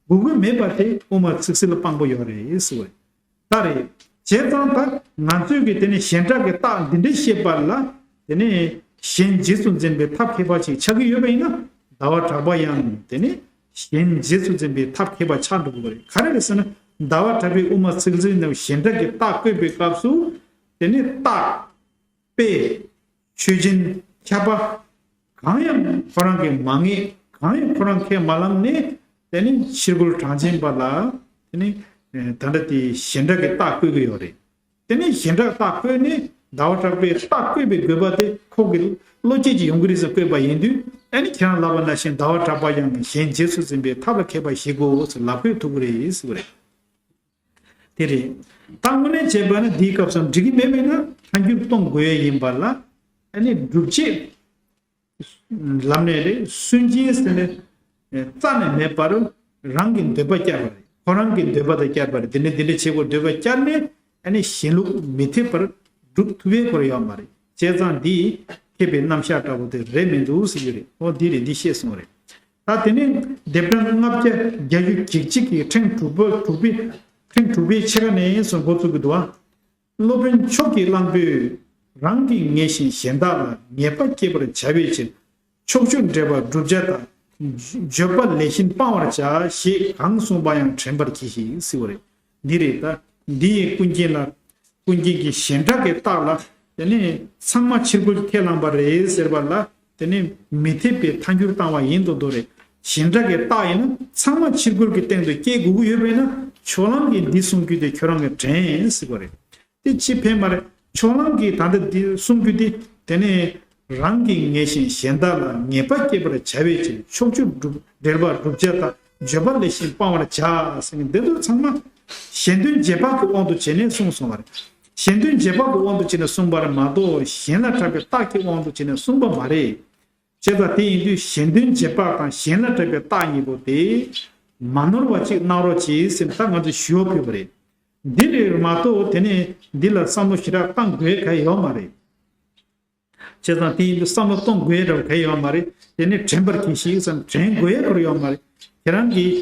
དགོས་ཀྱི་མེད་པ་དེ་དབུ་མ་ཚིག་གསལ་དཔང་པོ་ཡོད་རེད་ཟེར་བ་རེད། ད་རེད། བྱས་ཙང་ད་ང་ཚོས་ཀྱི་དེ་ནས་གཞན་དག་གི་རྟགས་འདི་འདྲ་བཤད་པ་ལ་དེ་ནས་གཞན་རྗེས་སུ་འཛིན་པའི་ཐབས་མཁས་པ་ཞིག་ཆགས་ཀྱི་ཡོད་པ་ཡིན་ན། ཟླ་བ་གྲགས་པ་ཡང་དེ་ནས་གཞན་རྗེས་སུ་འཛིན་པའི་ཐབས་མཁས་པ་ཆགས་འགྲོ་གི་རེད། ག་རེ་རེད་ཟེར་ན། ཟླ་བ་གྲགས་པའི་དབུ་མ་ཚིག་གསལ་ནང་གཞན་དག་གི་རྟགས་བཀོད་པའི་སྐབས་སུ་དེ་ནས་རྟགས་དཔེ། ཆོས་ཅན། ཁྱབ་པ། གང་ཡང་ཁོ་རང་གིས་མ་ངེས། གང་ཡང་ཁོ་རང་ཁས་མ་བླངས་ནས་དེ་ནི་ཕྱིར་རྒོལ་གྲངས་ཅན་པ་ལ་དེ་ནི་ད་ལྟ་དེ་གཞན་དག་གི་རྟགས་བཀོད་ཀྱི་ཡོད་རེད། དེ་ནི་གཞན་དག་རྟགས་བཀོད་ནས་ཟླ་བ་གྲགས་པའི་རྟགས་བཀོད་པའི་དགོས་པ་དེ་ཁོ་གི་བློ་སྐྱེད་ཀྱི་ཡོང་གི་རེད་ཟེར་བཀོད་པ་ཡིན་དུས། ཨ་ནི་ཁྱེད་རང་ལབ་པ་ནང་བཞིན་ཟླ་བ་གྲགས་པ་ཡང་གཞན་རྗེས་སུ་འཛིན་པའི་ཐབས་ལ་མཁས་པ་ཞིག་གོ་ཟེར་ལབ་དགོས་ཐུག་གི་རེད་ཟེར་བ་རེད། དེ་རེད། ད་དངོས་གནས་བྱས་པ་ན་འདིའི་སྐབས་སུ་འགྲིག་གི་མེད་པས་ན་ཐལ་འགྱུར་གཏོང་དགོས་ཡས་ཡིན་པ་ལ། ཨ་ནི་སྒྲུབ་བྱེད་ ལམ་ནས་རེད། སུན་འབྱིན་ཟེར་ནས་རྩ་ནས་མེད་པར་རང་གི་འདོད་པ་བསྐྱར་བ་རེད། ཁོ་རང་གི་འདོད་པ་དང་བསྐྱར་བ་རེད། དེ་འདྲ་དེ་འདྲ་བྱེད་དགོས་འདོད་པ་བསྐྱར་ནས་ཨ་ནི་གཞན་ལུགས་མི་འཐད་པར་སྒྲུབ་ཐུབ་པའི་སྐོར་ཡོད་མ་རེད། བྱས་ཙང་འདི་མཁས་པའི་རྣམ་གཞག་འདྲ་པོ་དེ་རེད་མི་འདུག་ཟེར་རྒྱུ་རེད། འོ་འདི་རེད། འདི་ཤེས་སོང་རེད། ད་དེ་ནས་ལྡེབ་གྲངས་ལྔ་བརྒྱ་བརྒྱད་ཅུ་གྱ་གཅིག་གི་ཕྲེང་དྲུག་པ་དྲུག་པའི་ཕྲེང་དྲུག་པའི་ཕྱེད་ཀ་ནས་སོང་འགོ་ཚུགས་ཀྱི་འདུག་ཨ། སློབ་དཔོན་མཆོག་གི་གླང་པོས་རང་གིས་ངེས་ཤིང་གཞན་དག་ལ་ངེས་པ་སྐྱེད་པར་བྱ་བའི་ཕྱིར། ཕྱོགས་ཆོས་འབྲེལ་པ་བསྒྲུབ་བྱ་དང་། བརྗོད་པ་ལས་གཞན་སྤང་བར་བྱ་ཞེས་གང་གསུངས་པ་ཡང་དྲན་པར་གྱིས་ཤིག་ཟེར་བ་རེད། འདི་རེད། ད་འདི་ཡི་ཀུན་མཁྱེན་ལ། ཀུན་མཁྱེན་གྱིས་གཞན་གྲགས་ཀྱི་རྟགས་ལ་དེ་ནས་ཚང་མ་ཕྱིར་རྒོལ་ཁས་བླངས་པ་རེད་ཟེར་བ་ལ་དེ་ནས་མི་འཐད་པའི་ཐལ་འགྱུར་བཏང་བ་ཡིན་མདོག་མདོག་རེད། གཞན་གྲགས་ཀྱི་རྟགས་ཡིན་ན་ཚང་མ་ཕྱིར་རྒོལ་གྱི་སྟེང་དུ་སྐྱེལ་དགོས་ཀྱི་ཡོད་པས་ན་ཕྱོགས་གླང་གིས་འདི་གསུང་རྒྱུ་དེ་ཁྱོད་རང་གིས་དྲན་ཟེར་བ་རེད། དེ་ཅི་ཕན་མ་རེད། ཕྱོགས་གླང་གིས་ད་ལྟ་འདི་གསུང་རྒྱུ་དེ་དེ་ནས་རང་གིས་ངེས་ཤིང་གཞན་དག་ལ་ངེས་པ་སྐྱེད་པར་བྱ་བའི་ཕྱིར་ཕྱོགས་ཆོས་སྒྲུབ་འབྲེལ་པ་བསྒྲུབ་བྱ་དང་བརྗོད་པ་ལས་གཞན་སྤང་བར་བྱ་ཟེར་ནས་འདི་ཚོ་ཚང་མ་གཞན་དོན་རྗེས་དཔག་གི་དབང་དུ་བྱས་ནས་གསུངས་སོང་བ་རེད། གཞན་དོན་རྗེས་དཔག་གི་དབང་དུ་བྱས་ནས་གསུངས་པ་རེད་མ་གཏོགས་གཞན་ལ་གྲགས་པའི་རྟགས་ཀྱི་དབང་དུ་བྱས་ནས་གསུངས་པ་མ་རེད། བྱས་ཙང་དེ་ཡིན་དུས་གཞན་དོན་རྗེས་དཔག་དང་གཞན་ལ་གྲགས་པའི་རྟགས་གཉིས་པོ་དེ་མ་ནོར་བ་ཅིག་གནང་རོགས་གྱིས་ཟེར་ནས་ད་ང་ཚོས་ཞུ་བ་ཕུལ་བ་རེད། འདི་རེད་མ་གཏོགས་དེ་ནས་འདི་ལ་བསམ་བློ་ཞེ་དྲག་བཏང་དགོས་ག་ཡོད་མ་རེད། བྱས་ཙང་དེ་ཡིན་དུས་བསམ་བློ་གཏོང་དགོས་རབས་ག་ཡོད་མ་རེད། དེ་ནས་དྲན་པར་གྱིས་ཤིག་བསམ་དྲན་དགོས་ཡ་ཁོ་ར་ཡོད་མ་རེད། ཁྱེད་རང་གིས་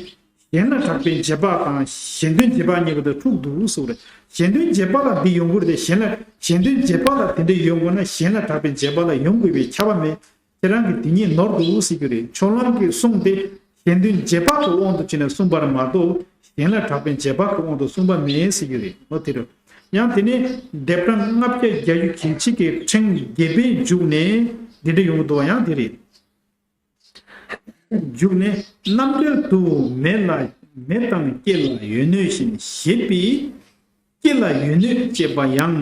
གཞན་ལ་གྲགས་པའི་རྗེས་དཔག་དང་གཞན་དོན་རྗེས་དཔག་གཉིས་པོ་དེ་འཁྲུག་འདུག་ཟེར་བ་རེད། གཞན་དོན་རྗེས་དཔག་ལ་འདི་ཡོང་གི་རེད་དེ་གཞན་ལ་གཞན་དོན་རྗེས་དཔག་ལ་དེ་འདྲ་ཡོང་དགོས་ན་གཞན་ལ་གྲགས་པའི་རྗེས་དཔག་ལ་ཡོང་དགོས་པའི་ཁྱབ་པ་མེད། ཁྱེད་རང་གིས་དེ་གཉིས་ནོར་འདུག་ཟེར་རྒྱུ་རེད། ཕྱོགས་གླང་གིས་གསུངས་ཏེ་གཞན་དོན་རྗེས་དཔག་གི་དབང་དུ་བྱས་ནས་གསུངས་པར་མ་གཏོགས་གཞན་ལ་གྲགས་པའི་རྗེས་དཔག་གི་དབང་དུ་གསུངས་པ་མེད་ཟེར་རྒྱུ་རེད། འོ་དེ་རེད། ཡང་དེ་ནས་ལྡེབ་གྲངས་ལྔ་བརྒྱ་བརྒྱད་ཅུ་གྱ་གཅིག་གི་ཕྲེང་བརྒྱད་པའི་མཇུག་ནས་འདི་འདྲ་ཡོང་གི་འདུག་བ། ཡང་དེ་རེད། མཇུག་ནས་རྣམ་འགྲེལ་དུ་མེ་ལ་མེ་དང་སྐྱེ་ལ་ཡོད་གནོད་བཞིན་ཞེས་པའི་སྐྱེ་ལ་ཡོད་གནོད་ཅེས་པ་ཡང་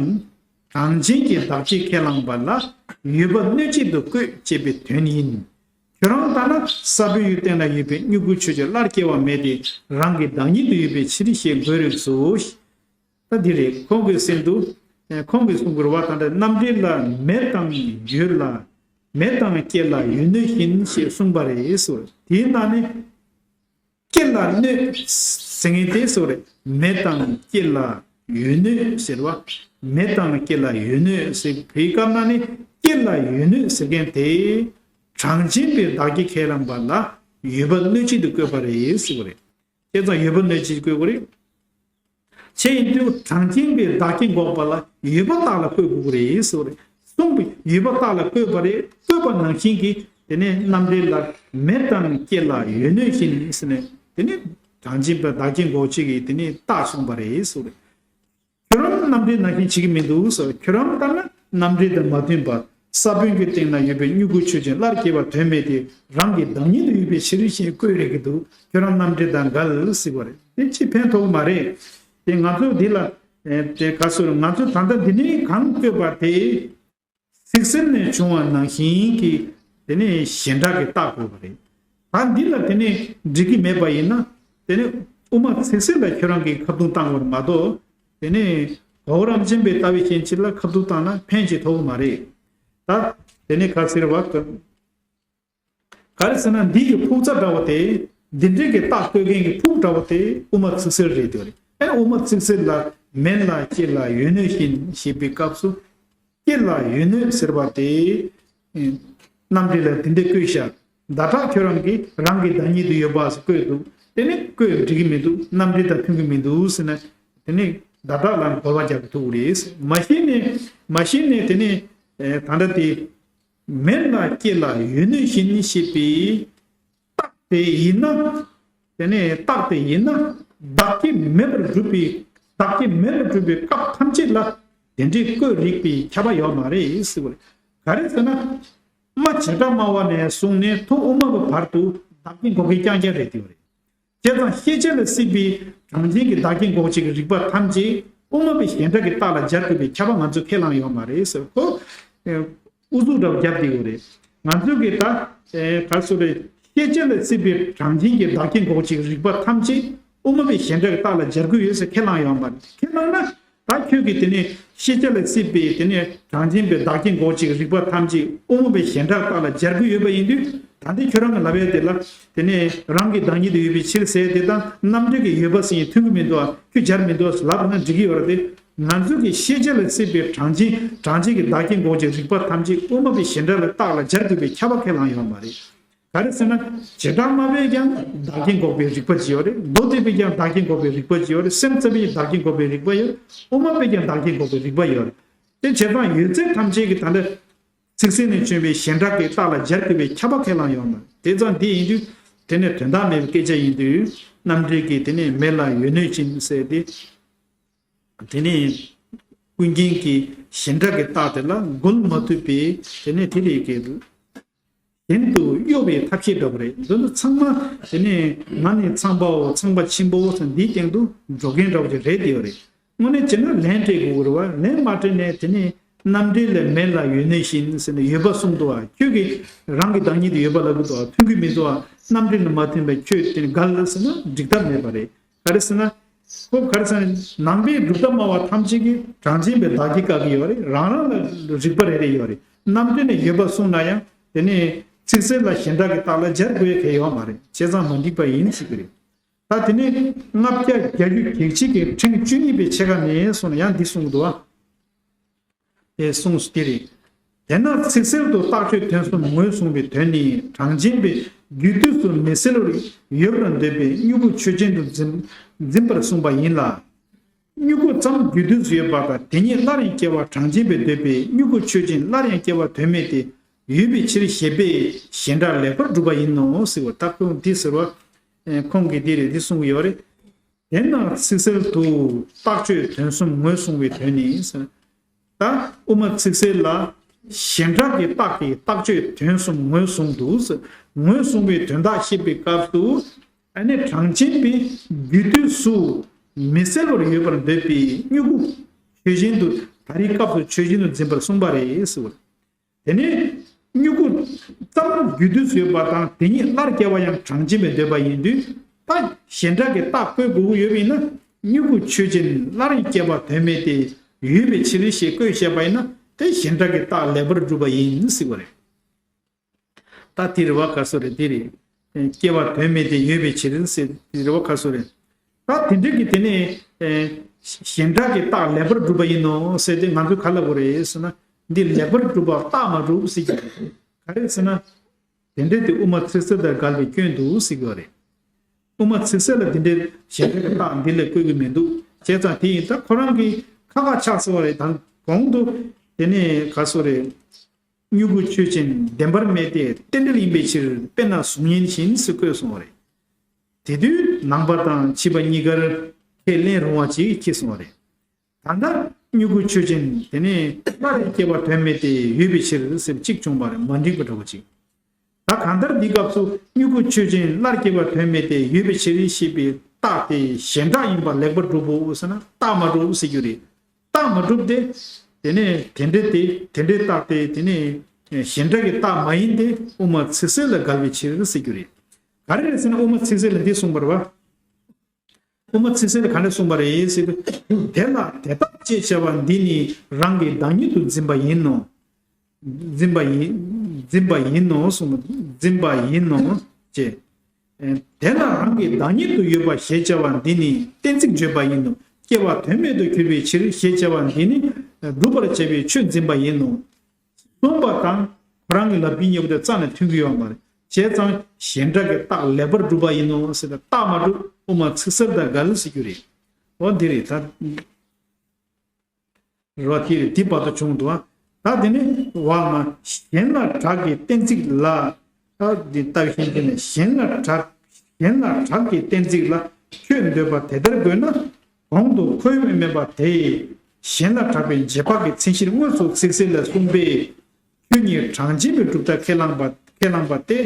གྲངས་ཅན་གྱི་བདག་བྱེད་ཁས་བླངས་པ་ལ་ཡོད་པ་གནོད་བྱེད་དུ་བཀོད་ཅེས་པའི་དོན་ཡིན། ཁྱོད་རང་ལྟར་ན་ས་བོན་ཡུལ་སྟེང་ན་ཡོད་པའི་མྱུ་གུ་ཆོས་ཅན་སླར་སྐྱེ་བ་མེད་དེ་རང་གི་བདག་ཉིད་དུ་ཡོད་པའི་ཕྱིར་ཞེས་འགོད་རིགས་སོ། ད་འདི་རེད། ཁོང་གིས་ཟེར་འདུག་ཁོང་གིས་གསུང་གི་རེད་བ། ད་ལྟ་རྣམ་འགྲེལ་ལ་མེ་དང་ཡོད་ལ། མེ་དང་སྐྱེ་ལ་ཡོད་གནོད་བཞིན་ཞེས་གསུངས་པ་རེད་ཟེར། དེའི་ནང་ནས་སྐྱེ་ལ་གནོད་ཟེར་མཁན་དེ་ཟེར་བ་རེད། མེ་དང་སྐྱེ་ལ་ཡོད་གནོད་ཟེར་བ། མེ་དང་སྐྱེ་ལ་ཡོད་གནོད་ཟེར་བའི་སྐབས་ན་ནི་སྐྱེ་ལ་ཡོད་གནོད་ཟེར་མཁན་དེ་གྲངས་ཅན་པའི་བདག་བྱེད་ཁས་བླངས་པ་ལ་ཡོད་པ་གནོད་བྱེད་དུ་བཀོད་པ་རེད་ཟེར་བ་རེད། བྱས་ཙང་ཡོད་པ་གནོད་བྱེད་དུ་བཀོད་པ་རེད། ཆེ་ཡིན་དུས་གྲངས་ཅན་པའི་བདག་བྱེད་འགོག་པ་ལ་ཡོད་པ་རྟགས་ལ་བཀོད་དགོས་ཀྱི་རེད་ཟེར་བ་རེད། གསུངས་པའི་ཡོད་པ་རྟགས་ལ་བཀོད་པ་རེད། བཀོད་པ་ནང་བཞིན་གྱི་དེ་ནས་རྣམ་འགྲེལ་ལ་མེ་དང་སྐྱེ་ལ་ཡོད་གནོད་བཞིན་ཟེར་ནས་དེ་ནས་གྲངས་ཅན་པའི་བདག་བྱེད་འགོག་བྱེད་ཀྱི་དེ་ནས་རྟགས་གསུངས་པ་རེད་ཟེར་བ་རེད། ཁྱོད་རང་རྣམ་འགྲེལ་ནང་བཞིན་བྱེད་ཀྱི་མི་འདུག་ཟེར། ཁྱོད་རང་ལྟར་ན་རྣམ་འགྲེལ་དང་མ་མཐུན་པ། ས་བོན་གྱི་སྟེང་ན་ཡོད་པའི་མྱུ་གུ་ཆོས་ཅན་སླར་སྐྱེ་བ་དོན་མེད་དེ་རང་གི་བདག་ཉིད་དུ་ཡོད་པའི་ཕྱིར་ཞེས་བཀོད་རེད་ཀྱི་འདུག་ཁྱོད་རང་རྣམ་འགྲེལ་དང་འགལ་ཟེར་བ་རེད། དེ་ཅི་ཕན་ཐོགས་མ་རེད། དེ་ང་ཚོ་འདི་ལ་ཨེ་དེ་ག་ཟེར། ང་ཚོ་ད་ལྟ་འདི་ནས་གང་བཀོད་པ་དེ་ཚིག་གསལ་ནས་བྱུང་བ་ནང་བཞིན་གྱི་དེ་ནས་གཞན་གྲགས་ཀྱི་རྟགས་བཀོད་པ་རེད། ད་འདི་ལ་དེ་ནས་འགྲིག་གི་མེད་པ་ཡིན་ན་དེ་ནས་དབུ་མ་ཚིག་གསལ་ལ་ཁྱོད་རང་གིས་ཁ་རྡུང་བཏང་བར་མ་གཏོགས། དེ་ནས་གོ་བོ་རམས་ཆེན་པའི་ལྟ་བའི་ཞེན་ཆེན་ལ་ཁ་ཐུག་བཏང་ན་ཕན་ཅིག་ཐོགས་མ་རེད། ད་དེ་ནས་ག་ཟེར་བ། ག་རེ་ཟེར་ན་འདི་ཡི་ཕུག་རྩ་འདྲ་བོ་དེ་འདི་འདྲའི་གི་རྟགས་བཀོད་མཁན་གྱི་ཕུག་འདྲ་བོ་དེ་དབུ་མ་ཚིག་གསལ་རེད་འདོད་རེད། ཨེ་དབུ་མ་ཚིག་གསལ་ལ་མེ་ལ་སྐྱེ་ལ་ཡོད་གནོད་བཞིན་ཞེས་པའི་སྐབས་སུ་སྐྱེ་ལ་ཡོད་གནོད་ཟེར་བ་དེ་རྣམ་འགྲེལ་ལ་དེ་འདྲ་བཀོད་བཞག་ཟླ་གྲགས་ཁྱོད་རང་གིས་རང་གི་བདག་ཉིད་དུ་ཡོད་པ་ཟེར་བཀོད་འདུག་དེ་ནི་བཀོད་འགྲིག་གི་མི་འདུག་རྣམ་འགྲེལ་དང་མཐུན་གྱི་མི་འདུག་ཟེར་ན། དེ་ནི་ཟླ་གྲགས་ལ་གོ་བ་རྒྱག་གི་ཐུག་རེད། མ་གཞི་ནས་མ་གཞི་ནས་དེ་ནི་ད་ལྟ་དེ་མེ་ལ་སྐྱེ་ལ་ཡོད་གནོད་བཞིན་ཞེས་པའི་རྟགས་དེ་ཡིན་ན། དེ་ནི་རྟགས་དེ་ཡིན་ན་བདག་བྱེད་མེད་པར་སྒྲུབ་པའི་བདག་བྱེད་མེད་པར་སྒྲུབ་པའི་སྐབས་ཐམས་ཅད་ལ་དེ་འདྲའི་བཀོད་རིགས་པའི་ཁྱབ་པ་ཡོད་མ་རེད་ཟེར་བ་རེད། ག་རེ་ཟེར་ན། སྨྲ་བྱེ་བྲག་སྨྲ་བ་ནས་བཟུང་ནས་ཐུགས་དབུ་མ་པའི་བར་དུ་བདག་བྱེད་འགོག་པའི་རྐྱང་རྐྱང་རེད་དེ་བ་རེད། བྱས་ཙང་ཤེས་བྱ་ལ་སྲིད་པའི་གྲངས་ཅན་གྱི་བདག་བྱེད་འགོག་བྱེད་ཀྱི་རིགས་པ་ཐམས་ཅད་དབུ་མ་པའི་གཞན་གྲགས་ཀྱི་རྟགས་ལ་སྦྱར་དགོས་པའི་ཁྱབ་པ་ང་ཚོས་ཁས་བླངས་ཡོད་མ་རེད་ཟེར་གོ། ཨུ་ཚུགས་འདྲ་བོ་བརྒྱབ་བསྡད་ཡོད་རེད། ང་ཚོས་ཀྱི་ད་ག་རེ་ཟེར་རེད། ཤེས་བྱ་ལ་སྲིད་པའི་གྲངས་ཅན་གྱི་བདག་བྱེད་འགོག་བྱེད་ཀྱི་རིགས་པ་ཐམས་ཅད་དབུ་མ་པའི་གཞན་གྲགས་ཀྱི་རྟགས་ལ་སྦྱར་དགོས་ཡོད་ཟེར་ཁས་བླངས་ཡོད་མ་རེད། ཁས་བླངས་ན། ད་ ད་ཁྱོད་ཀྱིས་དེ་ནས་ཤེས་བྱ་ལ་སྲིད་པའི་དེ་ནས་གྲངས་ཅན་པའི་བདག་རྐྱེན་འགོག་བྱེད་ཀྱི་རིགས་པ་ཐམས་ཅད་དབུ་མ་པའི་གཞན་གྲགས་རྟགས་ལ་སྦྱར་དགོས་ཡོད་པ་ཡིན་དུས། ད་ལྟའི་ཁྱོད་རང་གི་ལབ་ཡ་དེ་ལ་དེ་ནས་རང་གི་བདག་ཉིད་དུ་ཡོད་པའི་ཕྱིར་ཟེར་དེ་དང་རྣམ་འགྲེལ་གྱི་ཡོད་པ་ཟེར་མཁན་མཐུན་གྱི་མི་འདུག་ཨ། ཁྱོད་སྦྱར་མི་འདུག་ལབ་ན་འགྲིག་གི་ཡོད་རེད་དེ། ང་ཚོ་གི་ཤེས་བྱ་ལ་སྲིད་པའི་གྲངས་ཅན་གྲངས་ཅན་གྱི་བདག་རྐྱེན་འགོག་བྱེད་རིགས་པ་ཐམས་ཅད་དབུ་མ་པའི་གཞན་གྲགས་ལ་རྟགས་ལ་སྦྱར་དགོས་པའི་ཁྱབ་པ་ཁས་བླངས་ཡོད་མ་རེད། ག་རེ་ཟེར་ན། བྱེ་བྲག་སྨྲ་བས་ཀྱང་བདག་རྐྱེན་འགོག་པའི་རིགས་པ་ཅིག་ཡོད་རེད། མདོ་སྡེ་པས་ཀྱང་བདག་རྐྱེན་འགོག་པའི་རིགས་པ་ཅིག་ཡོད་རེད། སེམས་ཙམ་པས་བདག་རྐྱེན་འགོག་པའི་རིགས་པ་ཡོད། དབུ་མ་པས་ཀྱང་བདག་རྐྱེན་འགོག་པའི་རིགས་པ་ཡོད་རེད། དེ་བྱས་ཙང་ཡོད་ཚད་ཐམས་ཅད་ཀྱི་ད་ལྟ་ཚིག་གསལ་ནས་བྱོན་པའི་གཞན་གྲགས་ཀྱི་རྟགས་ལ་སྦྱར་དགོས་པའི་ཁྱབ་པ་ཁས་བླངས་ཡོད་མ་རེད། དེ་ཙང་འདི་ཡིན་དུས་དེ་ནས་དོན་དག་མེད་པའི་སྐད་ཆ་ཡིན་དུས། རྣམ་འགྲེལ་གྱིས་དེ་ནས་མེ་ལ་ཡོད་གནོད་བྱིན་ཟེར་ཏེ། དེ་ནས་ཀུན་མཁྱེན་གྱི་གཞན་གྲགས་ཀྱི་རྟགས་དེ་ལ་འགོད་མ་ཐུབ་པས། དེ་ནས་དེ་ལས་ཀྱི་གཞན་དུ་གཡོ་བའི་ཐབས་ཤེས་འདྲ་པོ་རེད། འདི་ཚོ་ཚང་མ་དེ་ནས་ང་ནི་ཚངས་པའོ་ཚངས་པ་ཆེན་པོའོ་ཟེར་འདིའི་སྟེང་དུ་འགྲོ་མཁན་འདྲ་པོ་ཅིག་རེད། དེ་ཡོད་རེད། དངོས་གནས་བྱས་ན་ལན་སྤྲད་དགོས་ཀྱི་རེད་བ། ལན་མ་སྤྲད་ནས་དེ་ནས་རྣམ་འགྲེལ་ལས་མེ་ལ་ཡོད་གནོད་བྱིན་ཟེར་ནས་ཡོད་པ་གསུངས་འདུག་བ། ཁྱོད་ཀྱིས་རང་གི་བདག་ཉིད་དུ་ཡོད་པ་ལབ་ཀྱི་འདུག་བ། མཐུན་གྱི་མི་འདུག་བ། རྣམ་འགྲེལ་ལ་མ་མཐུན་པས་ཁྱོད་དེ་ནས་འགལ་ཟེར་ན་འགྲིག་ཐབས་མེད་པ་རེད། ག་རེ་ཟེར་ན། ཁོ་ག་རེ་ཟེར་ན། ནང་པའི་གྲུབ་མཐའ་སྨྲ་བ་ཐམས་ཅད་ཀྱིས་གྲངས་ཅན་པའི་བདག་རྐྱེན་བཀག་གི་ཡོད་རེད། རང་རང་ལ་རིགས་པ་རེ་རེ་ཡོད་རེད། རྣམ་འགྲེལ་ནས་ཡོད་པ་གསུངས་ན་ཡང་དེ་ནས་ཚིག་གསལ་ལ་གཞན་གྲགས་ཀྱི་རྟགས་ལ་སྦྱར་དགོས་གལ་ཡོད་མ་རེད། བྱས་ཙང་མ་འགྲིག་པ་ཡིན་ཟེར་གྱི་རེད། ད་དེ་ནས་ལྔ་བརྒྱ་བརྒྱད་ཅུ་གྱ་གཅིག་གི་ཕྲེང་བཅུ་གཉིས་པའི་ཕྱེད་ཀ་ནས་སོང་ན་ཡང་འདི་གསུངས་འདུག་བ། དེ་གསུངས་སུ་དེ་རེད། དེས་ན་ཚིག་གསལ་དུ་རྟགས་ཆོས་དོན་གསུམ་ངོས་བཟུང་བའི་དོན་ནི། གྲངས་ཅན་པས་རྒྱུད་དུས་སུ་མི་སེལ་བར་ཡོད་པར་འདོད་པའི་མྱུ་གུ་ཆོས་ཅན་དུ་འཛིན་འཛིན་པར་གསུངས་པ་ཡིན་ལ། མྱུ་གུ་ཙམ་རྒྱུད་དུས་སུ་ཡོད་པ་དང་དེ་ཉིད་སླར་ཡང་སྐྱེ་བ་གྲངས་ཅན་པས་འདོད་པའི་མྱུ་གུ་ཆོས་ཅན་སླར་ཡང་སྐྱེ་བ་དོན་མེད་དེ་ཡོད་པའི་ཕྱིར་ཞེས་པས་གཞན་གྲགས་ལེགས་པར་གྲུབ་པ་ཡིན་ནོ་ཟེར་བ། ད་ཁོང་འདི་ཟེར་བ། ཁོང་གིས་འདི་རེད་འདི་གསུངས་ཡོད་རེད། དེས་ན་ཚིག་གསལ་དུ་རྟགས་ཆོས་དོན་གསུམ་ངོས་བཟུང་བའི་དོན་ནི་ཟེར། ད་དབུ་མ་ཚིག་གསལ་ལ་གཞན་གྲགས་ཀྱི་རྟགས་ཀྱི་རྟགས་ཆོས་དོན་གསུམ་ངོས་བཟུང་དུ་ཟེར། ངོས་བཟུང་བའི་དོན་དག་བཤད་པའི་སྐབས་སུ་ཨ་ནི་གྲངས་ཅན་པའི་རྒྱུད་དུས་སུ་མི་སེལ་བར་ཡོད་པར་འདོད་པའི་མྱུ་གུ་ཆོས་ཅན་དུ་ད་རེས་སྐབས་སུ་ཆོས་ཅན་དུ་འཛིན་པར་གསུངས་པ་རེད་ཟེར་བ། དེ་ནས་མྱུ་གུ་ཙམ་རྒྱུད་དུས་སུ་ཡོད་པ་དང་དེ་ཉིད་སླར་སྐྱེ་བ་ཡང་གྲངས་ཅན་པས་འདོད་པ་ཡིན་དུས། ད་གཞན་གྲགས་ཀྱི་རྟགས་བཀོད་དགོས་ཀྱི་ཡོད་པ་ཡིན་ན། མྱུ་གུ་ཆོས་ཅན་སླར་ཡང་སྐྱེ་བ་དོན་མེད་དེ་ཡོད་པའི་ཕྱིར་ཞེས་བཀོད་བཞག་པ་ཡིན་ན། དེ་གཞན་གྲགས་ཀྱི་རྟགས་ལེགས་པར་གྲུབ་པ་ཡིན་ཟེར་བ་རེད། ད་དེ་རེད་བ། ག་སོ་རེད། དེ་རེད། སྐྱེ་བ་དོན་མེད་དེ་ཡོད་པའི་ཕྱིར་ཟེར། དེ་རེད་བ། ག་སོ་རེད། ད་དེ་འདྲ་གི་དེ་ནས་གཞན་གྲགས་ཀྱི་རྟགས་ལེགས་པར་གྲུབ་པ་ཡིན་ནོ་ཟེར་ཏེ་ང་ཚོས་ག་ལབ་དགོས་རེད་ཟེར་ན། འདི་ལེགས་པར་གྲུབ་པ་རྟགས་མ་གྲུབ་ཟེར་གྱི་རེད། ག་རེ་ཟེར་ན། དེ་འདྲ་དེ་དབུ་མ་ཚིག་གསལ་དང་འགལ་བའི་སྐྱོན་འདུག་ཟེར་གྱི་རེད། དབུ་མ་ཚིག་གསལ་ལ་འདི་འདྲའི་གཞན་གྲགས་ཀྱི་རྟགས་འདི་ལས་བཀོད་ཀྱི་མི་འདུག་བྱས་ཙང་དེ་ཡིན་ད་ཁོ་རང་གི་ཁ་ཁ་ཆགས་སོང་བ་རེད། ད་གོང་དུ་དེ་ནས་ག་སོ་རེད། མྱུ་གུ་ཆོས་ཅན་བདེན་པར་མེད་དེ་རྟེན་འབྲེལ་ཡིན་པའི་ཕྱིར་དཔེར་ན་གཟུགས་བརྙན་བཞིན་ཟེར་བཀོད་སོང་བ་རེད། དེ་དུས་ནང་པ་དང་ཕྱི་པ་གཉིས་ཀར་ཁས་ལེན་རུང་བ་ཅིག་སྐྱེས་སོང་བ་རེད། ད་ལྟ་མྱུ་གུ་ཆོས་ཅན་དེ་ནས་སླར་སྐྱེ་བ་དོན་མེད་དེ་ཡོད་པའི་ཕྱིར་ཟེར་གཅིག་བྱུང་བ་རེད། མ་འགྲིག་པ་འདྲ་བོ་ཅིག་ད་གང་ལྟར་འདིའི་སྐབས་སུ་མྱུ་གུ་ཆོས་ཅན་སླར་སྐྱེ་བ་དོན་མེད་དེ་ཡོད་པའི་ཕྱིར་ཞེས་པའི་རྟགས་དེ་གཞན་གྲགས་ཡིན་པ་ལེགས་པར་གྲུབ་བོ་ཟེར་ན་རྟགས་མ་གྲུབ་ཟེར་རྒྱུ་རེད། རྟགས་མ་གྲུབ་སྟེ། དེ་ནས་དེ་འདྲའི་དེ་དེ་འདྲའི་རྟགས་དེ་དེ་ནས་གཞན་གྲགས་ཀྱི་རྟགས་མ་ཡིན་ཏེ་དབུ་མ་ཚིག་གསལ་ལ་འགལ་བའི་ཕྱིར་ཟེར་རྒྱུ་རེད། ག་རེ་རེད་ཟེར་ན་དབུ་མ་ཚིག་གསལ་ལ་འདི་གསུངས་པ་རེད་བ། དབུ་མ་ཚིག་གསལ་ལ་ག་འདྲ་གསུངས་པ་རེད་ཟེར་དུས། དེ་ལ་དེ་དག་ཅེས་བྱ་བ་འདི་ནི་རང་གི་བདག་ཉིད་དུ་འཛིན་པ་ཡིན་ནོ། འཛིན་པ་ཡིན། འཛིན་པ་ཡིན་ནོ་གསུངས། འཛིན་པ་ཡིན་ནོ། ཅེས། དེ་ལ་རང་གི་བདག་ཉིད་དུ་ཡོད་པ་ཞེས་བྱ་བ་འདི་ནི་གཏན་ཚིགས་བརྗོད་པ་ཡིན་ནོ། སྐྱེ་བ་དོན་མེད་དུ་གྱུར་པའི་ཕྱིར་ཞེས་བྱ་བ་འདི་ནི་སྒྲུབ་པར་བྱ་བའི་ཆོས་འཛིན་པ་ཡིན་ནོ། གསུངས་པ་དང་ཁོ་རང་གི་ལབ་རྒྱུ་གཉིས་པོ་དེ་རྩ་ནས་མཐུན་གྱི་ཡོད་མ་རེད། བྱས་ཙང་གཞན་གྲགས་ཀྱི་རྟགས་ལེགས་པར་གྲུབ་པ་ཡིན་ནོ་ཟེར་ཏེ་རྟགས་མ་གྲུབ་དབུ་མ་ཚིག་གསལ་དང་འགལ་ཟེར་རྒྱུ་རེད། འོ་འདི་རེད་ད། རེད་བ། དེ་རེད། དེ་བར་དུ་བྱུང་འདུག་ཨ། ད་དེ་ནི་བ་མ། གཞན་ལ་གྲགས་ཀྱི་གཏན་ཚིགས་ལ། ད་འདི་ལྟ་བུ་ཤེས་ཀྱི་ནས་གཞན་ལ་གྲགས། གཞན་ལ་གྲགས་ཀྱི་གཏན་ཚིགས་ལ་ཆོས་འདོད་པ་དེ་ལྟར་དགོས་ན། གོང་དུ་ཁོ་བོས་སྨྲས་པ་དེ། གཞན་ལ་གྲགས་པའི་རྗེས་དཔག་གི་མཚན་གཞིར་དངོས་སུ་ཚིག་གསལ་ལས་གསུངས་པས། ཆོས་ཉིད་གྲངས་ཅན་པའི་གྲུབ་མཐའ་ཁས་བླངས་པ་ཁས་བླངས་པ་སྟེ།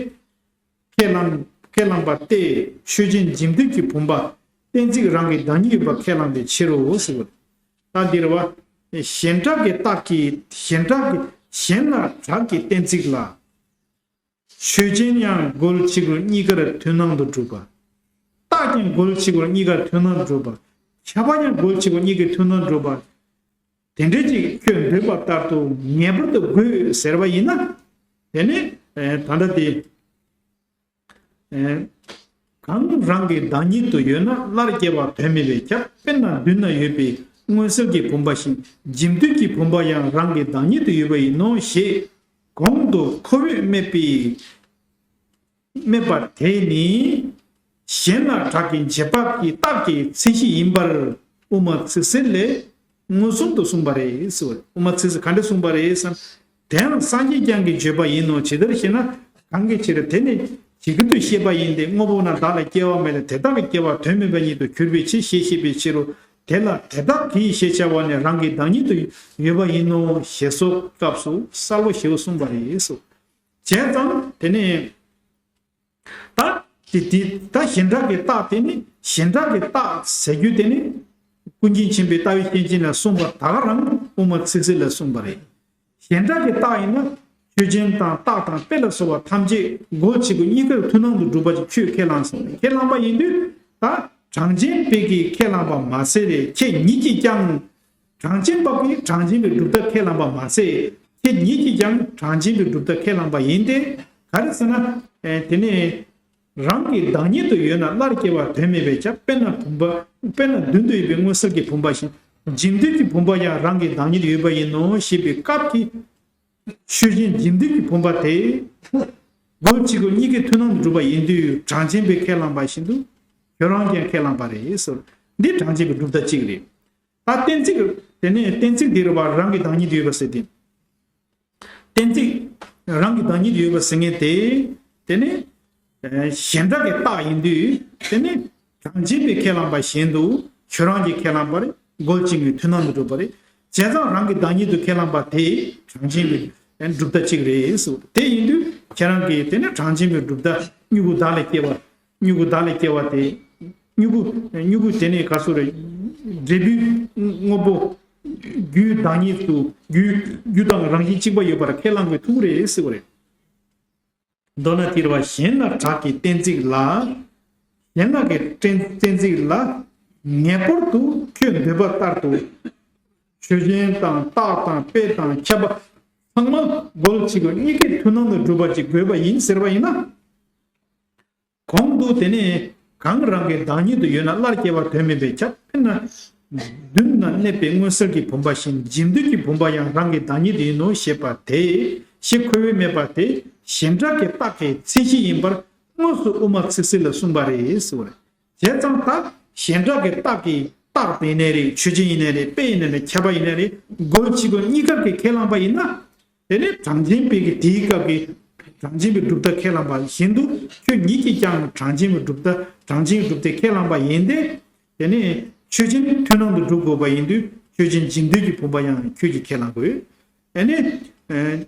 ཁས་བླངས་ཁས་བླངས་པ་སྟེ་ཆོས་ཅན་འཇིག་རྟེན་གྱི་བུམ་པ་གཏན་ཚིགས་རང་གི་བདག་ཉིད་ཡོད་པ་ཁས་བླངས་པའི་ཕྱིར་རོ་ཟེར་བ། ད་འདིར་བ། གཞན་གྲགས་ཀྱི་རྟགས་ཀྱིས་གཞན་གྲགས་ཀྱི་གཞན་ལ་གྲགས་ཀྱི་གཏན་ཚིགས་ལ། ཆོས་ཅན་ཡང་རྒོལ་ཕྱི་རྒོལ་གཉིས་ཀར་མཐུན་སྣང་དུ་གྲུབ་པ། རྟགས་ཀྱང་རྒོལ་ཕྱི་རྒོལ་གཉིས་ཀར་མཐུན་སྣང་དུ་གྲུབ་པ། ཁྱབ་པ་ཡང་རྒོལ་ཕྱི་རྒོལ་གཉིས་ཀའི་མཐུན་སྣང་དུ་གྲུབ་པ། དེ་འདྲའི་ཅིག་ཁྱོད་འདོད་པ་ལྟར་དུ་ངེས་པར་དུ་དགོས་ཟེར་བ་ཡིན་ན། དེ་ནི་ད་ལྟ་དེ། གང་རང་གི་བདག་ཉིད་དུ་ཡོད་ན་སླར་སྐྱེ་བ་དོན་མེད་པས་ཁྱབ། དཔེར་ན་མདུན་ན་ཡོད་པའི་མངོན་གསལ་གྱི་བུམ་པ་བཞིན་འཇིམ་འདུས་ཀྱི་བུམ་པ་ཡང་རང་གི་བདག་ཉིད་དུ་ཡོད་པ་ཡིན་ནོ་ཞེས་གོང་དུ་ཁོ་བོས་སྨྲས་པའི་སྨྲས་པ་དེ་ནི་གཞན་ལ་གྲགས་ཀྱི་རྗེས་དཔག་གི་རྟགས་ཀྱི་མཚན་གཞི་ཡིན་པར་དབུ་མ་ཚིག་གསལ་ལས་མངོན་སུམ་དུ་གསུངས་པ་རེད་ཟེར། དབུ་མ་ཚིག་གསལ་ག་འདྲ་གསུངས་པ་རེད་ཟེར་ན། དེའང་སངས་རྒྱས་བསྐྱངས་ཀྱིས་བརྗོད་པ་ཡིན་ནོ། ཇི་ལྟར་ཞེ་ན། གང་གི་ཕྱིར་དེ་ནི་ཇི་སྐད་དུ་བཤད་པ་ཡིན་ཏེ། དངོས་པོ་རྣམས་བདག་ལ་སྐྱེ་བ་མེད་ལ་དེ་དག་གི་སྐྱེ་བ་དོན་མེད་པ་ཉིད་དུ་གྱུར་པའི་ཕྱིར་ཞེས་བཤད་པའི་ཕྱིར་རོ། དེ་ལ་དེ་དག་གི་ཞེས་བྱ་བ་ནི་རང་གི་བདག་ཉིད་དུ་ཡོད་པ་ཡིན་ནོ་ཞེས་སོགས་སྐབས་སུ་གསལ་པོ་ཞེས་གསུངས་པ་རེད་སོ། བྱས་ཙང་དེ་ནི། ད་དེ་དེ་ད་གཞན་གྲགས་ཀྱི་རྟགས་དེ་ནི་གཞན་གྲགས་ཀྱི་རྟགས་ཟེར་རྒྱུ་དེ་ནི་ཀུན་མཁྱེན་ཆེན་པོའི་ལྟ་བའི་སྤྱན་ཅན་ལ་གསུངས་པ་ད་ག་རང་དབུ་མ་ཚིག་གསལ་ལ་གསུངས་པ་རེད། གཞན་གྲགས་ཀྱི་རྟགས་ཡིན་ན་ཆོས་ཅན་དང་རྟགས་དང་དཔེ་ལ་སོགས་པ་ཐམས་ཅད་རྒོལ་བྱེད་དགོས་གཉིས་ཀར་མཐུན་སྣང་དུ་གྲུབ་པ་ཅིག་ཁྱོད་ཁས་བླངས་སོང་། ཁས་བླངས་པ་ཡིན་དུས་ད་གྲངས་ཅན་པས་ཀྱིས་ཁས་བླངས་པ་མ་ཟད་རེད། ཁྱེད་ཉིད་ཀྱིས་ཀྱང་། གྲངས་ཅན་པ་གིས་གྲངས་ཅན་པའི་གྲུབ་མཐའ་ཁས་བླངས་པ་མ་ཟད། ཁྱེད་ཉིད་ཀྱིས་ཀྱང་གྲངས་ཅན་པའི་གྲུབ་མཐའ་ཁས་བླངས་པ་ཡིན་ཏེ། ག་རེ་ཟེར་ན། ཨེ་དེ་ནི་རང་གི་བདག་ཉིད་དུ་ཡོད་ན་སླར་སྐྱེ་བ་དོན་མེད་པས་ཁྱབ། དཔེར་ན་བུམ་པ། དཔེར་ན་མདུན་དུ་ཡོད་པའི་མངོན་གསལ་གྱི་བུམ་པ་བཞིན་འཇིམ་འདུས་ཀྱི་བུམ་པ་ཡང་རང་གི་བདག་ཉིད་ཡོད་པ་ཡིན་ནོ་ཞེས་པའི་སྐབས་ཀྱི་ཆོས་ཅན་འཇིམ་འདུས་ཀྱི་བུམ་པ་དེ་རྒོལ་བྱེད་དགོས་གཉིས་ཀའི་མཐུན་སྣང་དུ་གྲུབ་པ་ཡིན་དུས་གྲངས་ཅན་པས་ཁས་བླངས་པ་བཞིན་དུ་ཁྱོད་རང་ཀྱང་ཁས་བླངས་པ་རེད་ཟེར། འདི་གྲངས་ཅན་པའི་གྲུབ་མཐའ་གཅིག་རེད། ད་གཏན་ཚིགས། དེ་ནས་གཏན་ཚིགས་འདི་རུ་བ་རང་གི་བདག་ཉིད་དུ་ཡོད་པ་ཟེར་ཏེ། གཏན་ཚིགས། རང་གི་བདག་ཉིད་དུ་ཡོད་པ་ཟེར་མཁན་དེ། དེ་ནི། ཨ་གཞན་གྲགས་ཀྱི་རྟགས་ཡིན་དུས། དེ་ནི། གྲངས་ཅན་པས་ཁས་བླངས་པ་བཞིན་དུ་ཁྱོད་རང་གིས་ཁས་བླངས་པ་རེད། རྒོལ་བྱེད་དགོས་མཐུན་སྣང་དུ་གྲུབ་པ་རེད། བྱས་ཙང་རང་གི་བདག་ཉིད་དུ་ཁས་བླངས་པ་དེ་གྲངས་ཅན་པའི་གྲུབ་མཐའ་གཅིག་རེད་ཟེར། དེ་ཡིན་དུས་ཁྱེད་རང་གིས་དེ་ནི་གྲངས་ཅན་པའི་གྲུབ་མཐའ་མྱུ་གུ་བདག་ལ་སྐྱེ་བ། མྱུ་གུ་བདག་ལ་སྐྱེ་བ་དེ། མྱུ་གུ། མྱུ་གུ་དེ་ནས་ག་ཚོད་རེད། འབྲས་བུའི་དངོས་པོ། རྒྱུའི་བདག་ཉིད་དུ་རྒྱུ། རྒྱུ་དང་རང་བཞིན་གཅིག་པ་ཡོད་པར་ཁས་བླངས་པའི་ཐུག་རེད་ཟེར་བ་རེད། མདོར་ན་དེ་རུ་བ་གཞན་ལ་གྲགས་ཀྱི་གཏན་ཚིགས་ལ། གཞན་ལ་གི་གཏན་གཏན་ཚིགས་ལ་ངེས་པར་དུ་ཁྱོད་འདོད་པ་ལྟར་དུ་ཆོས་ཅན་དང་རྟགས་དང་དཔེ་དང་ཁྱབ་པ་ཚང་མ་རྒོལ་བྱེད་དགོས་གཉིས་ཀའི་མཐུན་སྣང་དུ་གྲུབ་པ་ཅིག་དགོས་པ་ཡིན་ཟེར་བ་ཡིན་ན། གོང་དུ་དེ་ནས་གང་རང་གི་བདག་ཉིད་དུ་ཡོད་ན་སླར་སྐྱེ་བ་དོན་མེད་པས་ཁྱབ། དཔེར་ན། མདུན་ན་གནས་པའི་མངོན་གསལ་གྱི་བུམ་པ་བཞིན་འཇིམ་འདུས་ཀྱི་བུམ་པ་ཡང་རང་གི་བདག་ཉིད་ཡིན་ནོ་ཞེས་པ་དེ། ཞེས་ཁོ་བོས་སྨྲས་པ་དེ་གཞན་གྲགས་ཀྱི་རྟགས་ཀྱི་མཚན་གཞི་ཡིན་པར་དངོས་སུ་དབུ་མ་ཚིག་གསལ་ལ་གསུངས་པ་རེད་ཟེར་བ་རེད། བྱས་ཙང་ད་གཞན་གྲགས་ཀྱི་རྟགས་ཀྱི་རྟགས་དེ་ཡིན་ནའི་རེད། ཆོས་ཅན་ཡིན་ནའི་རེད། དཔེ་ཡིན་ནའི་རེད། ཁྱབ་པ་ཡིན་ནའི་རེད། རྒོལ་བྱེད་དགོས་གཉིས་ཀར་གྱི་ཁས་བླངས་པ་ཡིན་ན། དེ་ནས་གྲངས་ཅན་པའི་གི་དེའི་སྐབས་ཀྱི་གྲངས་ཅན་པའི་གྲུབ་མཐའ་ཁས་བླངས་པ་བཞིན་དུ་ཁྱོད་ཉིད་ཀྱིས་ཀྱང་གྲངས་ཅན་པའི་གྲུབ་མཐའ་གྲངས་ཅན་གྱི་གྲུབ་མཐས་ཁས་བླངས་པ་ཡིན་ཏེ། དེ་ནས་ཆོས་ཅན་མཐུན་སྣང་དུ་གྲུབ་དགོས་པ་ཡིན་དུས་ཆོས་ཅན་འཇིམ་འདུས་ཀྱི་བུམ་པ་ཡང་ཁྱོད་ཀྱིས་ཁས་བླངས་དགོས། དེ་ནས་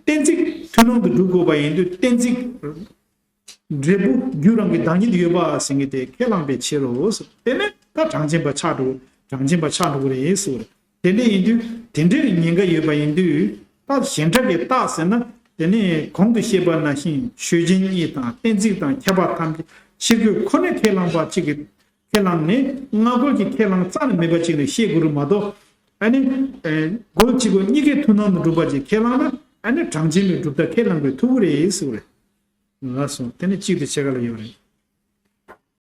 གཏན་ཚིགས་མཐུན་སྣང་དུ་གྲུབ་དགོས་པ་ཡིན་དུས་གཏན་ཚིགས། འབྲས་བུ་རྒྱུ་རང་གི་བདག་ཉིད་ཡོད་པ་ཟེར་མཁན་དེ་ཁས་བླངས་པའི་ཕྱིར་རོ། དེ་ནི་ད་གྲངས་ཅན་པ་ཆགས་འགྲོ། གྲངས་ཅན་པ་ཆགས་འགྲོ་གི་རེད་ཟེར། དེ་འདྲ་ཡིན་དུས་དེ་འདྲའི་ཉེན་ཁ་ཡོད་པ་ཡིན་དུས་ད་གཞན་གྲགས་ཀྱི་རྟགས་ཟེར་ན་དེ་ནི་གོང་དུ་བཤད་པ་ནང་བཞིན་ཆོས་ཅན་གཉིས་དང་གཏན་ཚིགས་དང་ཁྱབ་པ་ཐམས་ཅད་ཕྱིར་རྒོལ་ཁོ་ནས་ཁས་བླངས་པ་གཅིག་གི་ཁས་བླངས་ནས་སྔ་རྒོལ་གྱི་ཁས་བླངས་རྩ་ནས་མེད་པ་གཅིག་ལ་བཤད་དགོས་རེད་མ་གཏོགས། ཨ་ནི། རྒོལ་བྱེད་དགོས་གཉིས་ཀའི་མཐུན་སྣང་དུ་གྲུབ་པ་ཅིག་ཁས་བླངས་ན་ཨ་ནི་གྲངས་ཅན་པའི་གྲུབ་མཐའ་ཁས་བླངས་པའི་ཐུག་གི་རེད་ཟེར་བ་རེད། ལགས་སོ། དེ་ནི་གཅིག་དེ་ཕྱེད་ཀ་ལ་ཡོད་རེད།